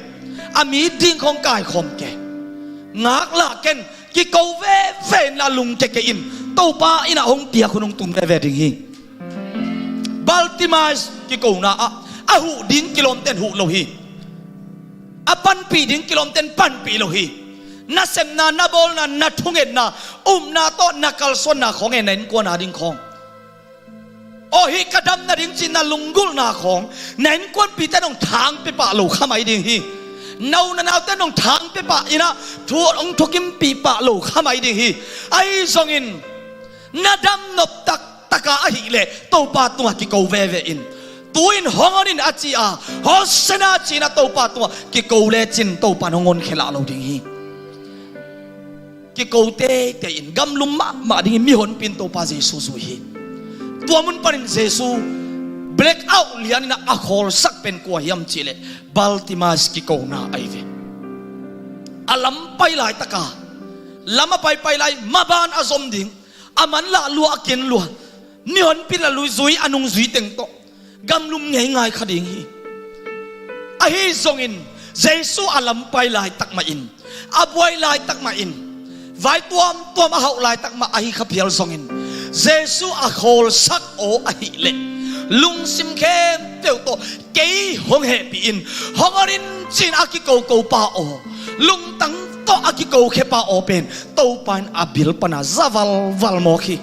A mi ding khong kaikhawm ke. Ngaklah ken, kiko veve inla lungke ke in. Topa innah hong piak hun hong tung veve ding hi. Bartimaeus kikona ah a huh ding kilawmten huh lo hi. A panpih ding kilawmten panpih lo hi. Na sepna, na bawlna, na thungetna, upna tawh na kalsuanna khawng e, na innkuana ding khawng. Aw, hih ka dam nading cih na lunggulhna khawng na innkuanpihte nong thangpia pah lo kha mai ding hi. Na u na naute nong thangpia pah innah thu hong thukimpih pah lo kha mai ding hi. Ahi zongin na dam nop taktak a ahih leh Topa tungah kiko veve in. Tu-in hong hon in a ci a, Hosanna ci-in a Topa tungah kiko lecin Topa in hong honkhia lah lo ding hi. Kiko teitei in, gamlum mahmah dingin mihonpi in Topa Jesu zui hi. Tua mun panin Jesu black out lianin a khawlsak pen kua hiam cih leh Bartimaeus kikona ahi ve. A lam pai laitaka, lam a paipai lai maban a zom ding, a manlah lua, a kin lua, mihonpi in a lui zui, a nungzui teng tawh gamlum ngeingai kha ding hi. Ahi zongin Jesu a lam pai laitak mahin, a buai laitak mahin, vai tuamtuam a hauh laitak mah ahi kha phial zongin, Jesu a khawlsak aw ahih leh lungsim khempeuh tawh kei hong hehpih in, hong hon in ci-in a kikoko pa aw, lungtang tawh a kikokhe pa aw pen Topa in a bil pana za valval mawk hi.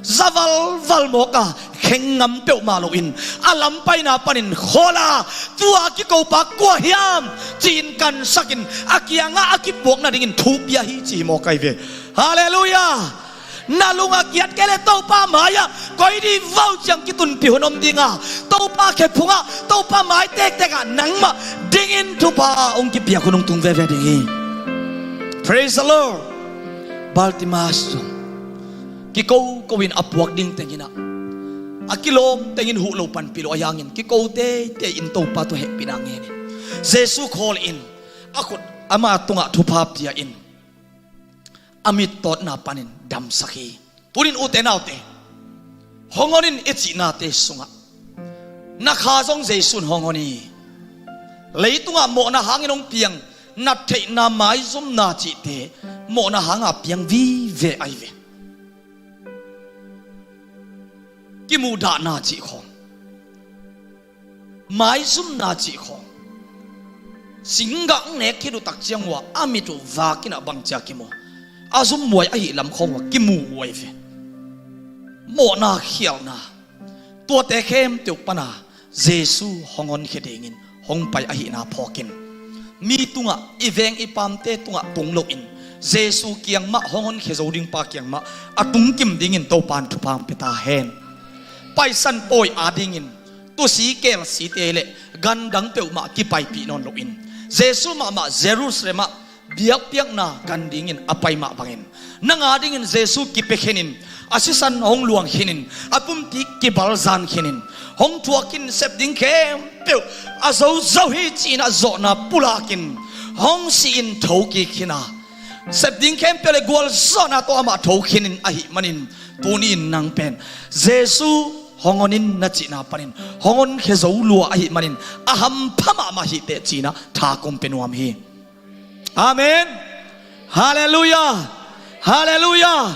Za valval mawk a, kheng ngam peuhmah loin a lam paina panin khawl a, tua kiko pa kua hiam ci-in kansakin a kiangah a kipuak nadingin thu pia hi ci hi mawk ahi ve. Halleluiah. Na lung a kiat kei leh Topa mai-ah koi dih vau ciang kitunpih hun om ding a, Topa khephungah, Topa mai tektek ah nangmah dingin thupha hong kipiak hun hong tung veve ding hi. Praise the Lord. Bartimaeus zong kikoko in a puak ding teng innah a kilawm tengin huh lo panpih lo ahi hangin kiko teitei in Topa tawh hehpihna ngenin Jesu khawl in a khut ama tungah thupha pia in a mittawtna panin damsak hi. Tunin ute naute, hong hon in i cihnate sungah na kha zong Jesu in hong hon hi. Leitungah mawhna hangin hong piang na theihna maizumna cihte mawhna hanga piang vive ahi ve. Kimuhdahna cih khawng, maizumna cih khawng, singgah nek khit uh tak ciang uh a mit uh vak in a bangcia kimu, a zumhuai ahih lam khawng uh a kimu uh ahi ve. Mawhna khialhna, tuate khempeuh pana Jesu hong honkhia dingin hong pai ahihna phawkin, mi tungah, i veng i pamte tungah tung loin Jesu kiangmah, hong honkhia zo dingpa kiangmah a tungkim dingin Topa in thupha hong pia ta hen. Paisan pawi adingin tusi kelsite le gandang peuhmah kipaipih nawn loin Jesu mahmah Jerusalem ah biakpiakna gan dingin a pai mah bangin nang adingin Jesu kipia khinin, a sisan hong luang khinin, a pumpi kibalzan khinin, hong thuak khin, sep ding khempeuh a zozo hi ci-in a zawhna pulakin hong si-in thokik khin a, sep ding khempeuh le gualzawhna tawh amah tho khinin ahih manin tuni-in nang pen Jesu hong hon in na cihna panin hong honkhia zo lua ahih manin a hampha mahmah hi teh ci-in a tha kong pia nuam hi. Amen. Halleluiah. Halleluiah.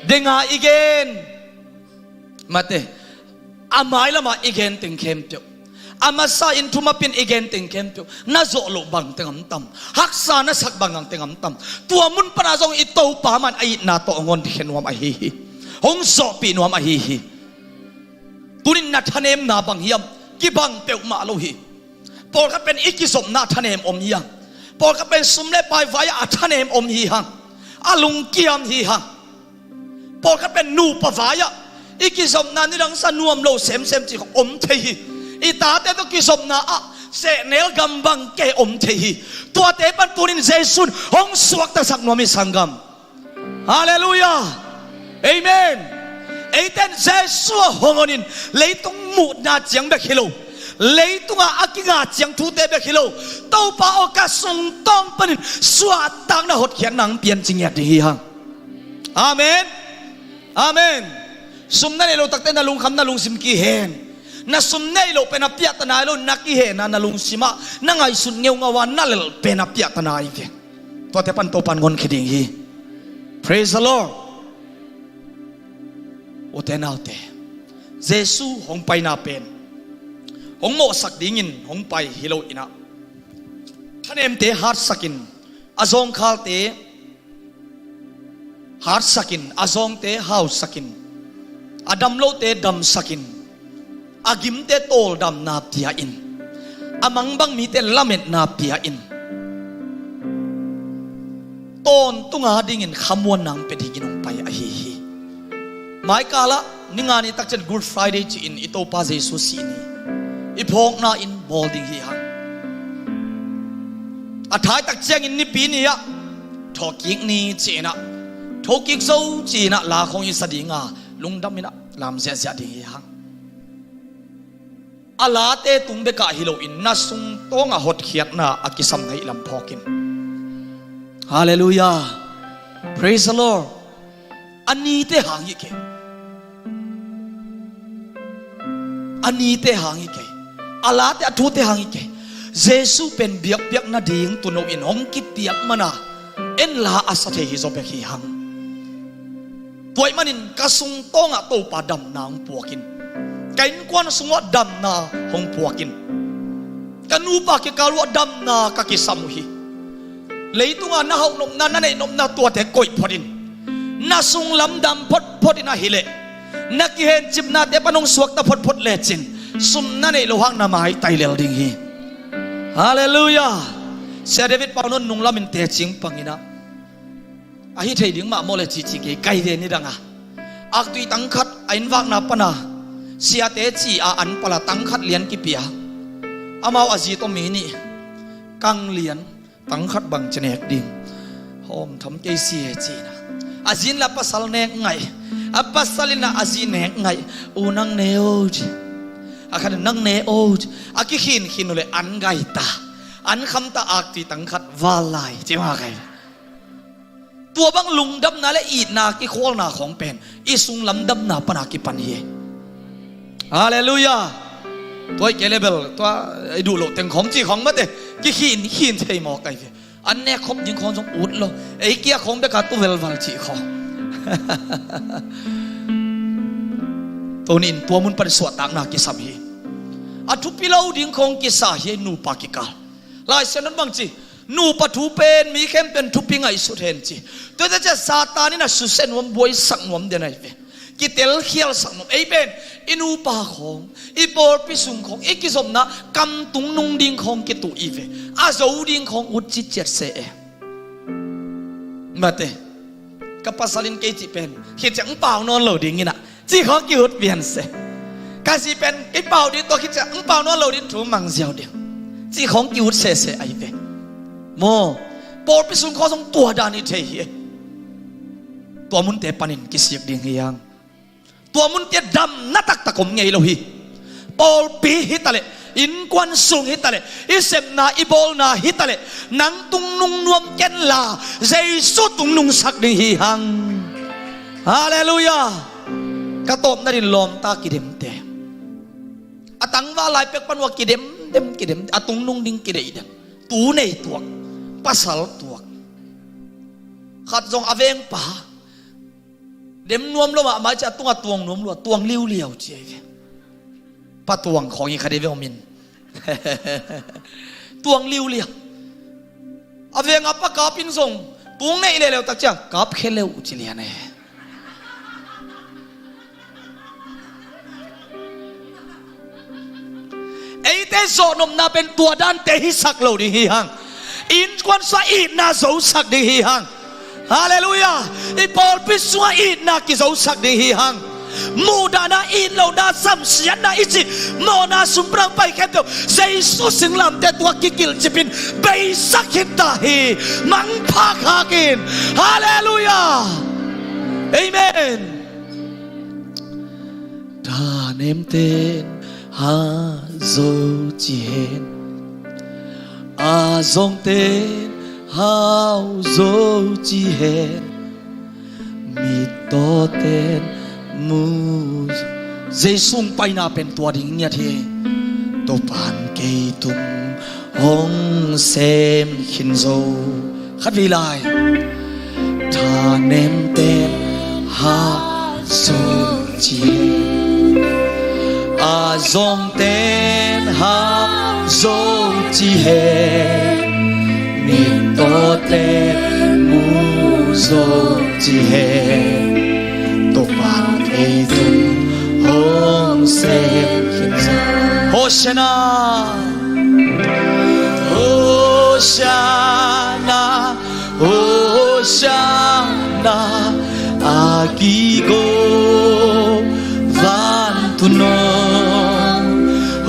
Denga i gen mate, a mailamah i gen teng khempeuh, a masa in thumapin i gen teng khempeuh na zawh loh bang teng om tam, haksa na sak bang teng om tam, tua mun pana zong i Topa man a itna tawh hong honkhia nuam ahi hi. Hong zawhpih nuam ahi hi. Tunin na thanemna bang hiam? Kibang peuhmah lo hi. Pawlkhat pen i kizopna a thanem om hi hang. Pawlkhat pen sum le pai vai-ah a thanem om hi hang. A lungkiam hi hang. Pawlkhat pen nupa vai-ah i kizopna nidang sa nuam lo semsem cih om thei hi. I tate tawh kizopna ah sehnel gam bang ke om thei hi. Tuate pan tunin Jesu in hong suaktasak nuam hi sanggam. Halleluiah. Amen. Eiten Jesu a hong honin leitung muhna ciang bek hi lo, Leitungah a kinga ciang thute bek hi lo, Topa aw, ka sungtawng panin suahtakna hotkhiatna hong pian ci ngiat ding hi hang. Amen. Amen. Sum na neih loh takte na lungkham na lungsim kihen. Na sum neih loh pen a piahta nai lo, na kihenna na lungsimah na ngaihsut ngeungau a na lelh pen a piahta nai ve. Tuate pan Topan honkhia ding hi. Praise the Lord. Ute naute, Jesu hong paina pen hong mawhsak dingin hong pai hi lo inah, thanemte hatsakin, a zawngkhalte hatsakin, a zawngte hausakin, a damlote damsakin, a gimte tawldamna pia-in, a mangbang mite lametna pia-in, tawntunga dingin khamuanna hong pia dingin hong pai ahi hi. Maikalah ninga ni takcian Good Friday ci-in i Topa Jesu sih ni, i phawkna in bawl ding hi hang. A thaitak ciangin Nipi ni-ah thokik ni ci-inah, thokik zo ci-inah la khawng i sa dinga, lungdam inah lam ziahziah ding hi hang. A late tung bekah hi loin na sungtawngah hotkhiatna a kisam na hih lam phawkin. Halleluiah. Praise the Lord. A nite hang hi kei. A nite hang hi kei. A late, a thute hang hi kei. Jesu pen biakpiak nading tuuno in hong kipiak mana en la a sa thei hi zaw bek hi hang. Tua ahih manin ka sungtawngah Topa damna hong puakin, ka innkuan sungah damna hong puakin, ka nupa kikal uhah damna ka kisam uh hi. Leitungah na hauhnopna, na neihnopna tuate koih photin, na sunglam dam photphot in ahih leh, na kihencipnate pan hong suakta photphot lecin, sum na neih loh hang na maitai lel ding hi. Halleluiah. Sia David Pauno nunglamin tecing panginah, ahi thei ding mah maw le cici kei, kai ve nidanga aktui tangkhat a innvakna pana siate ci-a an pala tangkhat lian kipia. Amau a zi tawh mi nih, kang lian, tangkhat bang ci nek ding, hawm tham kei si he cina. A zi in la pasal nek ngaih, a pasal in la a zi nek ngaih. U, nang ne o ci. A khat in nang ne o ci. A kikhinkhin uh le an gaita, an khamta aktui tangkhat val lai ci mah kai. Tua bang lungdamna le itna kikhualna khawng pen i sunglam damna pana kipan hi. Halleluiah. Tua i ke level tua i duh loh teng khawng ci khawng mate, kikhin khin thei mawk ai ve. An nek khop ding khawng zong ut lo. Ei kia khawng beka tu velval cih khawng. Tuni in tua mun pan suahtakna kisam hi. A thupi lo ding khawng kisa hi, nupa kikal. Lai Siangtho in bang ci, nupa thu pen mi khempeuh in thupi ngaihsut hen ci. Tuate ciah Satan in a susia nuam, buaisak nuam den ahi ve. Kitelkhialsak nuam. Ei pen i nupa khawng, i pawlpi sung khawng, i kizopna kam tungnung ding khawng kituh i ve. A zo ding khawng ut citciat se e. Mate, ka pasal in kei cih pen khit ciah hong pau nawn lo ding inah cih khawng ki-ut pian se. Ka zi pen kei pau ding tua khit ciah hong pau nawn lo ding thu mang ziau ding cih khawng ki-ut sese ahi ve. Maw, pawlpi sung khawng zong tua dan hi thei hi. Tua munte panin kisik ding hi hang. Tua munte damna taktak om ngei lo hi. Pawlpi hi taleh, innkuan sung hi taleh, i sepna i bawlna hi taleh, nang tungnung nuam kenla Jesu tungnungsak ding hi hang. Halleluiah. Ka tawpna din lawmta kidemte, a tangval lai pek pan uh a kidemdem kidem, a tungnung ding kideidem. Tu nei tuak, pasal tuak. Khat zong a vengpa dem nuam lo mahmah ciah a tungah tuang nuam lua, tuang liuliau ci ahi ve. Pa tuang khawng i khat i ve om in. Tuang liuliau. A veng a pa kap in zong tung neih leuleu tak ciah kap khe leu uh ci lian e. Eite zawhnopna pen tua dante hisak lo ding hi hang. Innkuan sungah itna zosak ding hi hang. Halleluiah. I pawlpi sungah itna kizosak ding hi hang. Muhdahna, itlohna, samsiatna i cih mawhna sung pan a hong pai khempeuh Jesu singlamteh tungah kikilhcip in beisak khinta hi. Mangpha khak in. Halleluiah. Amen. Thanemte in Hau zo ci hen, a zongten hau zo ci hen, mittawten mu. Jesu hong paina pen tua ding ngiat hi. Topa'n kei tung hong sem khin zo. Khatvei lai. Thanemten hau zo ci hen, a zongten hau zo ci hen, mittawten mu zo ci hen, Topa'n kei tung hong sem khin zo. Hosianna. Hosianna, Hosianna, a kiko vantung om.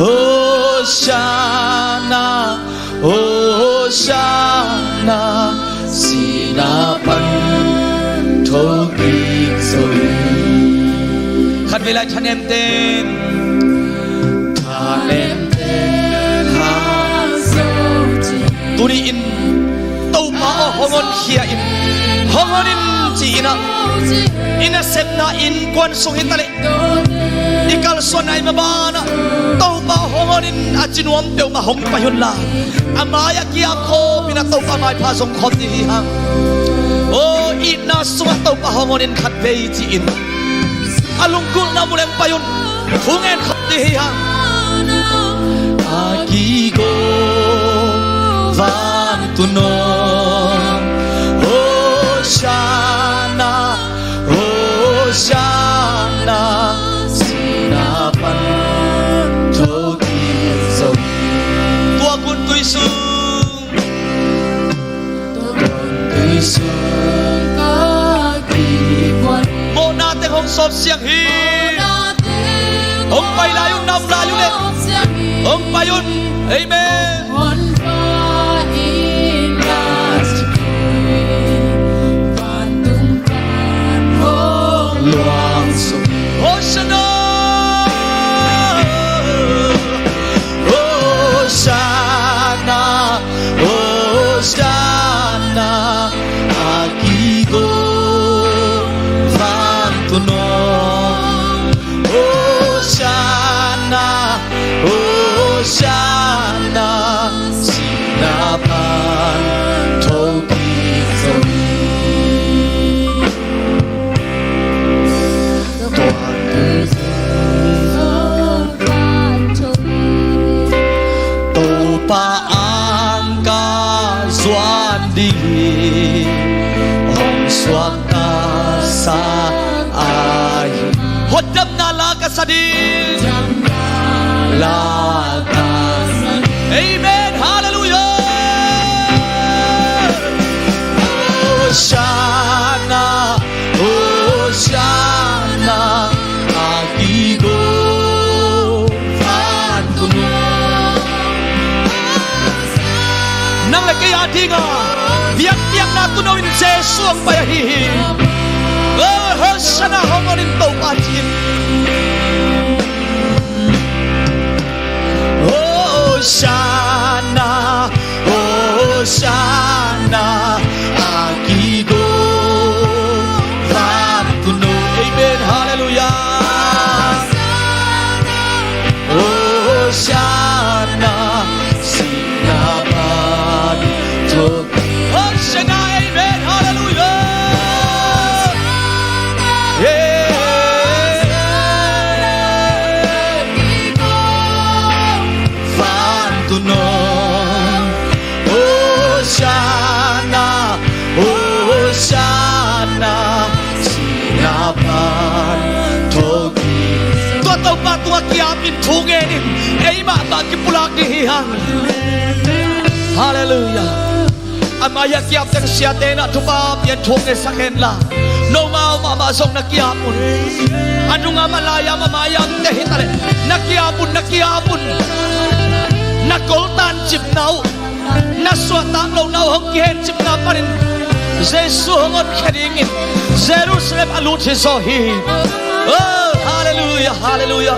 Hosianna, Hosianna, sihna pan thokik zo hi. Khatvei lai, thanemten. Thanemten hau zo ci. Tuni-in Topa aw, hong honkhia in, hong hon in ci-in ah, i nasepna innkuan sung hi taleh, i kalsuanna i maban ah Topa hong hon in a ci nuam peuhmah hong pai unla, a mai-ah kiam khawm in ah Topa maipha zong khawm ding hi hang. Aw, itna sungah Topa hong hon in khatvei ci-in a lunggulhna mun leng pai un. Thu ngen khawm ding hi hang. A kiko vantung om. Hosianna, Hosianna, sihna pan thokik zo hi. Tua gun tui sung. Tua gun tui sung ka kikuan. Mawhna teng hong sawp siang hi. Hong pai lai un, na om lai un leh. Hong pai un. Amen. Hosianna. Hosianna. Hosianna. A kiko vantung om. Hosianna, Hosianna, sihna pan thokik zo hi. Tua tui sung Topa ang ka zuan ding hi, hong suakta sa ahi. Hotdamna la ka sa ding. La ka sa ding. Amen. Hallelujah. Hosianna, Hosianna, a kiko vantung om. Nang le kei a dinga biakpiakna tuuno in Jesu hong pai ahi hi. Oh, Hosianna, hong hon in Topa ci-in. Hosianna, Hosianna, a kiko vantung om. Amen. Hallelujah. Hosianna, sihna pan thokik. Hosianna, amen, hallelujah. Yeah. Vantung om. Hosianna, Hosianna, sihna pan thokik. Tua Topa tungah kiap in, thu ngen in, eimah mah kipulak ding hi hang. Hallelujah. A mai-ah kiap teng siate in ah thupha pia in thu ngetsak hen la, nomau mahmah zong na kiap un. A nungah mah, lai-ah mah, mai-ah mah te hi taleh, na kiap un, na kiap un. Na koltan cipna uh, na suahtak lohna uh hong kihencipna panin Jesu hong honkhia dingin Jerusalem a lut hi zaw hi. Oh, hallelujah, hallelujah.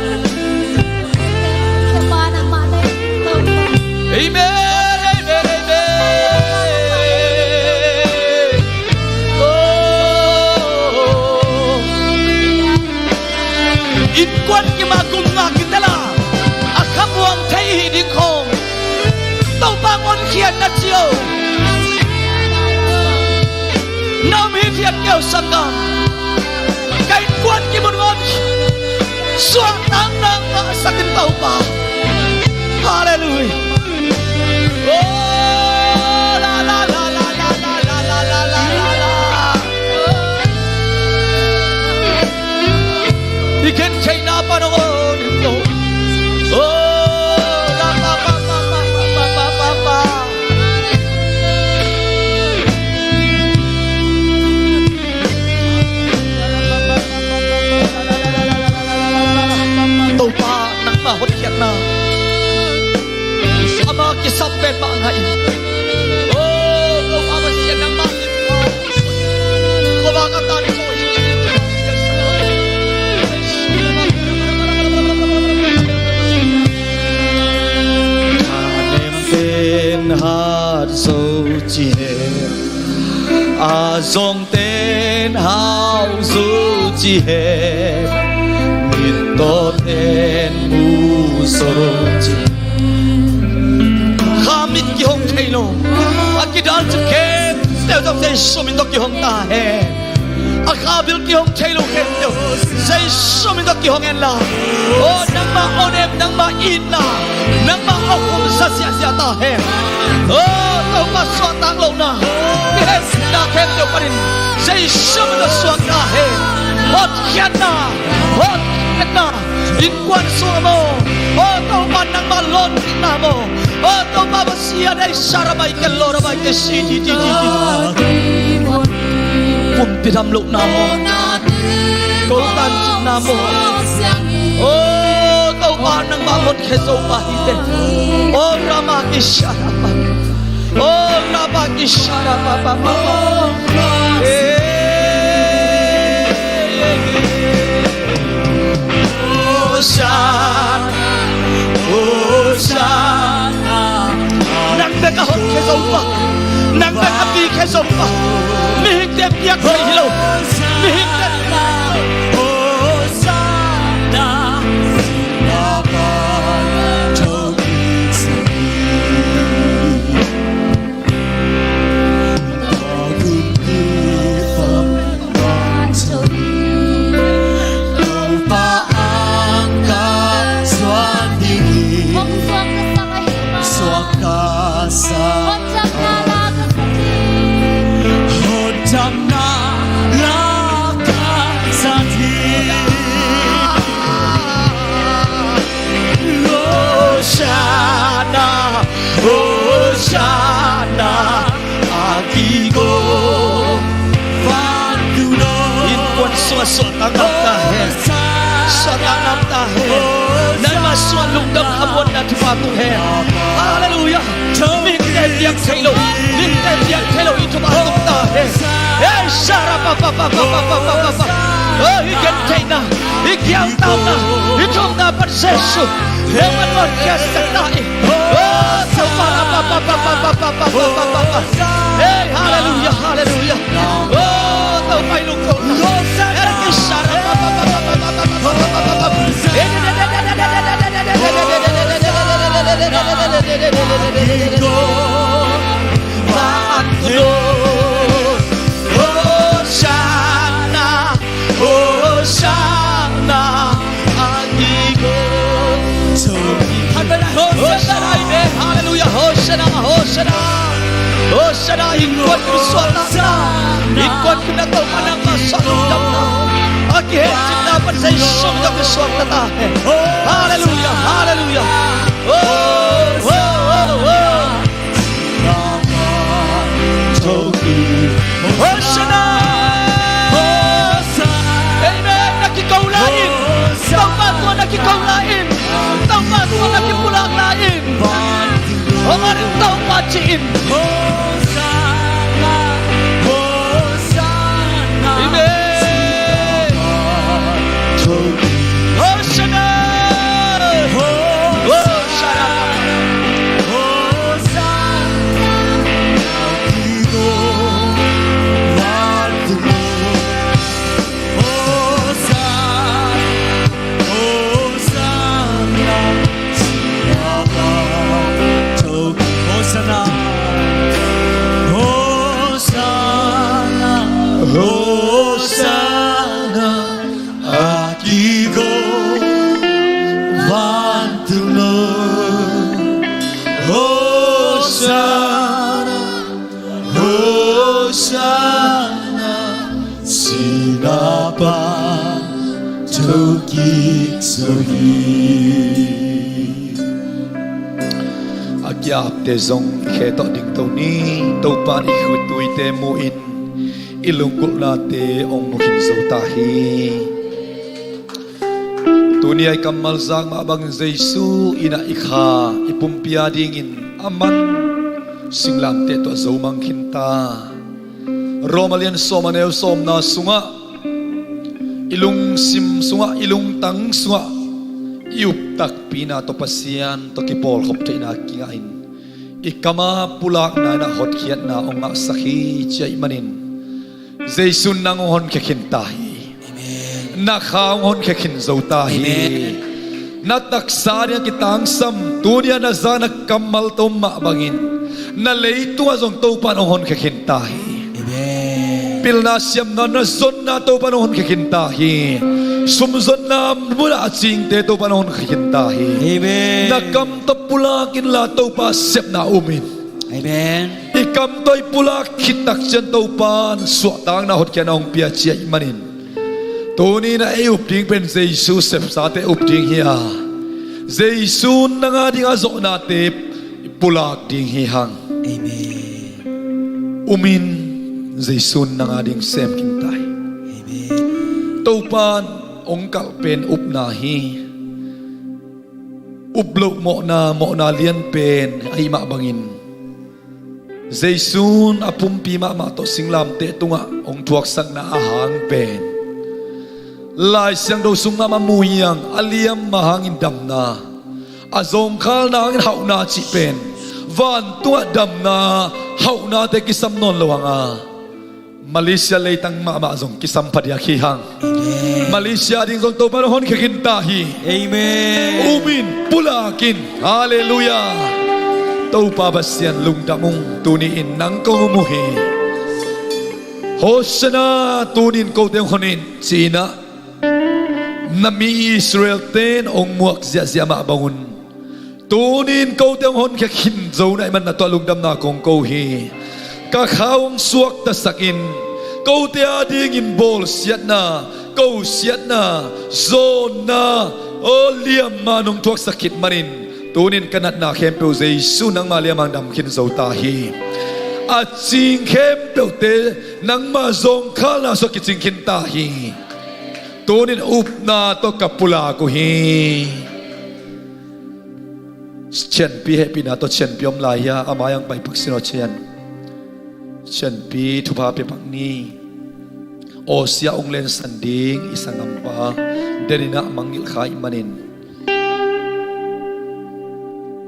Innkuan kim a gum nga kitel a, a khamuang thei i hih ding khawng Topa hong hotkhiatna ci o. Na om hithiat kei o sanggam. Ka innkuan kim hong hon, suahtakna ngahsak in Topa. Halleluiah. Oh, la, la, la. I gentheihna pan hong hon in Topa. Oh, la, la, la. Topa, nangmah hotkhiatna, amah kisam pen mah ngah in. Oh, Topa Pasian, nangmah in. Khuavak a tan khawh hi. A nem ten hat zo ci hen, a zong ten hau zo ci hen, mittaw ten mu zo ci hen. Kha mit kihong thei lo a kidal ci khempeuh tawh Jesu min tawh kihong ta hen. A kha bil kihong thei lo khempeuh Jesu min tawh kihong hen la. Oh, nangmah onem, nangmah itna, nangmah a khum sa ziahziah ta hen. Oh, Topa, suahtak lohna, mihemna khempeuh panin Jesu min tawh suak ta hen. Hotkhiatna, hotkhiatna, innkuan sung ah maw, oh Topa, nangmah lawnningna maw, oh Topa Pasian, ei sarabai ke lorabai ke si di di di di. Kumpi dam lohna maw, ko tancikna maw, oh Topa, nangmah honkhia zo pah hi teh. Oh Rama Ishara, oh Rama Ishara, pa pa pa pa. Hey, hey, hey. Hosanna, Hosanna. Nang bek a honkhia zo pah, nang bek a pikhia zo pah. Mihingte piak thei hi lo. Mihingte. Hosanna. Hosanna, Hosanna, a kigong vantung dong. Innkuan sungah suahtakna om ta hen. Suahtakna om ta hen. Nangmah sungah lungdam khamuanna thupha tung hen. Halleluiah. Mihingte piak thei lo, mihingte piak thei lo i thupha tung ta hen. Ei, sara pa pa pa. Oh, i gentheihna, i kiangtauhna, i thumna pan Jesu nangmah honkhia sak ta hi. Oh, Topa, pa pa pa. Hey, halleluiah, halleluiah. Oh, Topa i lungkotna. Hey, kisara pa pa pa. Hosanna, Hosanna, a kigong. Hosanna, amen. Halleluiah. Hosanna, Hosanna. Hosanna, innkuan kim suahtakna, innkuan kim na Topa nangmah sungah lungdamna, a kihehcipna pan Jesu min tawh kisuakta ta hen. Halleluiah, halleluiah. Oh, oh, oh, oh. Hosanna! Amen. Na kiko lai in. Topa tungah na kiko lai in. Topa tungah na kipulak lai in. Hong hon in Topa ci in. Amen. Hosanna! Hosanna! A kiapte zong khe tawh dingto ni. Topa in i khuttuite mu-in i lunggulhnate hong mu khin zo ta hi. Tuni-a i kammal zak mah bangin Jesu in i kha i pumpi a dingin a man singlamteh tawh zo mang khin ta. Rom a lian sawm a neu sawmna sungah i lungsim sungah, i lungtang sungah i uptakpihna tawh Pasian tawh kipawlkhop theihna kingahin i kam a pulakna in a hotkhiatna hong ngahsak hi, ci ahih manin Jesu in nang hong honkhia khin ta hi. Amen. Na kha hong honkhia khin zo ta hi. Amen. Na taksa ding a kitangsam, tuni-a na za na kammal tawh mah bangin na leitungah zong Topa in hong honkhia khin ta hi. Amen. Pilna siamna na zonna Topa in hong honkhia khin ta hi. Sumzonna munah a cingte Topa in hong honkhia khin ta hi. Amen. Na kam tawh pulak inla Topa sepna um in. Amen. I kam tawh i pulak khit takciang Topa in suahtakna, hotkhiatna hong pia, ci ahih manin tuni-in a ei up ding pen Jesu sepsate up ding hi a, Jesu nang a ding a zawhnate pulak ding hi hang. Amen. Um in, Jesu nang a ding sem khin ta hi. Amen. Topa in hong kalh pen upna hi. Up loh mawhna, mawhna lian pen ahih mah bangin Jesu in a pumpi mahmah tawh singlamteh tungah hong thuaksakna a hang pen Lai Siangtho sung mahmah mu hi hang. A liamma hangin damna, a zawngkhalna hangin hauhna cih pen vantungah damna, hauhnate kisam nawn lo hang a, Malaysia leitang mahmah zong kisam phadiak hi hang. Amen. Malaysia ding zong Topa in hong honkhia khin ta hi. Amen. Um in, pulak in. Halleluiah. Topa Pasian, lungdam ung, tuni-in nang kong um uh hi. Hosanna, tuni-in kote hong hon in, ci-in ah na mi Israel-te in hong muak ziahziah mah bangun tuni-in kote hong honkhia khin zo na hih manin na tungah lungdamna kong ko hi. Ka kha hong suaktasak in, kote a dingin bawlsiatna, kosiatna, zawnna, aw liamma nong thuaksak khit manin tuni-in ka natna khempeuh Jesu nangma liamma hong dam khin zo ta hi. A cing khempeuhte nangma zawngkhalna sungah kicing khin ta hi. Tuni-in upna tawh ka pulak uh hi. Chianpi hehpihna tawh Chianpi om lai hia? A mai-ah hong pai pak sin aw Chian. Chianpi thupha pia pak ni. Aussie-ah hong lensan ding i sanggampa Den in ah mangngilh kha ahih manin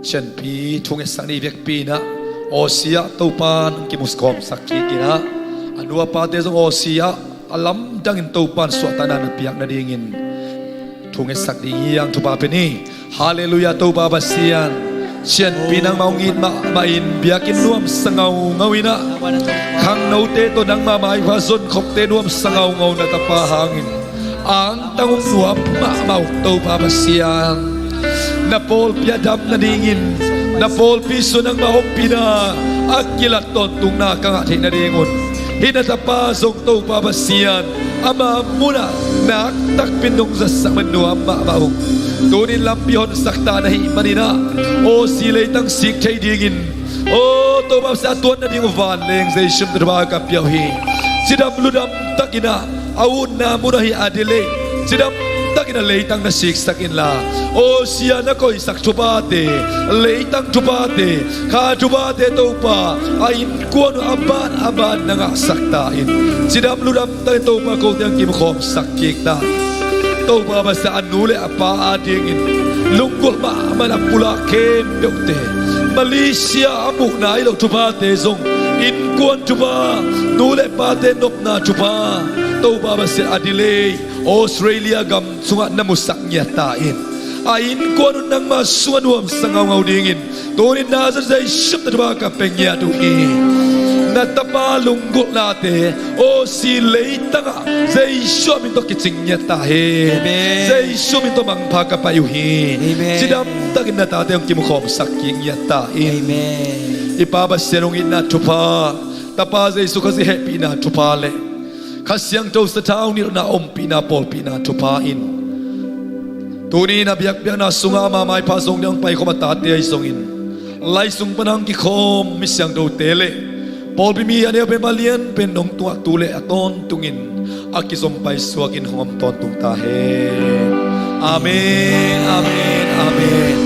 Chianpi thu ngetsak ni. Vekpi in ah Aussie-ah Topa in hong kimukhawmsak kik in ah, a nu a pate zong Aussie-ah a lamdangin Topa in suahtakna na piak nadingin thu ngetsak ding hi hang. Thupha pia ni. Halleluiah, Topa Pasian. Chianpi nangmah hong it mahmah in, biakinn nuamsa ngaungau in ah, khangnote tawh nangma maipha zonkhopte nuamsa ngaungau na tapa hangin angtang hong nuam mahmah uh Topa Pasian. Na pawlpi a dam nadingin, na pawlpi sungah nangma ompihna a kilat tawntungna ka ngah theih nadingun hih na tapa zong Topa Pasian, ama munah nakpi takin nong zatsak man nuam mahmah uh. Tuni-in lampi honsak ta na hih manin ah Aussie leitang sik thei dingin, aw Topa Pasian, a tuat nading uh vanleng Jesu min tawh thupha ka pia uh hi. Cidam ludam takin ah a utna mun ahi Adelaide, cidam takin a leitang na siksak inla, Aussie-a na koihsak thuphate, leitang thuphate, kha thuphate Topa, a innkuan uh a ban a ban na ngahsak ta in. Cidam ludam takin Topa kote hong kimukhawmsak kik ta in. Topa Pasian, a nu le a pa a dingin lunggulh mahmah in a pulak khempeuhte, Malaysia a muh nai loh thuphate zong, innkuan thupha, nu le pate nopna thupha, Topa Pasian, Adelaide, Australia gam sungah na musak ngiat ta in. A innkuan uh nangma sungah nuamsa ngaungau dingin tuni-in Nazareth Jesu min tawh thupha ka pia ngiat uh hi. Na tapa lunggulhnate Aussie leitangah Jesu min tawh kicing ngiat ta hi. Amen. Jesu min tawh mangpha ka pai uh hi. Amen. Cidam takin na tate hong kimukhawmsak kik ngiat ta in. Amen. I Pa Pasian hong itna thupha, Tapa Jesu Khazih hehpihna thupha le Kha Siangtho sathau nilhna ompihna pawlpihna thupha in Tuni-in a biakpiakna sungah ama maipha zong ding hong paikhawm a tate ahi zongin, lai sung pan hong kikhawm mi siangthote le pawlpi mi a neu pen, a lian pen, nong tungah tu le a tawntungin a kizom paisuakin hong om tawntung ta hen. Amen, amen, amen.